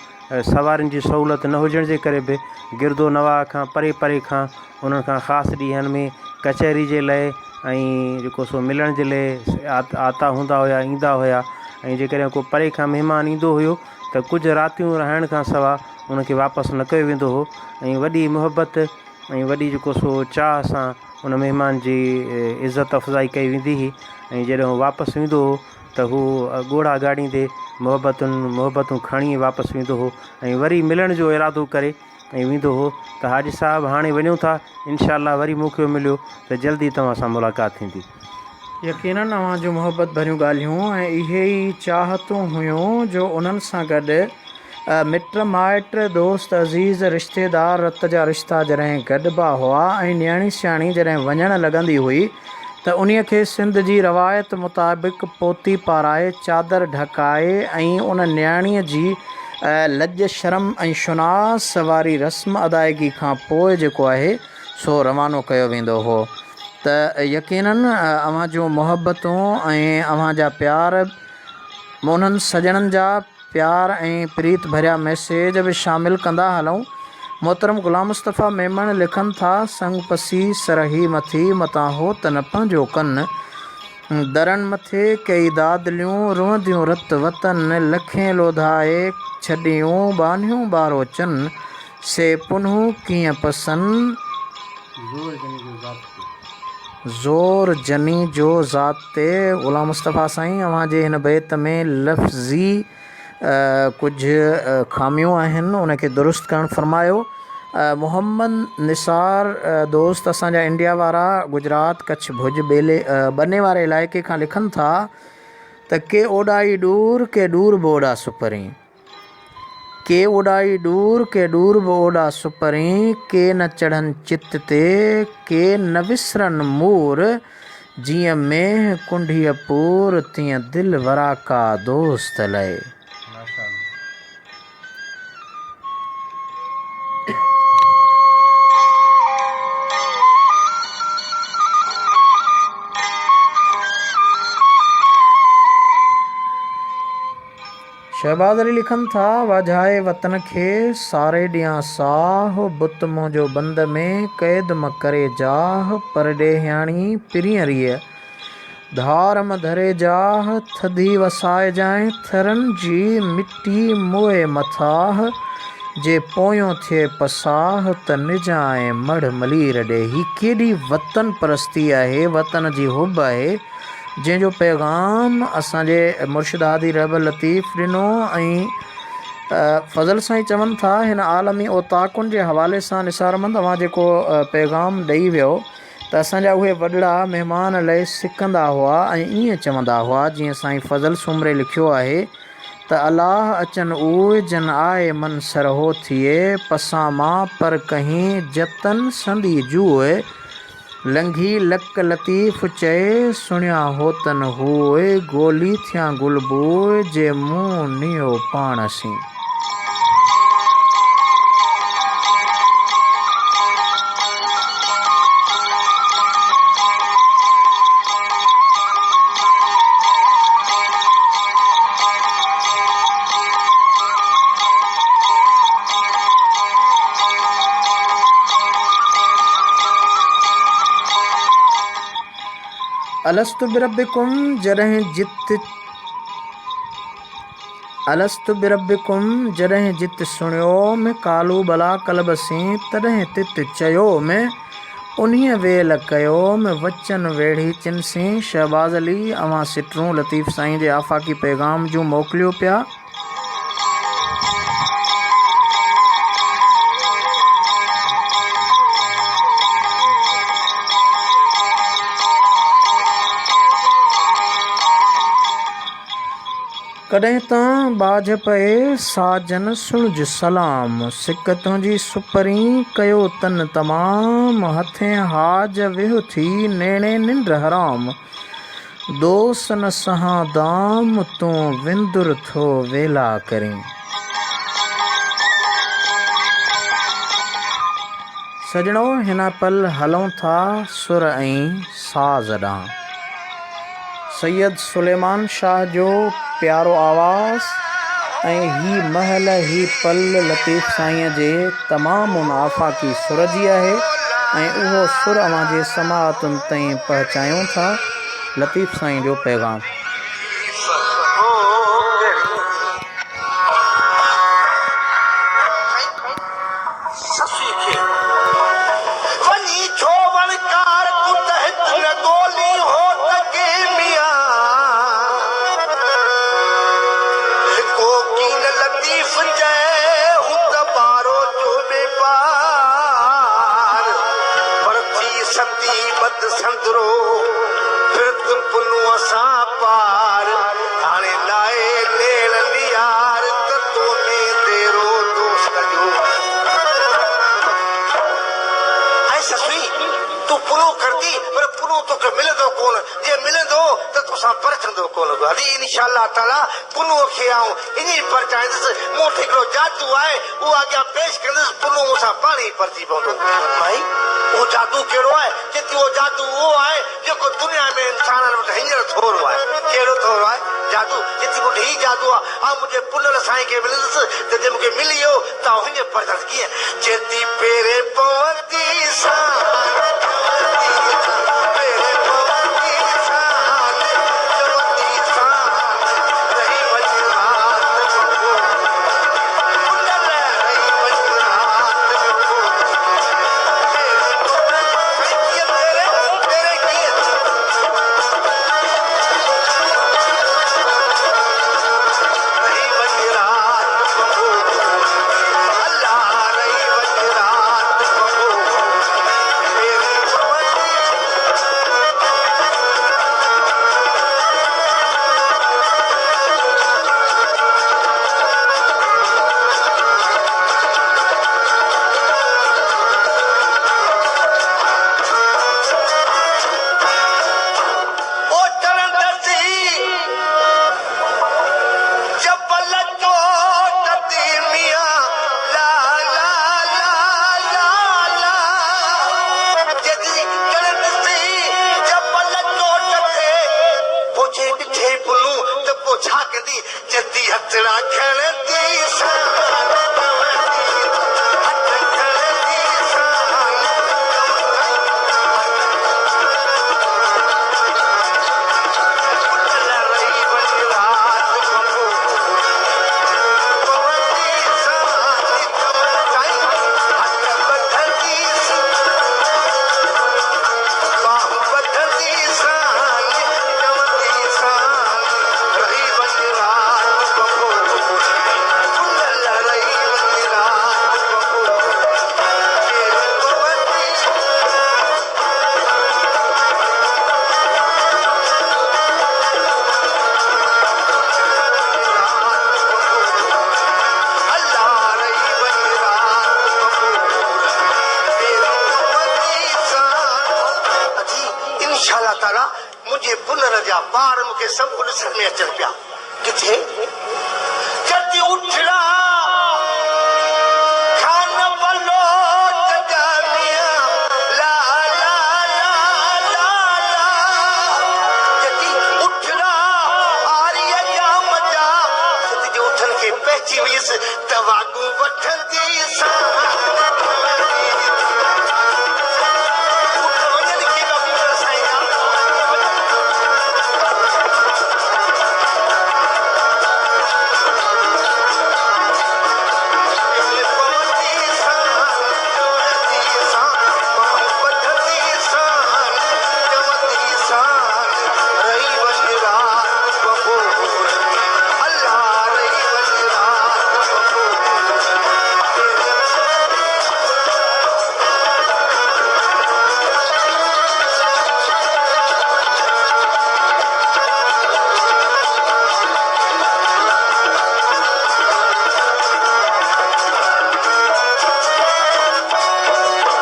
سوارين جي سهولت نه هجڻ جي ڪري به گرد و نواح کان پري پري کان انهن کان خاص ڏينهن ۾ ڪچهري جي لئه ۽ جيڪو سو ملڻ جي لئه آتا هوندا هيا ايندا هيا ۽ جيڪڏهن ڪو پري کان مهمان ايندو هيو ته ڪجهه راتيون رهائڻ کان سوا ان کي واپس نه ڪيو ويندو هو ۽ وڏي محبت ۽ وڏي جيڪو سو چاهه سان ان مهمان جي عزت افزائي ڪئي ويندي هئي ۽ جڏهن هو واپس ويندو هو ته هو ڳوڙها ڳاڙيندي محبتن محبتون کڻي واپس ويندو هو ۽ وري ملڻ جو ارادو ڪري ۽ ويندو هو ته حاجي صاحب هاڻي وڃون ٿا انشاء الله وري موقعو مليو ته جلدي توهان سان ملاقات ٿيندي. يقيناً اوهان جون محبت ڀريون ڳالهيون ۽ اهي ئي چاهتون هيون جو انهن سان گڏ مٽ مائٽ، دوست عزيز، رشتيدار، رت جا رشتا جڏهن گڏبا هئا ۽ نياڻي سياڻي جڏهن وڃڻ لڳندي هئي ته انهيء کي سنڌ جي روايت مطابق پوتي پارائي، چادر ڍڪائي ۽ ان نياڻيء جي لڄ شرم ۽ شناس واري رسم ادائگي کان پوء جيڪو آهي سو روانو ڪيو ويندو هو ته يقيناً اوهان جون محبتون ۽ اوهان جا پيار انهن سڄڻن جا پيار ۽ پريت ڀريا ميسيج به شامل ڪندا هلون. محترم غلام مصطفيٰ ميمڻ لکن ٿا، سڱ پسي سرهي مٿي، متان هوت نه پنهنجو ڪن. درن مٿي ڪيئي دادليون، روئنديون رت وطن، لکين لوڌائي ڇڏيون، ٻانهيون ٻاروچن، سي پنهون ڪيئن پسن. زور جني جو ذات تي. غلام مصطفيٰ سائين اوهان جي هن بيت ۾ لفظي ڪجهه خاميون آهن ان کي درست ڪرڻ فرمايو. محمد نثار دوست اسان جا انڊيا وارا گجرات ڪڇ ڀڄ ٻيلي ٻني واري علائقي کان لکن ٿا ته ڪي اوڏائي ڏور ڪي ڏور به اوڏا سپرين ڪي اوڏائي ڏور ڪي ڏور به اوڏا سپرين ڪي نه چڙهن چت تي ڪي نه وسرن مور جيئن مينهن ڪنڍيء پور تيئن دل وراڪا دوست لئي. شهباز علي لکن ٿا، واجهائي وطن کي، ساري ڏيان ساهه، بت منهنجو بند ۾، قيد م ڪري جاهه، پرڏيهياڻي پرينء ريء، ڌار م ڌري جاهه، ٿڌي وسائجانء، ٿرن جي مٽي موئي مٿاهه، جي پويون ٿئي پساهه، ته نجانء مڙهه ملير ڏي. هي ڪيڏي وطن پرستي آهي، وطن جي حب آهي. جنهن جو پيغام اسان جي مرشد هادي رهبر لطيف ڏنو ۽ فضل سائين چون ٿا هن عالمي اوطاقن جي حوالي سان نثار احمد اوهان جيڪو پيغام ڏئي ويو ته اسان جا اهي وڏڙا مهمان لئي سڪندا هئا ۽ ائين چوندا هئا جيئن سائين فضل سومري لکيو آهي. ته الله اچن اوء جن آء من سرهو ٿئي، پسان مان پر ڪهين جتن سندي جوء، لنگهي لڪ لطيف چئي، سڻيا هوتن هوء، گولي ٿيان گلبوء، جي مون نيو پاڻ سين. الست بربڪم جڏهن جت الست بربڪم جڏهن جت سڻيوم قالو بلا قلب سين تڏهن تت چيوم انهيء ويل ڪيوم وچن ويڙهي چن سين شهباز علي اوهان سٽرون لطيف سائين جي آفاقي پيغام جون موڪليو پيا. ڪڏهن تان ٻاجهه پئي، ساجن سڻج سلام، سڪ تنهنجي سپرين، ڪيو تن تمام، هٿين هاج ويهه ٿي، نيڻي ننڊ حرام، دوس نه سهان دام، تون وندر ٿو ويلا ڪرين. سڄڻو هن پل هلون ٿا سر ۽ ساز ڏانهن. سيد سليمان شاهه جو پيارو آواز ۽ هي مهل هي پل لطيف سائينء جي تمام ان آفاقي سر جي آهي ۽ اهو سر اوهان جي سماعتن تائين پهچايون ٿا لطيف سائين جو پيغام. سسئي کي وڃي ڇو وڻڪار تون ته هت نه ڳولي هوت ڪي ميان هڪو ڪين لطيف چئي هوت ٻارو جو بي پار پر ٿي ستي ٻڌ سندرو پرت پنهونء سان پار هاڻي لائي ليڙ ليار ته تو ۾ ديرو دوست جو. اي سسئي! تون پنهون ڪرتي پر پنهون توکي ملندو ڪونه، جي ملندو ته توسان پرچندو ڪونه. هلي انشاء الله تعاليٰ پنهونء کي آئون ائين ئي پرچائيندس، مون وٽ هڪڙو جادو آهي، اهو اڳيان پيش ڪندس، پنهون مون سان پاڻ ئي پرچي پوندو. مائي! اهو جادو ڪهڙو آهي؟ چي ٿي اهو جادو اهو آهي، جيڪو دنيا ۾ انسانن وٽ هينئر ٿورو آهي. ڪهڙو ٿورو آهي؟ جادو. چي ٿي مون وٽ هي جادو آهي، آئون منهنجي پنهل سائين کي ملندس ته جي مون کي ملي ويو ته آئون هينئر پرچندس. ڪيئن؟ چي ٿي پيرين پوندي سان، چوندي سان، پيرين پوندي سان، چوندي سان، رهي وڃ رات بکو، پنهل رهي وڃ رات بکو، پيرين او چڙهندس جبل چوٽ تي ميان لا لا لا لا لا جدي چڙهندس جبل چوٽ تي پوء جي ڏٺي پنهون ته پوء ڇا ڪندي جدي هٿڙا کڻندي سان پوندي هٿ کڻندي سان پنر جا ٻار مون کي سڀ ڏسڻ ۾ اچن پيا. ڪٿي؟ جتي اٺڙا خان بلوچ جا ميان لا لا لا لا لا جتي اٺڙا آريء ڄام جا جتي جي اٺن کي پهچي ويس ته واڳون وٺندي سان اٺ وڃن ڪيڏا پنر سائين جا.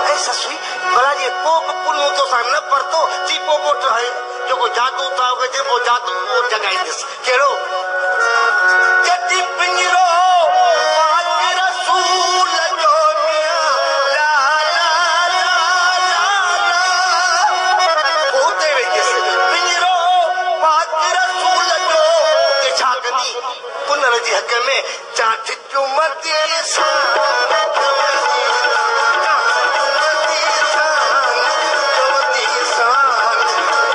اي سسئي، ڀلا جي ڪو به پنهون توسان نه پرتو، چي پوء ڳوٺ هل، جيڪو جادو ٿا وجهه، پوء جادو اهو جڳائيندس. ڪهڙو؟ جتي پڃرو پاڪ رسول جو ميان، لا لا لا لا لا، پوء اتي وينديس. پڃرو پاڪ رسول جو، اتي ڇا ڪندين؟ پنهل جي حق ۾ چانٺ چمندي سان، چمندي سان، چمندي سان،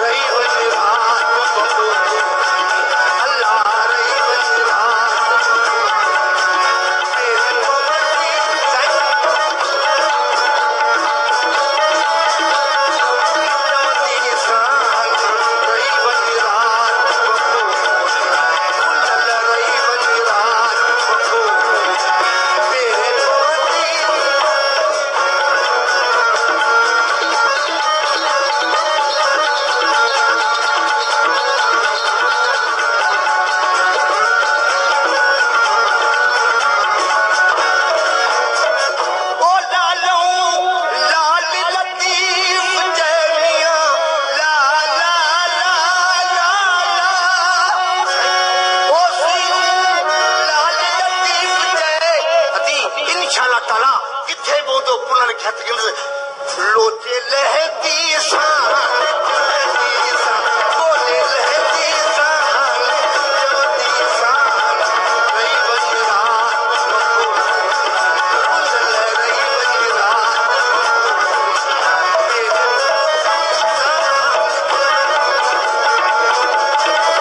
رهي وڃ رات بپور، الله رهي وڃ رات بپور، پير پوندي سائين. چمندي سان، رهي وڃ رات بپور، گلل رهي وڃ رات بپور، پير پوندي. او لالئون لال لطيف چئي ميان لا لا لا لا لا او سيئون لال لطيف چئي ادي انشاء الله تعالي ڪٿي به هوندو پنڻ کي هٿ ڪندس لوچي لهندي سان چوندي سان ٻولي لهندي سان چوندي سان رهي وڃ رات بپور گل رهي وڃ رات بپور تيري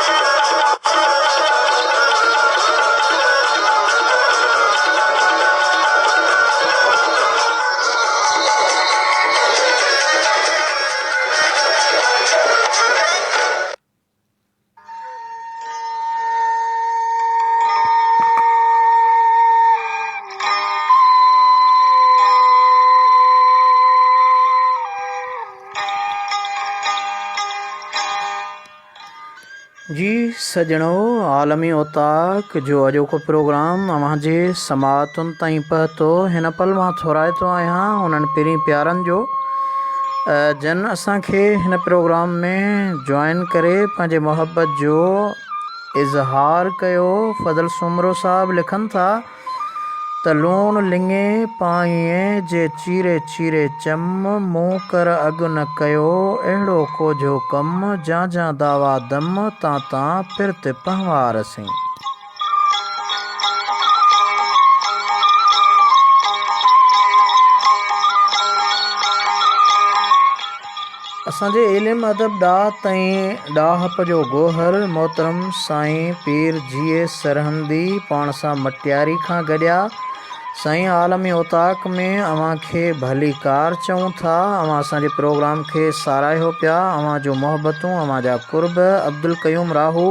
جي سڄڻو عالمي اوطاق جو اڄوڪو پروگرام اوهان جي سماعتن تائين پهتو هن پل مان ٿورائتو آهيان انهن پرين پيارن جو جن اسان کي هن پروگرام ۾ جوائن ڪري پنهنجي محبت جو اظهار ڪيو فضل سومرو صاحب لکن ٿا ته لوڻ لڱي پائين جي چيري چيري چم، مون ڪر اڳ نه ڪيو اهڙو ڪوجهو ڪم، جان جان دعويٰ دم، تان تان پرت پنهوار سين. اسان جي علم ادب ڏات ۽ ڏاهپ جو گوهر محترم سائين پير جي اي سرهندي پاڻ سان مٽياري کان گڏيا. سائين عالمي اوطاق ۾ اوهان کي ڀليڪار چئون ٿا. اوهان اسان جي پروگرام کي ساراهيو پيا. اوهان جون محبتون اوهان جا قرب. عبدالقيوم راهو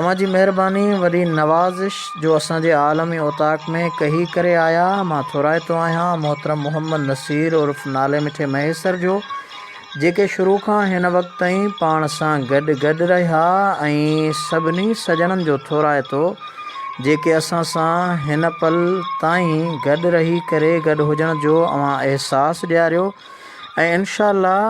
اوهان جي مهرباني وڏي نوازش جو اسان جي عالمي اوطاق ۾ ڪهي ڪري آيا. مان ٿورائتو آهيان محترم محمد نصير عرف نالي مٺي مهيسر جو جيڪي شروع کان هن وقت تائين پاڻ سان گڏ گڏ رهيا ۽ سڀني سڄڻن جو ٿورائتو جيڪي اسان سان هن پل تائين گڏ رهي ڪري گڏ هجڻ جو اوهان احساس ڏياريو ۽ انشاء الله.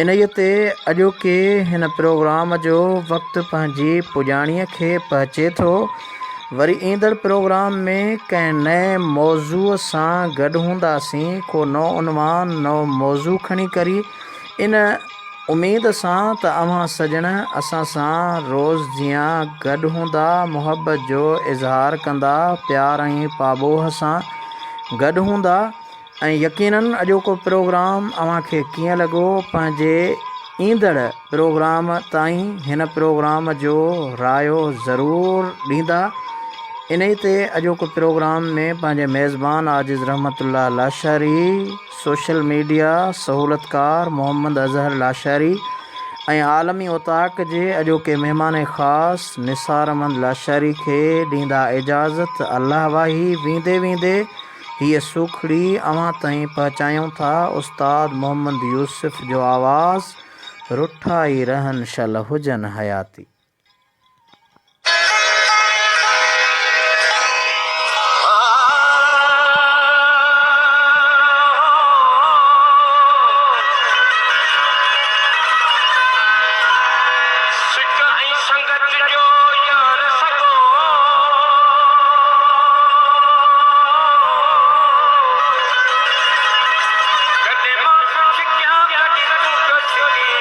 انهيء تي اڄوڪي هن پروگرام جو وقت پنهنجي پڄاڻيء کي پهچي ٿو. وري ايندڙ پروگرام ۾ ڪنهن نئين موضوع سان گڏ هونداسين، ڪو نئون عنوان، نئون موضوع کڻي ڪري ان اميد سان ته اوهان سڄڻ اسان سان روز جيان گڏ هوندا، محبت جو اظهار ڪندا، پيار ۽ پاٻوهه سان گڏ هوندا ۽ يقينن اڄوڪو پروگرام اوهان کي ڪيئن لڳو پنهنجي ايندڙ پروگرام تائين هن پروگرام جو رايو ضرور ڏيندا. انهي تي اڄوڪو پروگرام ۾ پنهنجي ميزبان عاجز رحمت الله لاشاري، سوشل ميڊيا سهولتڪار محمد اظهر لاشاري ۽ عالمي اوطاق جي اڄوڪي مهمان خاص نثار احمد لاشاري کي ڏيندا اجازت الله واهي ويندي ويندي هيء سوکڙي اوهان تائين پهچايون ٿا استاد محمد يوسف جو آواز رٺا ئي رهن شل هجن حياتي. سڪ ۽ سنگت جو يار سڳو. ڪڏهن مان ٿو ڇڪيان ڪڏهن تون ٿو ڇڪين.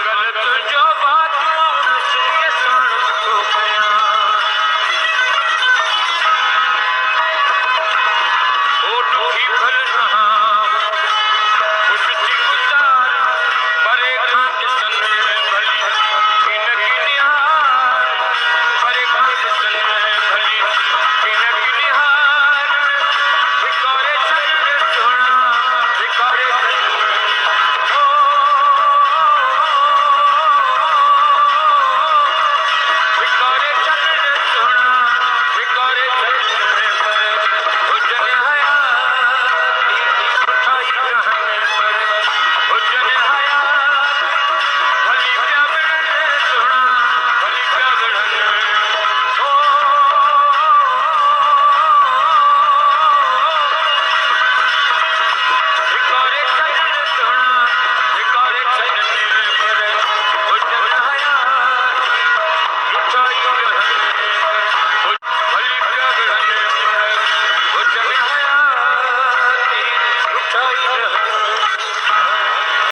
غلط.